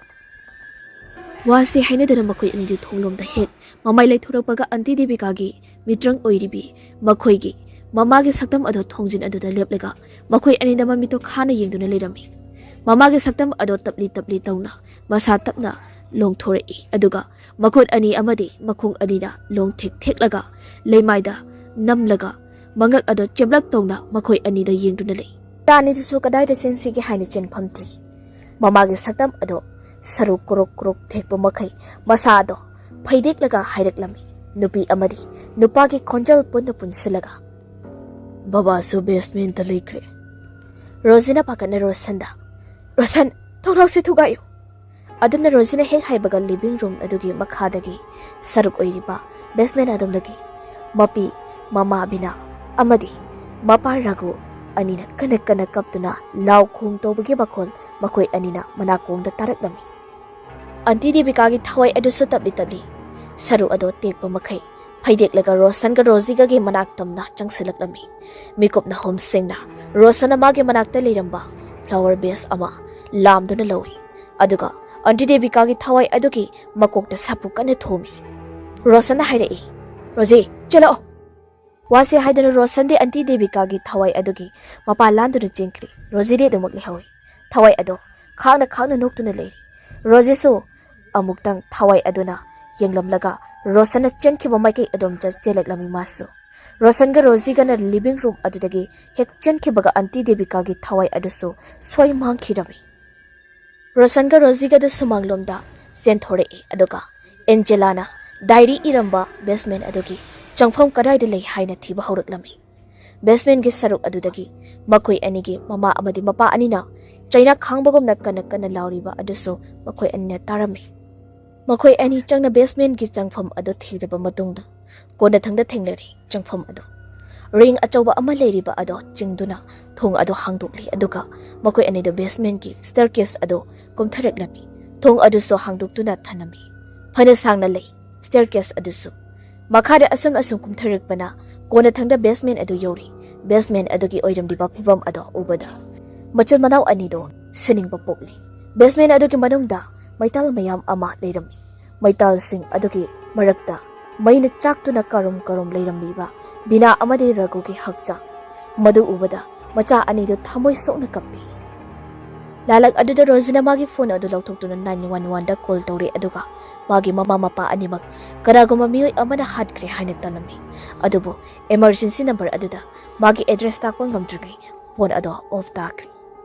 ꯋꯥꯁꯦ ꯍꯥꯏꯅꯗꯅ ꯃꯈꯣꯏ ꯑꯅꯤꯗꯨ ꯊꯣꯡꯂꯣꯝꯗ ꯍꯦꯛ ꯃꯃꯥꯏ ꯂꯩꯊꯣꯔꯛꯄꯒ ꯑꯟꯇꯤ ꯗꯦꯕꯤꯀꯥꯒꯤ ꯃꯤꯇ꯭ꯔꯪ ꯑꯣꯏꯔꯤꯕꯤ ꯃꯈꯣꯏꯒꯤ ꯃꯃꯥꯒꯤ ꯁꯛꯇꯝ ꯑꯗꯣ ꯊꯣꯡꯖꯤꯟ ꯑꯗꯨꯗ ꯂꯦꯞꯂꯒ ꯃꯈꯣꯏ ꯑꯅꯤꯗ ꯃꯃꯤꯠꯇꯣ ꯈꯥꯅ ꯌꯦꯡꯗꯨꯅ ꯂꯩꯔꯝꯃꯤ꯫ ꯃꯃꯥꯒꯤ ꯁꯛꯇꯝ ꯑꯗꯣ ꯇꯞꯂꯤ ꯇꯞꯂꯤ ꯇꯧꯅ ꯃꯁꯥ ꯇꯞꯅ ꯂꯣꯡꯊꯣꯔꯛꯏ, ꯑꯗꯨꯒ ꯃꯈꯨꯠ ꯑꯅꯤ ꯑꯃꯗꯤ ꯃꯈꯣꯡ ꯑꯅꯤꯅ ꯂꯣꯡ ꯊꯦꯛ ꯊꯦꯛꯂꯒ ꯂꯩꯃꯥꯏꯗ ꯅꯝꯂꯒ ꯃꯉꯛ ꯑꯗꯣ ꯆꯦꯞꯂꯞ ꯇꯧꯅ ꯃꯈꯣꯏ ꯑꯅꯤꯗ ꯌꯦꯡꯗꯨꯅ ꯂꯩ꯫ ꯇꯥꯅꯤꯗꯨꯁꯨ ꯀꯗꯥꯏꯗ ꯆꯦꯟꯁꯤꯒꯦ ꯍꯥꯏꯅ ꯆꯦꯟꯐꯝ ꯊꯤ꯫ ꯃꯃꯥꯒꯤ ꯁꯛꯇꯝ ꯑꯗꯣ ꯁꯔꯨ ꯀꯨꯔꯨꯛ ꯀꯨꯔꯨꯛ ꯊꯦꯛꯄ ꯃꯈꯩ ꯃꯁꯥ ꯑꯗꯣ ꯐꯩꯗꯦꯛꯂꯒ ꯍꯥꯏꯔꯛꯂꯝꯃꯤ꯫ ꯅꯨꯄꯤ ꯑꯃꯗꯤ ꯅꯨꯄꯥꯒꯤ ꯈꯣꯟꯖꯦꯜ ꯄꯨꯟꯅ ꯄꯨꯟꯁꯤꯜꯂꯒ, "ꯕꯕꯥꯁꯨ ꯕꯦꯁꯃꯦꯟꯇ ꯂꯩꯈ꯭ꯔꯦ꯫" ꯔꯣꯖꯤꯅ ꯄꯥꯈꯠꯅ ꯔꯣꯁꯟꯗ, "ꯔꯣꯁꯟ, ꯊꯣꯡꯅꯥꯎꯁꯦ ꯊꯨꯒꯥꯏꯌꯨ!" ꯑꯗꯨꯝꯅ ꯔꯣꯖꯤꯅ ꯍꯦꯛ ꯍꯥꯏꯕꯒ ꯂꯤꯚꯤꯡ ꯔꯨꯝ ꯑꯗꯨꯒꯤ ꯃꯈꯥꯗꯒꯤ ꯁꯔꯨꯛ ꯑꯣꯏꯔꯤꯕ ꯕꯦꯁꯃꯦꯟ ꯑꯗꯣꯝꯗꯒꯤ ꯃꯄꯤ ꯃꯃꯥ ꯕꯤꯅꯥ ꯑꯃꯗꯤ ꯃꯄꯥ ꯔꯥꯒꯨ ꯑꯅꯤꯅ ꯀꯟꯅ ꯀꯟꯅ ꯀꯞꯇꯨꯅ ꯂꯥꯎ ꯈꯣꯡ ꯇꯧꯕꯒꯤ ꯃꯈꯣꯜ ꯃꯈꯣꯏ ꯑꯅꯤꯅ ꯃꯅꯥꯀꯣꯡꯗ ꯇꯥꯔꯛꯂꯝꯃꯤ꯫ ꯑꯟꯇꯤ ꯗꯦꯕꯤꯀꯥꯒꯤ ꯊꯋꯥꯏ ꯑꯗꯨꯁꯨ ꯇꯞꯂꯤ ꯇꯞꯂꯤ ꯁꯔꯨ ꯑꯗꯣ ꯇꯦꯛꯄ ꯃꯈꯩ ꯐꯩꯗꯦꯛꯂꯒ ꯔꯣꯁꯟꯒ ꯔꯣꯖꯤꯒꯒꯤ ꯃꯅꯥꯛ ꯇꯝꯅ ꯆꯪꯁꯤꯜꯂꯛꯂꯝꯃꯤ꯫ ꯃꯤꯀꯨꯞꯅ ꯍꯣꯝ ꯁꯦꯡꯅ ꯔꯣꯁꯟꯅ ꯃꯥꯒꯤ ꯃꯅꯥꯛꯇ ꯂꯩꯔꯝꯕ ꯐ꯭ꯂꯥꯋꯔ ꯚꯦꯁ ꯑꯃ ꯂꯥꯝꯗꯨꯅ ꯂꯧꯏ꯫ ꯑꯗꯨꯒ ꯑꯟꯇꯤ ꯗꯦꯕꯤꯀꯥꯒꯤ ꯊꯋꯥꯏ ꯑꯗꯨꯒꯤ ꯃꯀꯣꯛꯇ ꯁꯥꯐꯨ ꯀꯟꯅ ꯊꯣꯝꯃꯤ꯫ ꯔꯣꯁꯟꯅ ꯍꯥꯏꯔꯛꯏ, "ꯔꯣꯖꯤ, ꯆꯦꯜꯂꯛꯑꯣ!" ꯋꯥꯁꯦ ꯍꯥꯏꯗꯅ ꯔꯣꯁꯟꯗꯤ ꯑꯟꯇꯤ ꯗꯦꯕꯤꯀꯥꯒꯤ ꯊꯋꯥꯏ ꯑꯗꯨꯒꯤ ꯃꯄꯥ ꯂꯥꯟꯗꯨꯅ ꯆꯦꯟꯈ꯭ꯔꯤ꯫ ꯔꯣꯖꯤꯗꯤ ꯑꯗꯨꯃꯛ ꯂꯩꯍꯧꯏ꯫ ꯊꯋꯥꯏ ꯑꯗꯣ ꯈꯥꯡꯅ ꯈꯥꯡꯅ ꯅꯣꯛꯇꯨꯅ ꯂꯩꯔꯤ꯫ ꯔꯣꯖꯤꯁꯨ ꯑꯃꯨꯛꯇꯪ ꯊꯋꯥꯏ ꯑꯗꯨꯅ ꯌꯦꯡꯂꯝꯂꯒ ꯔꯣꯁꯟꯅ ꯆꯦꯟꯈꯤꯕ ꯃꯥꯏꯀꯩ ꯑꯗꯣꯝꯗ ꯆꯦꯜꯂꯛꯂꯝꯃꯤ ꯃꯥꯁꯨ꯫ ꯔꯣꯁꯟꯒ ꯔꯣꯖꯤꯒꯅ ꯂꯤꯚꯤꯡ ꯔꯨꯝ ꯑꯗꯨꯗꯒꯤ ꯍꯦꯛ ꯆꯦꯟꯈꯤꯕꯒ ꯑꯟꯇꯤ ꯗꯦꯕꯤꯀꯥꯒꯤ ꯊꯋꯥꯏ ꯑꯗꯨꯁꯨ ꯁꯣꯏ ꯃꯥꯡꯈꯤꯔꯝꯃꯤ꯫ ꯔꯣꯁꯟꯒ ꯔꯣꯖꯤꯒꯗꯨ ꯁꯨꯃꯥꯡꯂꯣꯝꯗ ꯆꯦꯟꯊꯣꯔꯛꯏ, ꯑꯗꯨꯒ ꯑꯦꯟꯖꯦꯂꯥꯅ ꯗꯥꯏꯔꯤ ꯏꯔꯝꯕ ꯕꯦꯁꯃꯦꯟ ꯑꯗꯨꯒꯤ ꯆꯪꯐꯝ ꯀꯗꯥꯏꯗ ꯂꯩ ꯍꯥꯏꯅ ꯊꯤꯕ ꯍꯧꯔꯛꯂꯝꯃꯤ꯫ ꯕꯦꯁꯃꯦꯟꯒꯤ ꯁꯔꯨꯛ ꯑꯗꯨꯗꯒꯤ ꯃꯈꯣꯏ ꯑꯅꯤꯒꯤ ꯃꯃꯥ ꯑꯃꯗꯤ ꯃꯄꯥ ꯑꯅꯤꯅ ꯆꯩꯅꯥ ꯈꯥꯡꯕꯒꯨꯝꯅ ꯀꯟꯅ ꯀꯟꯅ ꯂꯥꯎꯔꯤꯕ ꯑꯗꯨꯁꯨ ꯃꯈꯣꯏ ꯑꯅꯤꯅ ꯇꯥꯔꯝꯃꯤ꯫ ꯃꯈꯣꯏ ꯑꯅꯤ ꯆꯪꯅ ꯕꯦꯁꯃꯦꯟꯒꯤ ꯆꯪꯐꯝ ꯑꯗꯨ ꯊꯤꯔꯕ ꯃꯇꯨꯡꯗ ꯀꯣꯟꯅꯊꯪꯗ ꯊꯦꯡꯅꯔꯤ ꯆꯪꯐꯝ ꯑꯗꯨ꯫ ꯔꯤꯡ ꯑꯆꯧꯕ ꯑꯃ ꯂꯩꯔꯤꯕ ꯑꯗꯣ ꯆꯤꯡꯗꯨꯅ ꯊꯣꯡ ꯑꯗꯨ ꯍꯥꯡꯗꯣꯛꯂꯤ, ꯑꯗꯨꯒ ꯃꯈꯣꯏ ꯑꯅꯤꯗꯨ ꯕꯦꯁꯃꯦꯟꯒꯤ ꯁ꯭ꯇꯦꯔꯀꯦꯁ ꯑꯗꯨ ꯀꯨꯝꯊꯔꯛꯂꯝꯃꯤ꯫ ꯊꯣꯡ ꯑꯗꯨꯁꯨ ꯍꯥꯡꯗꯣꯛꯇꯨꯅ ꯊꯝꯂꯝꯃꯤ꯫ ꯐꯅ ꯁꯥꯡꯅ ꯂꯩ ꯁ꯭ꯇꯦꯔꯀꯦꯁ ꯑꯗꯨꯁꯨ꯫ ꯃꯈꯥꯗ ꯑꯁꯨꯝ ꯑꯁꯨꯝ ꯀꯨꯝꯊꯔꯛꯄꯅ ꯀꯣꯟꯅꯊꯪꯗ ꯕꯦꯁꯃꯦꯟ ꯑꯗꯨ ꯌꯧꯔꯤ꯫ ꯕꯦꯁꯃꯦꯟ ꯑꯗꯨꯒꯤ ꯑꯣꯏꯔꯝꯂꯤꯕ ꯐꯤꯕꯝ ꯑꯗꯨ ꯎꯕꯗ ꯃꯆꯤꯟ ꯃꯅꯥꯎ ꯑꯅꯤꯗꯨ ꯁꯤꯅꯤꯡꯕ ꯄꯣꯛꯂꯤ꯫ ꯕꯦꯁꯃꯦꯟ ꯑꯗꯨꯒꯤ ꯃꯅꯨꯡꯗ ꯃꯩꯇꯥꯜ ꯃꯌꯥꯝ ꯑꯃ ꯂꯩꯔꯝꯃꯤ꯫ ꯃꯩꯇꯥꯜꯁꯤꯡ ꯑꯗꯨꯒꯤ ꯃꯔꯛꯇ ꯃꯩꯅ ꯆꯥꯛꯇꯨꯅ ꯀꯔꯨꯝ ꯀꯔꯨꯝ ꯂꯩꯔꯝꯂꯤꯕ ꯕꯤꯅꯥ ꯑꯃꯗꯤ ꯔꯘꯨꯒꯤ ꯍꯛꯆꯥꯡ꯫ ꯃꯗꯨ ꯎꯕꯗ ꯃꯆꯥ ꯑꯅꯤꯗꯨ ꯊꯃꯣꯏ ꯁꯣꯛꯅ ꯀꯞꯄꯤ꯫ ꯂꯥꯂꯛ ꯑꯗꯨꯗ ꯔꯣꯖꯤꯅ ꯃꯥꯒꯤ ꯐꯣꯟ ꯑꯗꯨ ꯂꯧꯊꯣꯛꯇꯨꯅ ꯅꯥꯏꯟ ꯋꯥꯟ ꯋꯥꯟꯗ ꯀꯣꯜ ꯇꯧꯔꯦ, ꯑꯗꯨꯒ ꯃꯥꯒꯤ ꯃꯃꯥ ꯃꯄꯥ ꯑꯅꯤꯃꯛ ꯀꯅꯥꯒꯨꯝꯕ ꯃꯤꯑꯣꯏ ꯑꯃꯅ ꯍꯥꯠꯈ꯭ꯔꯦ ꯍꯥꯏꯅ ꯇꯝꯂꯝꯃꯤ꯫ ꯑꯗꯨꯕꯨ ꯏꯃꯔꯖꯦꯟꯁꯤ ꯅꯝꯕꯔ ꯑꯗꯨꯗ ꯃꯥꯒꯤ ꯑꯦꯗ꯭ꯔꯦꯁ ꯇꯥꯛꯄ ꯉꯝꯗ꯭ꯔꯤꯉꯩ ꯐꯣꯟ ꯑꯗꯣ ꯑꯣꯐ ꯇꯥꯈ꯭ꯔꯦ꯫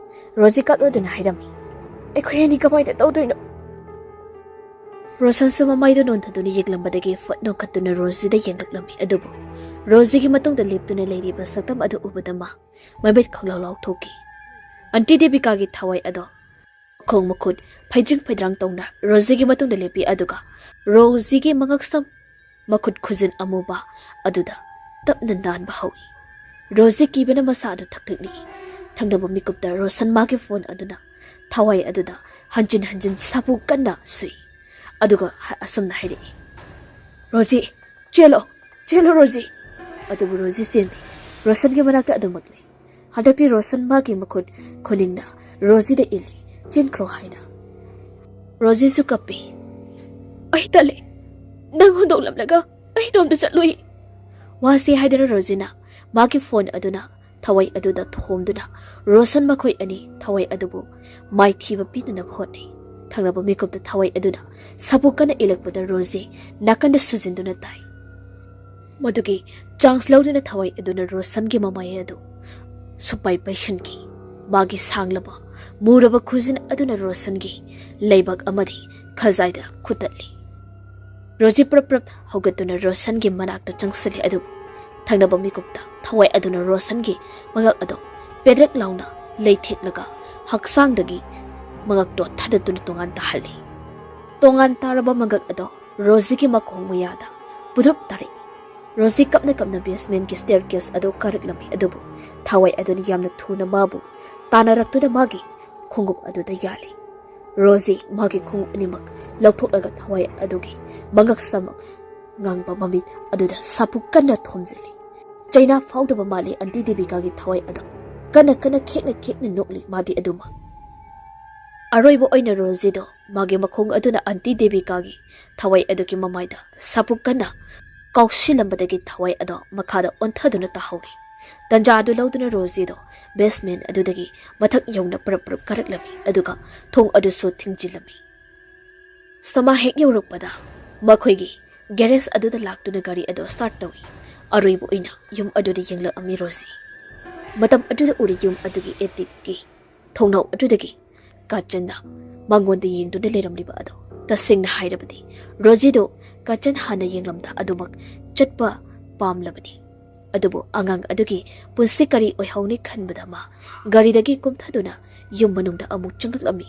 ꯔꯣꯖꯤ ꯀꯞꯂꯗꯨꯅ ꯍꯥꯏꯔꯝꯃꯤ, "ꯑꯩꯈꯣꯏ ꯑꯅꯤ ꯀꯃꯥꯏꯅ ꯇꯧꯗꯣꯏꯅꯣ?" ꯔꯣꯁꯟꯁꯨ ꯃꯃꯥꯏꯗꯨ ꯅꯣꯟꯊꯗꯨꯅ ꯌꯦꯡꯂꯝꯕꯗꯒꯤ ꯐꯠ ꯅꯣꯛꯈꯠꯇꯨꯅ ꯔꯣꯖꯤꯗ ꯌꯦꯡꯂꯛꯂꯝꯃꯤ꯫ ꯑꯗꯨꯕꯨ ꯔꯣꯖꯤꯒꯤ ꯃꯇꯨꯡꯗ ꯂꯦꯞꯇꯨꯅ ꯂꯩꯔꯤꯕ ꯁꯛꯇꯝ ꯑꯗꯨ ꯎꯕꯗ ꯃꯥ ꯃꯃꯤꯠ ꯈꯪꯂꯥꯎ ꯂꯥꯎꯊꯣꯛꯈꯤ꯫ ꯑꯟꯇꯤ ꯗꯦꯕꯤꯀꯥꯒꯤ ꯊꯋꯥꯏ ꯑꯗꯣ ꯃꯈꯣꯡ ꯃꯈꯨꯠ ꯐꯩꯗ꯭ꯔꯤꯡ ꯐꯩꯗ꯭ꯔꯥꯡ ꯇꯧꯅ ꯔꯣꯖꯤꯒꯤ ꯃꯇꯨꯡꯗ ꯂꯦꯞꯄꯤ, ꯑꯗꯨꯒ ꯔꯣꯖꯤꯒꯤ ꯃꯉꯛꯁꯝ, ꯃꯈꯨꯠ ꯈꯨꯖꯤꯟ ꯑꯃꯨꯕ ꯑꯗꯨꯗ ꯇꯞꯅ ꯅꯥꯟꯕ ꯍꯧꯏ꯫ ꯔꯣꯖꯤ ꯀꯤꯕꯅ ꯃꯁꯥ ꯑꯗꯨ ꯊꯛ ꯊꯛꯅꯤꯛꯏ꯫ ꯊꯪꯅꯕ ꯃꯤꯀꯨꯞꯇ ꯔꯣꯁꯟ ꯃꯥꯒꯤ ꯐꯣꯟ ꯑꯗꯨꯅ ꯊꯋꯥꯏ ꯑꯗꯨꯗ ꯍꯟꯖꯤꯟ ꯍꯟꯖꯤꯟ ꯁꯥꯐꯨ ꯀꯟꯅ ꯁꯨꯏ꯫ ꯑꯗꯨꯒ ꯍ-, ꯑꯁꯨꯝꯅ ꯍꯥꯏꯔꯛꯏ, "ꯔꯣꯖꯤ, ꯆꯦꯜꯂꯣ, ꯆꯦꯜꯂꯣ ꯔꯣꯖꯤ!" ꯑꯗꯨꯕꯨ ꯔꯣꯖꯤ ꯆꯦꯟꯗꯦ꯫ ꯔꯣꯁꯟꯒꯤ ꯃꯅꯥꯛꯇ ꯑꯗꯨꯃꯛ ꯂꯩ꯫ ꯍꯟꯗꯛꯇꯤ ꯔꯣꯁꯟ ꯃꯥꯒꯤ ꯃꯈꯨꯠ ꯈꯨꯅꯤꯡꯅ ꯔꯣꯖꯤꯗ ꯏꯜꯂꯤ, "ꯆꯦꯟꯈ꯭ꯔꯣ" ꯍꯥꯏꯅ꯫ ꯔꯣꯖꯤꯁꯨ ꯀꯞꯄꯤ꯫ "ꯑꯩ ꯇꯜꯂꯦ꯫ ꯅꯪ ꯍꯨꯟꯗꯣꯛꯂꯝꯂꯒ ꯑꯩ ꯏꯇꯣꯝꯇ ꯆꯠꯂꯨꯏ꯫ ꯋꯥꯁꯤ ꯍꯥꯏꯗꯨꯅ ꯔꯣꯖꯤꯅ ꯃꯥꯒꯤ ꯐꯣꯟ ꯑꯗꯨꯅ ꯊꯋꯥꯏ ꯑꯗꯨꯗ ꯊꯣꯝꯗꯨꯅ ꯔꯣꯁꯟ ꯃꯈꯣꯏ ꯑꯅꯤ ꯊꯋꯥꯏ ꯑꯗꯨꯕꯨ ꯃꯥꯏꯊꯤꯕ ꯄꯤꯅꯅꯕ ꯍꯣꯠꯅꯩ꯫ ꯊꯪꯅꯕ ꯃꯤꯀꯨꯞꯇ ꯊꯋꯥꯏ ꯑꯗꯨꯅ ꯁꯥꯐꯨ ꯀꯟꯅ ꯏꯜꯂꯛꯄꯗ ꯔꯣꯖꯤ ꯅꯥꯀꯟꯗ ꯁꯨꯖꯤꯟꯗꯨꯅ ꯇꯥꯏ꯫ ꯃꯗꯨꯒꯤ ꯆꯥꯟꯁ ꯂꯧꯗꯨꯅ ꯊꯋꯥꯏ ꯑꯗꯨꯅ ꯔꯣꯁꯟꯒꯤ ꯃꯃꯥꯏ ꯑꯗꯨ ꯁꯨꯄꯥꯏ ꯄꯩꯁꯤꯟꯈꯤ꯫ ꯃꯥꯒꯤ ꯁꯥꯡꯂꯕ ꯃꯨꯔꯕ ꯈꯨꯖꯤꯟ ꯑꯗꯨꯅ ꯔꯣꯁꯟꯒꯤ ꯂꯩꯕꯥꯛ ꯑꯃꯗꯤ ꯈꯖꯥꯏꯗ ꯈꯨꯠꯇꯠꯂꯤ꯫ ꯔꯣꯖꯤ ꯄ꯭ꯔꯞ ꯄ꯭ꯔꯞ ꯍꯧꯒꯠꯇꯨꯅ ꯔꯣꯁꯟꯒꯤ ꯃꯅꯥꯛꯇ ꯆꯪꯁꯤꯜꯂꯤ, ꯑꯗꯨꯕꯨ ꯊꯪꯅꯕ ꯃꯤꯀꯨꯞꯇ ꯊꯋꯥꯏ ꯑꯗꯨꯅ ꯔꯣꯁꯟꯒꯤ ꯃꯉꯛ ꯑꯗꯨ ꯄꯦꯗ꯭ꯔꯦꯛ ꯂꯥꯎꯅ ꯂꯩꯊꯦꯛꯂꯒ ꯍꯛꯆꯥꯡꯗꯒꯤ ꯃꯉꯛꯇꯣ ꯊꯥꯗꯠꯇꯨꯅ ꯇꯣꯉꯥꯟ ꯇꯥꯍꯜꯂꯤ꯫ ꯇꯣꯉꯥꯟ ꯇꯥꯔꯕ ꯃꯉꯛ ꯑꯗꯣ ꯔꯣꯖꯤꯒꯤ ꯃꯈꯣꯡ ꯃꯌꯥꯗ ꯄꯨꯗ꯭ꯔꯨꯞ ꯇꯥꯔꯛꯏ꯫ ꯔꯣꯖꯤ ꯀꯞꯅ ꯀꯞꯅ ꯕꯦꯁꯃꯦꯟꯒꯤ ꯁ꯭ꯇꯦꯌꯔ ꯀꯦꯁ ꯑꯗꯨ ꯀꯥꯔꯛꯂꯝꯃꯤ, ꯑꯗꯨꯕꯨ ꯊꯋꯥꯏ ꯑꯗꯨꯅ ꯌꯥꯝꯅ ꯊꯨꯅ ꯃꯥꯕꯨ ꯇꯥꯟꯅꯔꯛꯇꯨꯅ ꯃꯥꯒꯤ ꯈꯣꯡꯎꯞ ꯑꯗꯨꯗ ꯌꯥꯜꯂꯤ꯫ ꯔꯣꯖꯤ ꯃꯥꯒꯤ ꯈꯣꯡꯎꯞ ꯑꯅꯤꯃꯛ ꯂꯧꯊꯣꯛꯂꯒ ꯊꯋꯥꯏ ꯑꯗꯨꯒꯤ ꯃꯉꯛ ꯁꯝꯃꯛ ꯉꯥꯡꯕ ꯃꯃꯤꯠ ꯑꯗꯨꯗ ꯁꯥꯐꯨ ꯀꯟꯅ ꯊꯣꯝꯖꯤꯜꯂꯤ꯫ ꯆꯩꯅꯥ ꯐꯥꯎꯗꯕ ꯃꯥꯜꯂꯤ ꯑꯟꯇꯤ ꯗꯦꯕꯤꯀꯥꯒꯤ ꯊꯋꯥꯏ ꯑꯗꯣ꯫ ꯀꯟꯅ ꯀꯟꯅ ꯈꯦꯛꯅ ꯈꯦꯛꯅ ꯅꯣꯛꯂꯤ ꯃꯥꯗꯤ ꯑꯗꯨꯃꯛ꯫ ꯑꯔꯣꯏꯕ ꯑꯣꯏꯅ ꯔꯣꯖꯤꯗꯣ ꯃꯥꯒꯤ ꯃꯈꯣꯡ ꯑꯗꯨꯅ ꯑꯟꯇꯤ ꯗꯦꯕꯤꯀꯥꯒꯤ ꯊꯋꯥꯏ ꯑꯗꯨꯒꯤ ꯃꯃꯥꯏꯗ ꯁꯥꯐꯨ ꯀꯟꯅ ꯀꯥꯎꯁꯤꯜꯂꯝꯕꯗꯒꯤ ꯊꯋꯥꯏ ꯑꯗꯣ ꯃꯈꯥꯗ ꯑꯣꯟꯊꯗꯨꯅ ꯇꯥꯍꯧꯔꯤ꯫ ꯇꯟꯖꯥ ꯑꯗꯨ ꯂꯧꯗꯨꯅ ꯔꯣꯖꯤꯗꯣ ꯕꯦꯁꯃꯦꯟ ꯑꯗꯨꯗꯒꯤ ꯃꯊꯛ ꯌꯧꯅ ꯄꯔꯞ ꯄꯔꯞ ꯀꯥꯔꯛꯂꯝꯃꯤ, ꯑꯗꯨꯒ ꯊꯣꯡ ꯑꯗꯨꯁꯨ ꯊꯤꯡꯖꯤꯜꯂꯝꯃꯤ꯫ ꯁꯃꯥ ꯍꯦꯛ ꯌꯧꯔꯛꯄꯗ ꯃꯈꯣꯏꯒꯤ ꯒꯦꯔꯦꯖ ꯑꯗꯨꯗ ꯂꯥꯛꯇꯨꯅ ꯒꯥꯔꯤ ꯑꯗꯨ ꯁ꯭ꯇꯥꯔꯠ ꯇꯧꯏ꯫ ꯑꯔꯣꯏꯕ ꯑꯣꯏꯅ ꯌꯨꯝ ꯑꯗꯨꯗ ꯌꯦꯡꯂꯛꯑꯝꯃꯤ ꯔꯣꯖꯤ꯫ ꯃꯇꯝ ꯑꯗꯨꯗ ꯎꯔꯤ ꯌꯨꯝ ꯑꯗꯨꯒꯤ ꯑꯦꯇꯤꯛꯀꯤ ꯊꯣꯡꯅꯥꯎ ꯑꯗꯨꯗꯒꯤ ꯀꯥꯆꯟꯅ ꯃꯉꯣꯟꯗ ꯌꯦꯡꯗꯨꯅ ꯂꯩꯔꯝꯂꯤꯕ ꯑꯗꯣ꯫ ꯇꯁꯦꯡꯅ ꯍꯥꯏꯔꯕꯗꯤ ꯔꯣꯖꯤꯗꯣ ꯀꯥꯆꯟ ꯍꯥꯟꯅ ꯌꯦꯡꯂꯝꯗ ꯑꯗꯨꯃꯛ ꯆꯠꯄ ꯄꯥꯝꯂꯕꯅꯤ꯫ ꯑꯗꯨꯕꯨ ꯑꯉꯥꯡ ꯑꯗꯨꯒꯤ ꯄꯨꯟꯁꯤ ꯀꯔꯤ ꯑꯣꯏꯍꯧꯅꯤ ꯈꯟꯕꯗ ꯃꯥ ꯒꯥꯔꯤꯗꯒꯤ ꯀꯨꯝꯊꯗꯨꯅ ꯌꯨꯝ ꯃꯅꯨꯡꯗ ꯑꯃꯨꯛ ꯆꯪꯂꯛꯂꯝꯃꯤ꯫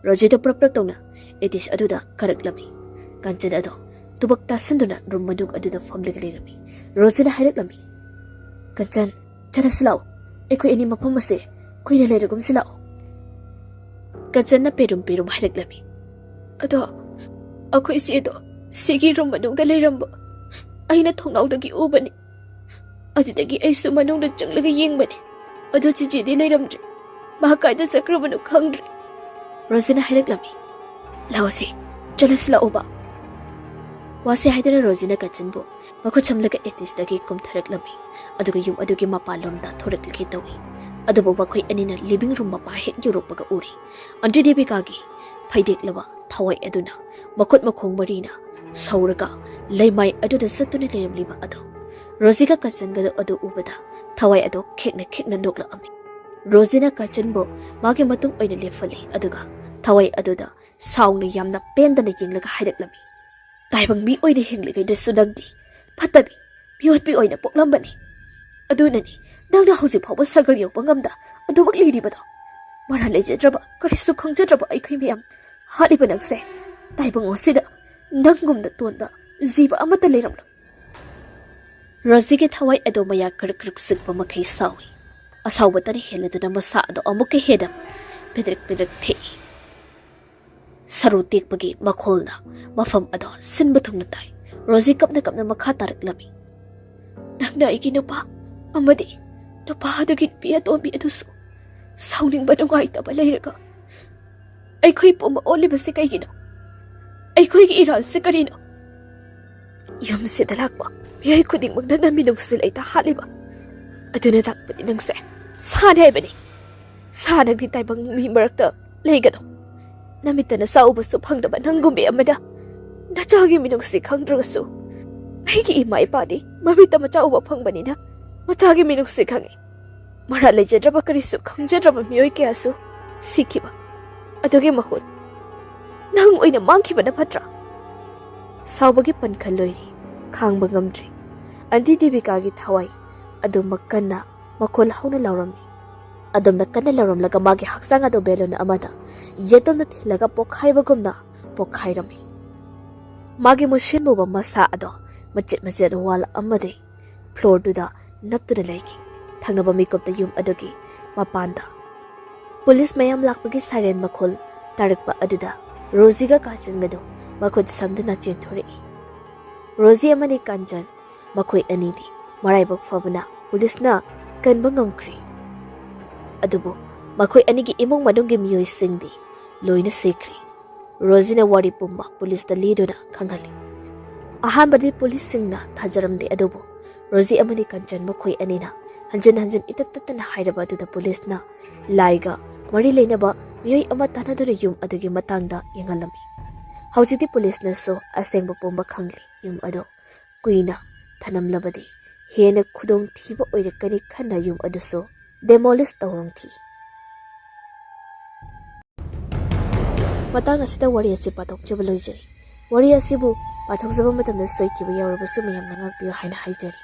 ꯔꯣꯖꯤꯗꯣ ꯄ꯭ꯔꯞ ꯄ꯭ꯔꯞ ꯇꯧꯅ ꯑꯦꯇꯤꯁ ꯑꯗꯨꯗ ꯀꯥꯔꯛꯂꯝꯃꯤ꯫ ꯀꯥꯟꯆꯟ ꯑꯗꯣ ꯇꯨꯕꯛ ꯇꯥꯁꯤꯟꯗꯨꯅ ꯔꯨꯝ ꯃꯅꯨꯡ ꯑꯗꯨꯗ ꯐꯝꯂꯒ ꯂꯩꯔꯝꯃꯤ꯫ ꯔꯣꯖꯤꯅ ꯍꯥꯏꯔꯛꯂꯝꯃꯤ, "ꯀꯥꯟꯆꯟ, ꯆꯠꯂꯁꯤ ꯂꯥꯛꯑꯣ꯫ ꯑꯩꯈꯣꯏ ꯑꯅꯤ ꯃꯐꯝ ꯑꯁꯦ ꯀꯨꯏꯅ ꯂꯩꯔꯒꯨꯝꯁꯤ ꯂꯥꯛꯑꯣ꯫" ꯀꯥꯟꯆꯟꯅ ꯄꯦꯔꯨꯝ ꯄꯦꯔꯨꯝ ꯍꯥꯏꯔꯛꯂꯝꯃꯤ꯫ "ꯑꯗꯣ ꯑꯩꯈꯣꯏ ꯆꯦꯗꯣ ꯁꯤꯒꯤ ꯔꯨꯝ ꯃꯅꯨꯡꯗ ꯂꯩꯔꯝꯕ ꯑꯩꯅ ꯊꯣꯡꯅꯥꯎꯗꯒꯤ ꯎꯕꯅꯤ꯫ ꯑꯗꯨꯗꯒꯤ ꯑꯩꯁꯨ ꯃꯅꯨꯡꯗ ꯆꯪꯂꯒ ꯌꯦꯡꯕꯅꯤ꯫ ꯑꯗꯨ ꯆꯤꯆꯦꯗꯤ ꯂꯩꯔꯝꯗ꯭ꯔꯦ꯫ ꯃꯥ ꯀꯥꯏꯗ ꯆꯠꯈ꯭ꯔꯕꯅꯣ ꯈꯪꯗ꯭ꯔꯦ꯫" ꯔꯣꯖꯤꯅ ꯍꯥꯏꯔꯛꯂꯝꯃꯤ꯫ "ꯂꯥꯛꯑꯣꯁꯦ, ꯆꯠꯂꯁꯤ ꯂꯥꯛꯑꯣꯕ꯫" ꯋꯥꯁꯦ ꯍꯥꯏꯗꯅ ꯔꯣꯖꯤꯅ ꯀꯥꯆꯟꯕꯨ ꯃꯈꯨꯠ ꯁꯝꯂꯒ ꯑꯦꯇꯦꯁꯇꯒꯤ ꯀꯨꯝꯊꯔꯛꯂꯝꯃꯤ꯫ ꯑꯗꯨꯒ ꯌꯨꯝ ꯑꯗꯨꯒꯤ ꯃꯄꯥꯟꯂꯣꯝꯗ ꯊꯣꯔꯛꯂꯒꯦ ꯇꯧꯏ꯫ ꯑꯗꯨꯕꯨ ꯃꯈꯣꯏ ꯑꯅꯤꯅ ꯂꯤꯚꯤꯡ ꯔꯨꯝ ꯃꯄꯥ ꯍꯦꯛ ꯌꯧꯔꯛꯄꯒ ꯎꯔꯤ꯫ ꯑꯟꯇꯤ ꯗꯦꯕꯤꯀꯥꯒꯤ ꯐꯩꯗꯦꯛꯂꯕ ꯊꯋꯥꯏ ꯑꯗꯨꯅ ꯃꯈꯨꯠ ꯃꯈꯣꯡ ꯃꯔꯤꯅ ꯁꯧꯔꯒ ꯂꯩꯃꯥꯏ ꯑꯗꯨꯗ ꯆꯠꯇꯨꯅ ꯂꯩꯔꯝꯂꯤꯕ ꯑꯗꯨ꯫ ꯔꯣꯖꯤꯒ ꯀꯥꯆꯟꯒꯗꯣ ꯑꯗꯨ ꯎꯕꯗ ꯊꯋꯥꯏ ꯑꯗꯨ ꯈꯦꯛꯅ ꯈꯦꯛꯅ ꯅꯣꯛꯂꯛꯑꯝꯃꯤ꯫ ꯔꯣꯖꯤꯅ ꯀꯥꯆꯟꯕꯨ ꯃꯥꯒꯤ ꯃꯇꯨꯡ ꯑꯣꯏꯅ ꯂꯦꯞꯍꯜꯂꯤ꯫ ꯑꯗꯨꯒ ꯊꯋꯥꯏ ꯑꯗꯨꯗ ꯁꯥꯎꯅ ꯌꯥꯝꯅ ꯄꯦꯟꯗꯅ ꯌꯦꯡꯂꯒ ꯍꯥꯏꯔꯛꯂꯝꯃꯤ, "ꯇꯥꯏꯕꯪ ꯃꯤ ꯑꯣꯏꯅ ꯍꯤꯡꯂꯤꯉꯩꯗꯁꯨ ꯅꯪꯗꯤ ꯐꯠꯇꯕꯤ ꯃꯤꯑꯣꯠꯄꯤ ꯑꯣꯏꯅ ꯄꯣꯛꯂꯝꯕꯅꯤ꯫ ꯑꯗꯨꯅꯅꯤ ꯅꯪꯅ ꯍꯧꯖꯤꯛ ꯐꯥꯎꯕ ꯁꯒꯔ ꯌꯧꯕ ꯉꯝꯗ ꯑꯗꯨꯃꯛ ꯂꯩꯔꯤꯕꯗꯣ꯫ ꯃꯔꯥꯜ ꯂꯩꯖꯗ꯭ꯔꯕ, ꯀꯔꯤꯁꯨ ꯈꯪꯖꯗ꯭ꯔꯕ ꯑꯩꯈꯣꯏ ꯃꯌꯥꯝ ꯍꯥꯠꯂꯤꯕ ꯅꯪꯁꯦ꯫ ꯇꯥꯏꯕꯪ ꯑꯁꯤꯗ ꯅꯪꯒꯨꯝꯅ ꯇꯣꯟꯕ ꯖꯤꯕ ꯑꯃꯠꯇ ꯂꯩꯔꯝꯂꯣꯏ꯫" ꯔꯣꯖꯤꯒꯤ ꯊꯋꯥꯏ ꯑꯗꯨ ꯃꯌꯥ ꯀ꯭ꯔꯛ ꯀ꯭ꯔꯛ ꯆꯤꯛꯄ ꯃꯈꯩ ꯁꯥꯎꯏ꯫ ꯑꯁꯥꯎꯕꯇꯅ ꯍꯦꯜꯂꯗꯨꯅ ꯃꯁꯥ ꯑꯗꯨ ꯑꯃꯨꯛꯀ ꯍꯦꯟꯅ ꯄꯤꯗ꯭ꯔꯤꯛ ꯄꯤꯗ꯭ꯔꯤꯛ ꯊꯦꯛꯏ꯫ ꯁꯔꯨ ꯇꯦꯛꯄꯒꯤ ꯃꯈꯣꯜꯅ ꯃꯐꯝ ꯑꯗꯨ ꯁꯤꯟꯕ ꯊꯨꯡꯅ ꯇꯥꯏ꯫ ꯔꯣꯖꯤ ꯀꯞꯅ ꯀꯞꯅ ꯃꯈꯥ ꯇꯥꯔꯛꯂꯝꯃꯤ, "ꯅꯪꯅ ꯑꯩꯒꯤ ꯅꯨꯄꯥ ꯑꯃꯗꯤ ꯅꯨꯄꯥ ꯑꯗꯨꯒꯤ ꯅꯨꯄꯤ ꯑꯇꯣꯝꯕꯤ ꯑꯗꯨꯁꯨ ꯁꯥꯎꯅꯤꯡꯕ ꯅꯨꯡꯉꯥꯏꯇꯕ ꯂꯩꯔꯒ ꯑꯩꯈꯣꯏ ꯄꯨꯝꯕ ꯑꯣꯜꯂꯤꯕꯁꯤ ꯀꯩꯒꯤꯅꯣ? ꯑꯩꯈꯣꯏꯒꯤ ꯏꯔꯥꯜꯁꯤ ꯀꯔꯤꯅꯣ? ꯌꯨꯝꯁꯤꯗ ꯂꯥꯛꯄ ꯃꯤꯑꯣꯏ ꯈꯨꯗꯤꯡꯃꯛꯅ ꯅꯪꯒꯤ ꯅꯨꯡꯁꯤ ꯂꯩꯇ ꯍꯥꯠꯂꯤꯕ ꯑꯗꯨꯅ ꯇꯥꯛꯄꯗꯤ ꯅꯪꯁꯦ ꯁꯥꯅꯤ ꯍꯥꯏꯕꯅꯤ꯫ ꯁꯥ ꯅꯪꯗꯤ ꯇꯥꯏꯕꯪ ꯃꯤ ꯃꯔꯛꯇ ꯂꯩꯒꯅꯨ꯫ ꯅꯃꯤꯠꯇ ꯅꯆꯥ ꯎꯕꯁꯨ ꯐꯪꯗꯕ ꯅꯪꯒꯨꯝꯕꯤ ꯑꯃꯅ ꯅꯆꯥꯒꯤ ꯃꯤꯅꯨꯡꯁꯤ ꯈꯪꯗ꯭ꯔꯒꯁꯨ ꯑꯩꯒꯤ ꯏꯃꯥ ꯏꯄꯥꯗꯤ ꯃꯃꯤꯠꯇ ꯃꯆꯥ ꯎꯕ ꯐꯪꯕꯅꯤꯅ ꯃꯆꯥꯒꯤ ꯃꯤꯅꯨꯡꯁꯤ ꯈꯪꯉꯤ꯫ ꯃꯔꯥꯜ ꯂꯩꯖꯗ꯭ꯔꯕ ꯀꯔꯤꯁꯨ ꯈꯪꯖꯗ꯭ꯔꯕ ꯃꯤꯑꯣꯏ ꯀꯌꯥꯁꯨ ꯁꯤꯈꯤꯕ ꯑꯗꯨꯒꯤ ꯃꯍꯨꯠ ꯅꯪ ꯑꯣꯏꯅ ꯃꯥꯡꯈꯤꯕꯅ ꯐꯠꯇ꯭ꯔꯥ?" ꯁꯥꯎꯕꯒꯤ ꯄꯟꯈꯜ ꯂꯣꯏꯔꯤ, ꯈꯥꯡꯕ ꯉꯝꯗ꯭ꯔꯤ꯫ ꯑꯟꯇꯤ ꯗꯦꯕꯤꯀꯥꯒꯤ ꯊꯋꯥꯏ ꯑꯗꯨꯃꯛ ꯀꯟꯅ ꯃꯈꯣꯜ ꯍꯧꯅ ꯂꯥꯎꯔꯝꯃꯤ꯫ ꯑꯗꯨꯝꯅ ꯀꯟꯅ ꯂꯥꯎꯔꯝꯂꯒ ꯃꯥꯒꯤ ꯍꯛꯆꯥꯡ ꯑꯗꯨ ꯕꯦꯂꯨꯟ ꯑꯃꯗ ꯌꯦꯇꯨꯝꯅ ꯊꯤꯜꯂꯒ ꯄꯣꯛꯈꯥꯏꯕꯒꯨꯝꯅ ꯄꯣꯛꯈꯥꯏꯔꯝꯃꯤ꯫ ꯃꯥꯒꯤ ꯃꯨꯁꯤꯟ ꯃꯨꯕ ꯃꯁꯥ ꯑꯗꯣ ꯃꯆꯦꯠ ꯃꯆꯦꯠ ꯋꯥꯜ ꯑꯃꯗꯤ ꯐ꯭ꯂꯣꯔꯗꯨꯗ ꯅꯞꯇꯨꯅ ꯂꯩꯈꯤ꯫ ꯊꯪꯅꯕ ꯃꯤꯀꯨꯞꯇ ꯌꯨꯝ ꯑꯗꯨꯒꯤ ꯃꯄꯥꯟꯗ ꯄꯨꯂꯤꯁ ꯃꯌꯥꯝ ꯂꯥꯛꯄꯒꯤ ꯁꯥꯏꯔꯦꯟ ꯃꯈꯣꯜ ꯇꯥꯔꯛꯄ ꯑꯗꯨꯗ ꯔꯣꯖꯤꯒ ꯀꯥꯆꯟꯒꯗꯨ ꯃꯈꯨꯠ ꯁꯝꯗꯨꯅ ꯆꯦꯟꯊꯣꯔꯛꯏ꯫ ꯔꯣꯖꯤ ꯑꯃꯗꯤ ꯀꯥꯟꯆꯟ ꯃꯈꯣꯏ ꯑꯅꯤꯗꯤ ꯃꯔꯥꯏꯕꯛ ꯐꯕꯅ ꯄꯨꯂꯤꯁꯅ ꯀꯟꯕ ꯉꯝꯈ꯭ꯔꯦ꯫ ꯑꯗꯨꯕꯨ ꯃꯈꯣꯏ ꯑꯅꯤꯒꯤ ꯏꯃꯨꯡ ꯃꯅꯨꯡꯒꯤ ꯃꯤꯑꯣꯏꯁꯤꯡꯗꯤ ꯂꯣꯏꯅ ꯁꯤꯈ꯭ꯔꯦ꯫ ꯔꯣꯖꯤꯅ ꯋꯥꯔꯤ ꯄꯨꯝꯕ ꯄꯨꯂꯤꯁꯇ ꯂꯤꯗꯨꯅ ꯈꯪꯍꯜꯂꯤ꯫ ꯑꯍꯥꯟꯕꯗꯤ ꯄꯨꯂꯤꯁꯁꯤꯡꯅ ꯊꯥꯖꯔꯝꯗꯦ, ꯑꯗꯨꯕꯨ ꯔꯣꯖꯤ ꯑꯃꯗꯤ ꯀꯟꯆꯟ ꯃꯈꯣꯏ ꯑꯅꯤꯅ ꯍꯟꯖꯤꯟ ꯍꯟꯖꯤꯟ ꯏꯇꯠ ꯇꯠꯇꯅ ꯍꯥꯏꯔꯕ ꯑꯗꯨꯗ ꯄꯨꯂꯤꯁꯅ ꯂꯥꯏꯒ ꯃꯔꯤ ꯂꯩꯅꯕ ꯃꯤꯑꯣꯏ ꯑꯃ ꯇꯥꯟꯅꯗꯨꯅ ꯌꯨꯝ ꯑꯗꯨꯒꯤ ꯃꯇꯥꯡꯗ ꯌꯦꯡꯍꯜꯂꯝꯃꯤ꯫ ꯍꯧꯖꯤꯛꯇꯤ ꯄꯨꯂꯤꯁꯅꯁꯨ ꯑꯁꯦꯡꯕ ꯄꯨꯝꯕ ꯈꯪꯂꯦ꯫ ꯌꯨꯝ ꯑꯗꯨ ꯀꯨꯏꯅ ꯊꯅꯝꯂꯕꯗꯤ ꯍꯦꯟꯅ ꯈꯨꯗꯣꯡꯊꯤꯕ ꯑꯣꯏꯔꯛꯀꯅꯤ ꯈꯟꯅ ꯌꯨꯝ ꯑꯗꯨꯁꯨ demolish ꯇꯧꯔꯝꯈꯤ꯫ ꯃꯇꯥꯡ ꯑꯁꯤꯗ ꯋꯥꯔꯤ ꯑꯁꯤ ꯄꯥꯊꯣꯛꯆꯕ ꯂꯣꯏꯖꯔꯤ꯫ ꯋꯥꯔꯤ ꯑꯁꯤꯕꯨ ꯄꯥꯊꯣꯛꯆꯕ ꯃꯇꯝꯗ ꯁꯣꯏꯈꯤꯕ ꯌꯥꯎꯔꯕꯁꯨ ꯃꯌꯥꯝꯅ ꯉꯥꯛꯄꯤꯌꯨ ꯍꯥꯏꯅ ꯍꯥꯏꯖꯔꯤ꯫